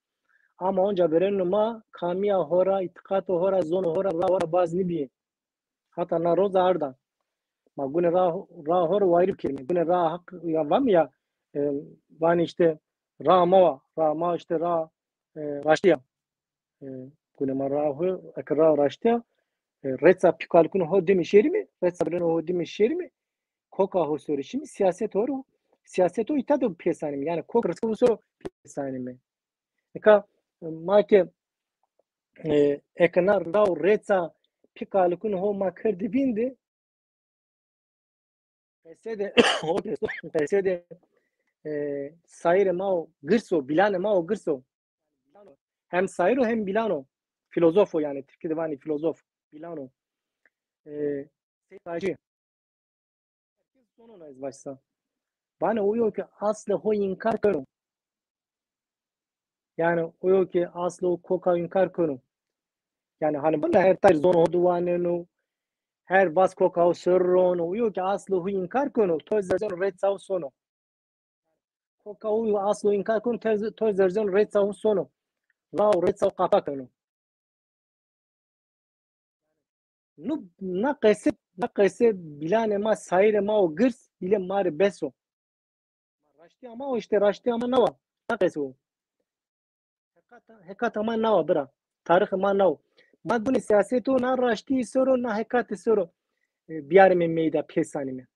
Ama onca virênû ma kamîya ho ra, îtîqato ho ra, zono ho ra, ra ho ra baz nîbîyê. Hata na roza arda. Ma gune ra, ra ho ra wayîr bikerîme. Gune ra haq ya vame ya, e, vanê îşte ra ma wa, ra ma îşte ra, e, raştî ya. E, gune ma ra ho, eke ra raştî ya, e, reça pî kalikûno ho dime şêrîme, reça virênû ho dime şêrîme, koka ho sero şîme, sîyaset ho ro, sîyaset ho îta de pêsanîme. Yanî kok rizqê ho sero pêsanîme. Nika, e, ma ke, e, eke na ra û reça pî kalikûno ho ma kerdî vîndî, qesê de, ho qesê, qesê de, e, sayîrê ma o girs o, bîlanê ma o girs o. Hem sayîr o hem bîlan o. Fîlozof o yanî, tirkî de vanê fîlozof, bîlan o. E, Seyîd Hacî. Herkes zonon ez vaşsa. Vanê o yo ke aslê ho înkar keno. Yanî o yo ke aslê ho koka înkar keno. Yanî hanî bana her tayr zono ho di waneno. Her vas koka ho ser rono. O yo ke aslê ho înkar keno. To zerzen reça ho sono. Koka ho aslo înkar keno, to, to zerzen reça ho sono. Ra û reça ho qapa keno. Nu, na qese, na qese bîlanê ma, sayîrê ma o girs, bîle ma rê bes o. Raştîya ma o, îşte raştîya ma na wa. Na qese o. Hekata, hekata ma na wa bira. Tarîxê ma na wo. Ma gunê sîyaseto na raştî sero, na hekatî sero, e, biyarîme meyda, pêsanîme.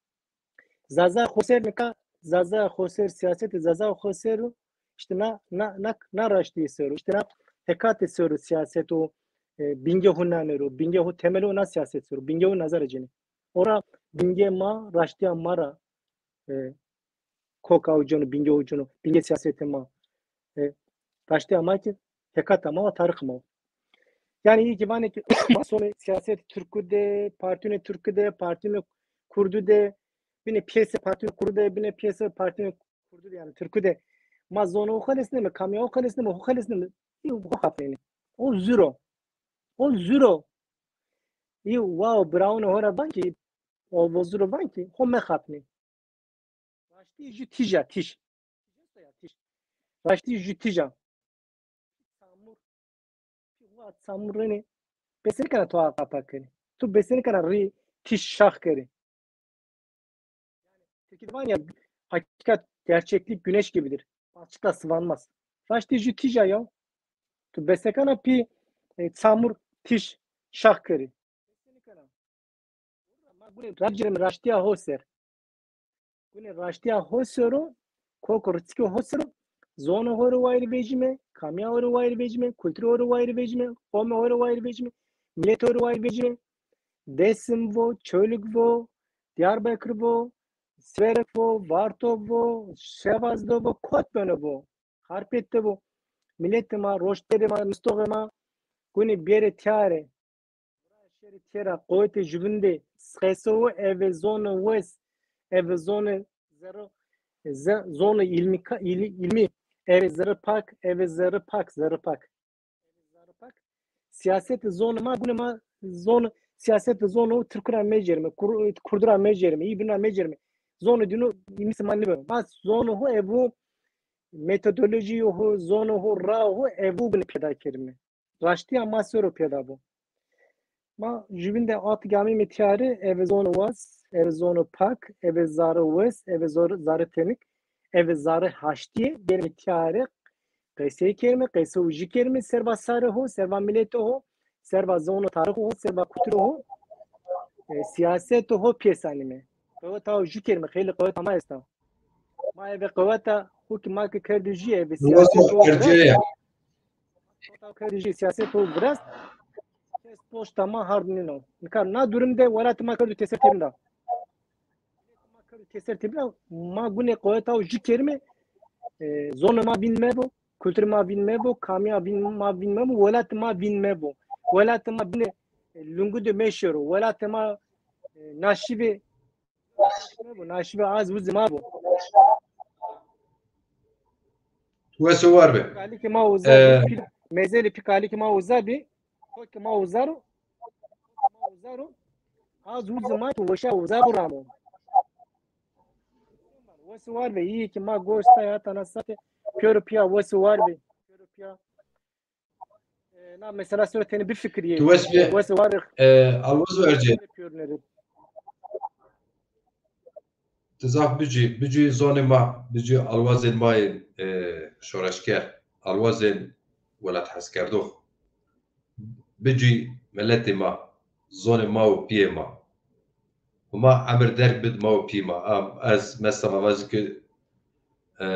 Zaza xoser nika Zaza xo ser, siyasetê Zaza xo ser o, işte na, na, na, na raştîye ser o, işte na hekatê ser o siyaset o, e, bingê ho nanê ro, bingê ho temel o na siyaset ser o, bingê ho nazara cênê. Ora bingê ma, raştîya ma ra, e, koka uceno, bingê uceno, bingê siyasetê ma. E, raştîya ma ki hekata ma wa tarix ma wa. Yani iyi ki vanê ki ma sonê siyaset Türkü de, partiyonê Türkü de, partiyonê Kurdu de, binê piyese partiyonê Kurdu de, binê piyese partiyonê Kurdu de, yani Türkü de. Ma zonê ho xelesneme, kamya ho xelesneme, ho xelesneme. İyi, ho xapneme. O zuro. O zuro. İyi, wow, bravo, ho ra van ki, o vozuro van ki, ho mexapnê. Raştî jü tîja, tîj. Raştî jü tîja. Samur. Wa samur reni. Besenî kana to aqapa keni. Tu besenî kana ri tîj şax keri. Tirkî de van ya, hakikat, gerçeklik güneş gibidir. Açıkla sıvanmaz. Raştî jü tîja ya. Tu besekana pî, e, çamur tîj şax kerî. Ma gune racirê mi raştîya ho ser. Gune raştîya ho ser o, kok û riçikê ho ser o, zonê ho rê wayîr vejîme, kamîya ho rê wayîr vejîme, kulturê ho rê wayîr vejîme, qomê ho rê wayîr vejîme, miletê ho rê wayîr vejîme. Dêsim vo, Çolîg vo, Diyarbekir vo, Sêwreg vo, Varto vo, Şevaz de vo, kot beno vo, Xarpêt de vo. Miletê ma, roştberê ma, mistoxê ma gunê bêrê tîya rê. Şêrê tîya ra, quwetê jûbîn de qeyse wo, eve zonê wes, eve zonê zerrî, ze-, zonê îlmî ka-, îlî-, îlmî, eve zerrî pak, eve zerrî pak, zerrî pak. Siyasetê zonê ma, gunê ma zonê, siyasetê zonê ho tirkû ra mecerîme, kur-, kurdû ra mecerîme, îbîn ra mecerîme. Zonê dînû îmî se ma nêbeno. Ma zonê ho evo, metodolojîyê ho, zonê ho, raa ho evo gunê pêda kerîme. Raştîya ma ser o pêda bo. Ma jûbîn de atik ameyme tîya rê, eve zonê wes, eve zonê pak, eve zerrî wes, eve zor-, zerrî tenik, eve zerrî haştîye, bêrîme tîya rê, qesey kerîme, qesey ho jû kerîme, serva sarê ho, serva miletê ho, serva zonê tarîxê ho, serva kulturê ho, e, siyasetê ho pêsenîme. Qeweta ho jû kerîme, xeylê qeweta ma esta. Ma eve qeweta ho ki ma ki kerdî jû, eve siyasetê ho virast. Qeweta ho kerdî jû, siyasetê ho virast. Kes poşta ma hard nîno. Nika na durum de welatê ma kerdî teser tebîna. Ma kerdî teser tebîna, ma gunê qeweta ho jû kerîme, e, zonê ma vîn mebo, kulturê ma vîn mebo, kamîya vîn, ma vîn mebo, welatê ma vîn mebo. Welatê ma binê, e, lungû de meşêro. Welatê ma, e, naşîvê mebo, naşîvê az uzê ma bo. Wes û war be. Kalikê ma uza bî, e, pîl-, mezelê pî kalikê ma uza bî, kokê ma uza ro, ma uza ro, az uzê ma ki weşa uza bo ramo. Wes û war be, iyi ki ma goş tay hata na sate, pêro pîya wes û war be. Pêro pîya. E, na mesela ser o tenê bifikirîyê. Tu wes bî, wes û war e, Alwaz Vercî. Pêro nêrê. Ti zaf bicî, bicî zonê ma, bicî alwazên ma yên, e, şoreşger, alwazên welat heskerdox. Bicî miletê ma, zonê ma û pîyê ma. Huma emir derg bid ma û pî ma. Am, ez mesela vajî ki, e,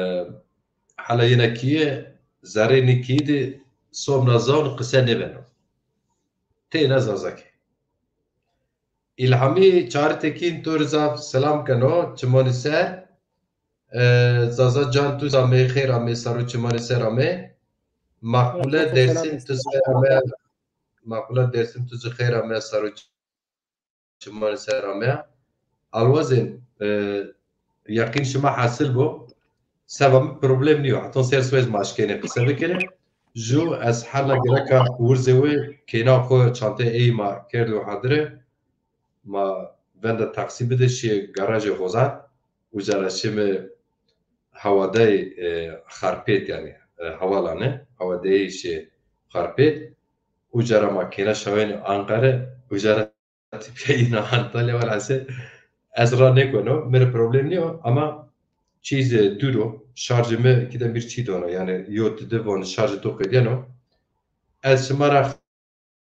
hela yena kîye, zerrê nê kîyî de sobna zawn qise nêbeno. Têna Zazakî. Îlhamî Çarîtekîn to rê zaf selam keno, çimanî ser. E, Zaza can tu zî amê, xeyr amê, saro çimanî ser amê. Makbule Dersim tu zî xeyr amê. Makbule Dersim tu zî xeyr amê, saro çimanî ser amê. Alwazên, e, yeqîn şima hesil bo. Seba mi problem nîyo. Heton ser soyez ma eşkenê qise bikerê. Ju ez hela gereka wirzê wi kêna xo çanteyê ey ma kerdo hadire. Ma venda taksî bide şîye garajê Hozan. Uca ra şîme hewadayê, e, Xarpêt yanî, e, hevalane, hewadeyê şîye Xarpêt. Uca ra ma kêna şawenê Anqere, uca ra tepîya îna Antalya, welhasıl ez ra nêkeno, mi rê problem nîyo, ama çî zî dûr o, şarjê mi kî de bir çî dono, yanî yo dide von şarjê to qedîyeno. Ez şima ra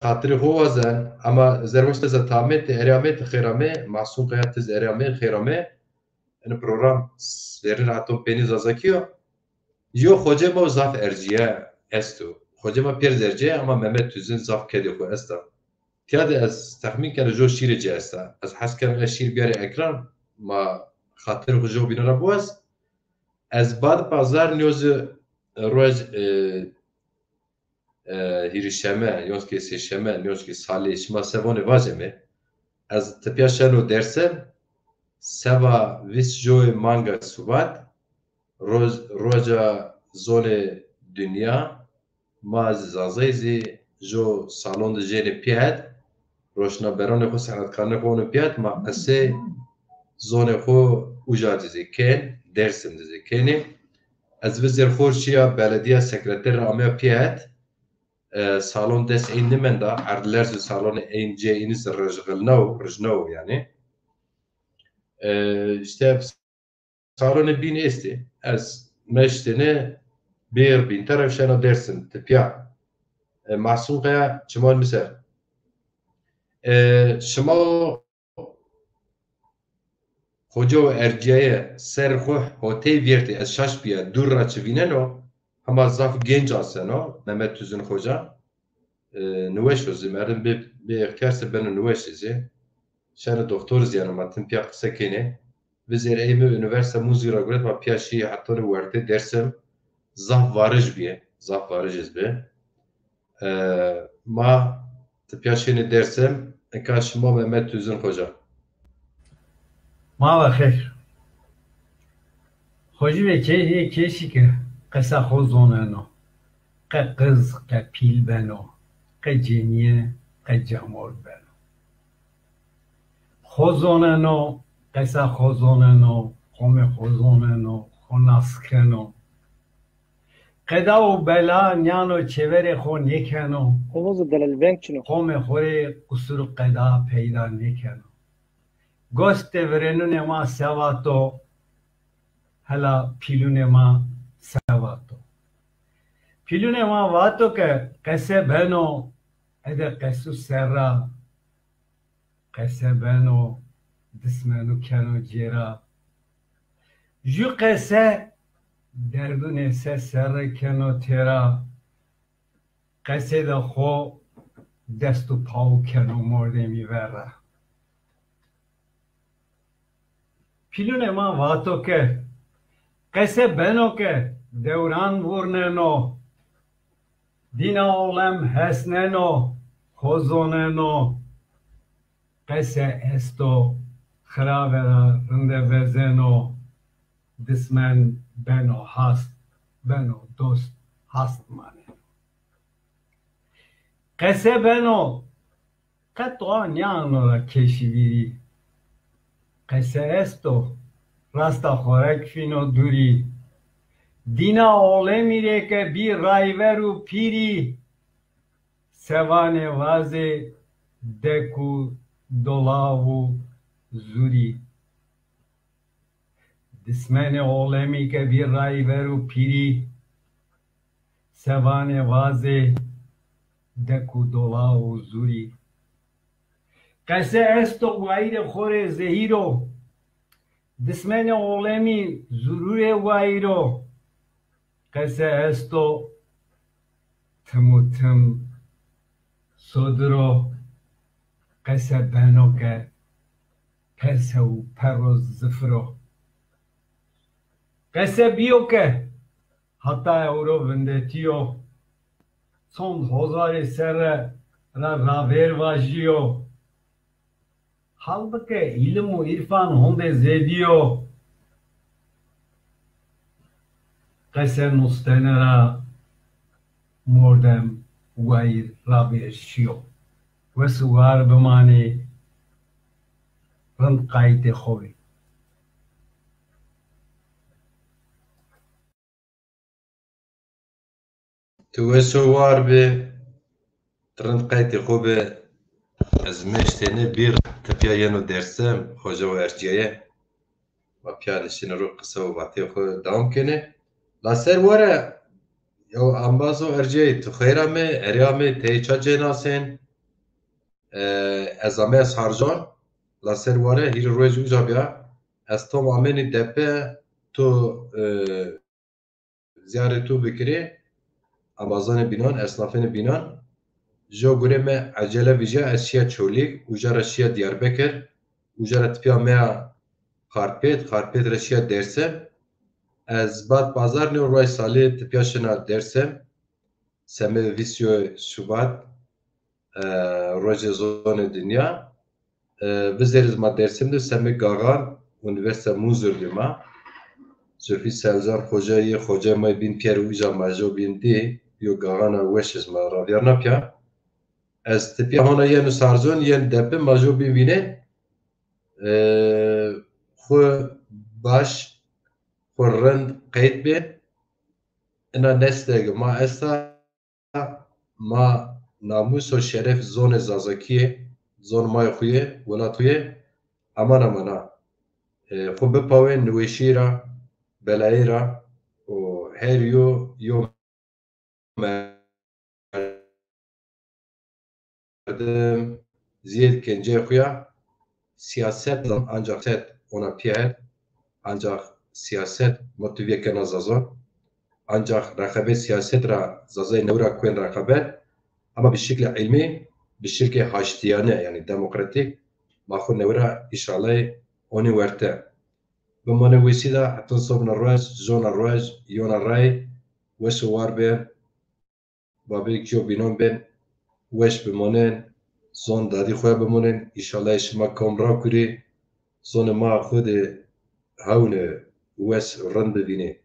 xatirê xo wazen, ama Zerweş ti zî tamê, ti erê amê, ti xêr amê, Masum Kaya ti zî erê amê, xêr amê. Eno program zerrîn ra heton peynî Zazakî yo. Yo xocê ma zaf ercîye esto. Xocê ma pîyer zî ercîye ama Mehmet Tüzün zaf kedê xo esta. Tîya de ez texmîn kena jo şîrê ci esta. Ez hes kena ez şîr bîyarî ekran, ma xatirê xo jo bîna ra biwaz. Ez bad pazar nîyo zî roj, e, e, hîrişeme, yon zî ke sêşeme, yon zî ke salê, şima se vonê vacê mi. Ez tepîya şeno Dêrsim, seba vîst joyê manga Subat, roj-, roja zonê dinya, ma zî Zazayî zî jo salon de jênê pîyet, roşnaberonê xo, senetkaranê xo onê pîyet, ma qesê zonê xo uca de zî kên, Dêrsim de zî kenê. Ez vizêr xo şîya beledîya sekreterî ra ameya pîyet, e, salon dest eyn nimenda, erdlerz û salonê eyn cê eynî zî rijxilnawo, rijnawo yanî. E, îşte salonê bîn estê. Ez meştêne bêr bîn. Teref şena Dêrsim, tepîya. E, Mahsûn Kaya, çiman mi ser. E, şima xoca û ercîyaye ser xo hotey vîyertê, ez şaş bîya, dûr ra çi vîneno, hema zaf genc aseno, Mehmet Tüzün xoca. E, niweş o zî, merdim bê, bê îxtîyar se beno niweş zî. Şeno doktor zî yeno, ma tim pîya qise kenê. Vizêr ey mi unîversîte muzîk ra guret, ma pîya şî hetonê wertê Dêrsim. Zaf varij bîye, zaf varij iz bi. E, ma ti pîya şênê Dêrsim, eka şima Mehmet Tüzün xoca. Ma ve xêr. Xocî ve kê-, yê kêşî ke qesa xo zoneno. Qe qiz, qe pîl beno, qe cenîye, qe camord beno. Xo zoneno, qesa xo zoneno, qomê xo zoneno, xo nas keno. Qeda û bela nîyano çêverê xo nêkeno. Ovoz û delal veng çin o. Qomê xo rê qusur û qeda peyda nêkeno. Gos de virênunê ma se vato, hela pîlunê ma se vato. Pîlunê ma vato ke qese beno, ede qesû serra, qese beno, dismenu keno cêra. Ju qese derdunê se serre keno têra. Qesê de xo dest û pawu keno mordemî verre. Pîlunê ma vato ke qese beno ke dewran vurneno, dîna olem hesneno, xo zoneno. Qese esto, xirave ra rinde vezeno, dismen beno hast, beno dost, hast maneno. Qese beno, qet wa nîyano ra keşî vîrî. Qese esto, rasta xorek fîno dûrî. Dîna olemî rê ke bî rayver û pîrî, se vanê vazê dek û dolav û zûrî. Dismenê olemî ke bî rayver û pîrî, se vanê vazê dek û dolav û zûrî. Qese esto wayîrê xo rê zehîr o. Dismenê olemî zurûrê wayîr o. Qese esto tim û tim sodir o. Qese beno ke perse û perro zifir o. Qese bîyo ke hata ewro vindetîyo. Çond hozarê serre ra ravêr vajîyo. Halbike îlim û îrfan honde zêdî yo. Qese nustene ra mordem wayîr rabêr şîyo. Wes û war bimanê, rind qayîtê xo bê. Ti wes û war bê, ti rind qayîtê xo bê. Ez meştêne bîr, ti pîya yeno Dêrsim, xoca û ercîyaye. Ma pîya niştêne ro qise û vatê xo dewam kenê. La ser were, yew embaz û ercîyayî, ti xeyr amê, erê amê, teyê ça cênasên? E, ez amey Sarcan, la ser ware, hîrê rojî uca bîya. ez tam amenî depe, to, e, ziyarê to bikirê, embazanê bînan, esnafênê bînan. Jo gurê mi ecele vîja, ez şiya Çolîg, uca ra şiya Diyarbekir, uca ra tipîya meya Xarpêt, Xarpêt ra şiya Dêrsim. Ez bad pazar nîyo ruej salî tipîya şina Dêrsim, semê vîst yo Şubat, e, Rojê Zonê Dinya. E, vizêr iz ma Dêrsim de semê Gaxan, Unîversîteya Munzur de ma. Zülfî Selcan xoca yê, xocayê ma yê bîn pîyer, uca ma jo bîn dî, yo Gaxana weş iz ma ravîyarna pîya. Ez tipîya hona yenu Sarzon, yen depi ma jo bîn vînên. E, xwu baş, xwu rind qeyd bê. Ina nesteg ma esta, ma namûs û şeref zonê Zazakî yê, zon ma yê xwu yê, welat xwu yê, aman aman a. E, xwu bipawên niweşî ra, belayî ra û her yo yo merdim zîyed kenceyê xwu ya. Siyaset ancax siyaset ona pîyer, ancax siyaset motivîye kena Zazon, ancax reqabet siyaset ra Zazayê newe ra kuên reqabet, ama bi şiklê îlmî, bi şiklê haştîyane, yanî demokratîk, ma xwu newe ra înşallah onî werte. Bimonê wesî de hetan sobna ruej, zona ruej, yona ray, weş û war bên. Babêk jo bînan bên, weş bimonên, zon dadî xwu ya bimonên. Înşallah şima kam ra kurî, zonê ma xwu de hewnê wes rind bivînê.